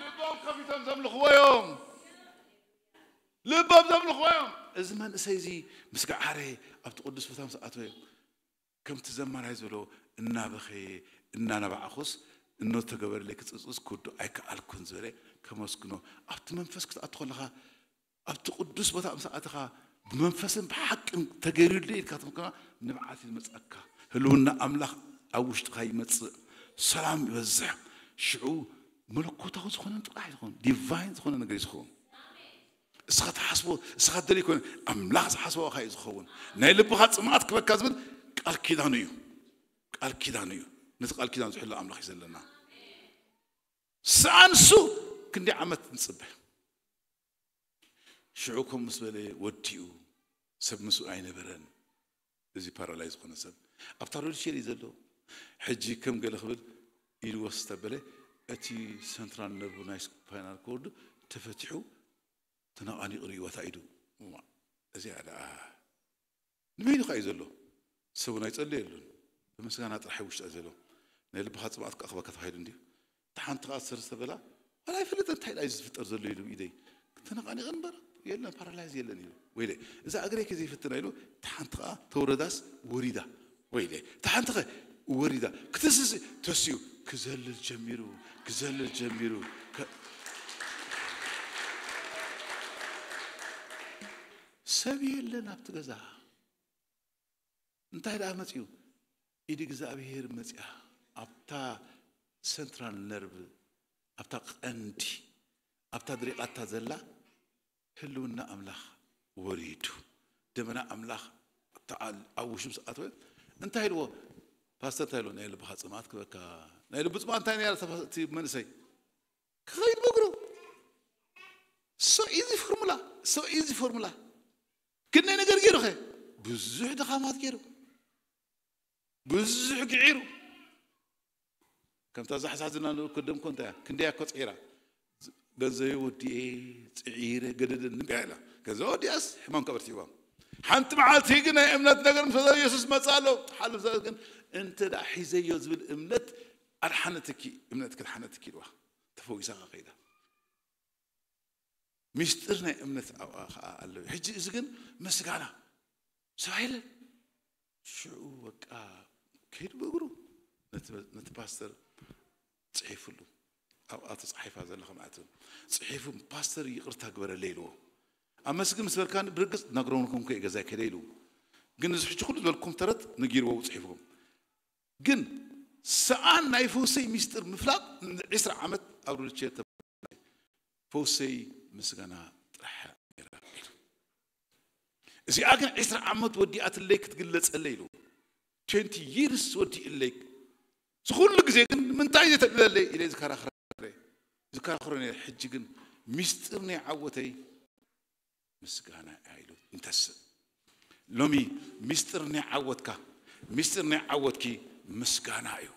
ልቦም ከፊቶም ዘምልኽዎ እዮም። ልቦም ዘምልኽዎ እዮም። እዚ መንእሰይ እዚ ምስ ገዓረ ኣብቲ ቅዱስ ቦታ ምስ ኣተወ ከምቲ ዘማራይ ዘሎ እናበኸየ እናነባዕኹስ እኖ ተገበረለይ ክፅፅስ ክወዱ ኣይከኣልኩን ዝበለ ከመስግኖ ኣብቲ መንፈስ ክትኣቱ ከለኻ ኣብቲ ቅዱስ ቦታ ምስ ኣተኻ ብመንፈስን ብሓቅን ተገይሩሉ ኢልካ ትምከና ንብዓት ይመፀካ። ህልውና ኣምላኽ ኣብ ውሽጥኻ ይመፅእ፣ ሰላም ይበዝሕ። ሽዑ መለኮታዊ ዝኾነ ጥራሕ ይኸውን፣ ዲቫይን ዝኾነ ነገር እዩ ዝኸውን። እስኻ ትሓስቦ እስኻ ትደልዮ ይኮነ ኣምላኽ ዝሓስቦ ካ እዩ ዝኸውን። ናይ ልብኻ ፅምኣት ክበካ ዝብል ቃል ኪዳኑ እዩ። ቃል ኪዳኑ እዩ። ነቲ ቃል ኪዳን ዝሕሉ ኣምላኽ እዩ ዘለና። ሰኣንሱ ክንደይ ዓመት ንፅበ ሽዑ ከም ምስ በለ ወዲኡ ሰብ ምስኡ ኣይነበረን። እዚ ፓራላይ ዝኾነ ሰብ ኣብታ ሮድሸር እዩ ዘሎ። ሕጂ ከም ገለ ክብል ኢድ ወስ ተበለ እቲ ሰንትራል ነርቭ ናይ ስፓይናል ኮርድ ተፈቲሑ ተነቓኒቑ ርእይዋ እታ ኢዱ። እዚኣ ደኣ ንበይኑ ኸኣ እዩ ዘሎ። ሰብ እውን ኣይጸልየሉን። ብምስጋና ጥራሕ ውሽጣ ዘሎ ናይ ልብኻ ጽምኣት ክኣኽበካ ተባሂሉ እንድዩ። እታ ሓንቲ ኸኣ ስር ዝተበላ ዋላ ኣይፈልጥን እንታይ ደኣ እዩ ዝፍጠር ዘሎ ኢሉ ኢደይ ተነቓኒቐ እምበር የለን ፓራላይዝ የለን ኢሉ ወይለ እዛ እግረይ ከዘይፍትና ኢሉ እታ ሓንቲ ኸኣ ተውረዳስ ወሪዳ ወይለ እታ ሓንቲ ኸ ወሪዳ ክትስስ ተስዩ ክዘልል ጀሚሩ ክዘልል ጀሚሩ ሰብ የለን ኣብቲ ገዛ እንታይ ደኣ መፅዩ ኢድ እግዚኣብሔር መፅያ ኣብታ ሰንትራል ነርቭ ኣብታ ቀንዲ ኣብታ ድሪቓታ ዘላ ህልውና ኣምላኽ ወሪዱ ደመና ኣምላኽ ኣብ ውሽም ዝኣተወ እንታይ ኢልዎ ፓስተር እንታይ ኢልዎ ናይ ልብኻ ፅምኣት ክበካ ናይ ልቡ ፅምኣት እንታይ ነያ እቲ መንእሰይ ክኸይድ ብእግሩ so easy formula so easy formula ክንደይ ነገር ገይሩ ኸ ብዙሕ ድኻማት ገይሩ ብዙሕ ግዒሩ ከምታ ዛሕዛሕ ዝና ንቅድም ኮ እንታይ ክንደያ ኮ ፅዒራ ገንዘበይ ወዲኤ ፅዒረ ገደደ ንቢያ ኢላ ገንዘብ ወዲኣስ ሕማም ከበርቲዋ ሓንቲ መዓልቲ ግን ናይ እምነት ነገር ምስ ኢየሱስ መፃ ኣሎ ሓልፍ ግን እንተ ሒዘዮ ዝብል እምነት ኣድሓነትኪ እምነት ክድሓነትኪ ኢልዋ ተፈዊሳ ከይዳ ሚስጥር ናይ እምነት ኣብኣ ከዓ ኣለዉ ሕጂ እዚ ግን ምስጋና ሰብ ኣይለን ሽዑ በቃ ከይዱ ብእግሩ ነቲ ፓስተር ፅሒፍሉ ኣብኣ ተፃሒፋ ዘላ ከምኣት ፅሒፉ ፓስተር ይቅርታ ግበረለ ኢልዎ ኣብ መስጊድ ምስ በልካኒ ብርግፅ ነግረውንኩም ከ ገዛይ ከደ ኢልዎ ግን እዚ ሕጂ ኩሉ ዝበልኩም ተረት ነጊርዎ ፅሒፍኩም ግን ሰኣን ናይ ፈውሰይ ሚስጥር ምፍላጥ ዒስራ ዓመት ኣብ ሪልቸር ፈውሰይ ምስጋና ጥራሕ እዚኣ ግን ዒስራ ዓመት ወዲኣትለይ ክትግለፀለይ ኢሉ twenty years ወዲእለይ እዚ ኩሉ ግዜ ግን ንምንታይ ዘተግለለይ ኢለ ዝከራኽረ ዝከራኽሮ ነይረ። ሕጂ ግን ሚስጥር ናይ ዓወተይ ምስጋና እያ ኢሉ እንተስእ። ሎሚ ሚስጥር ናይ ዓወትካ፣ ሚስጥር ናይ ዓወትኪ ምስጋና እዩ።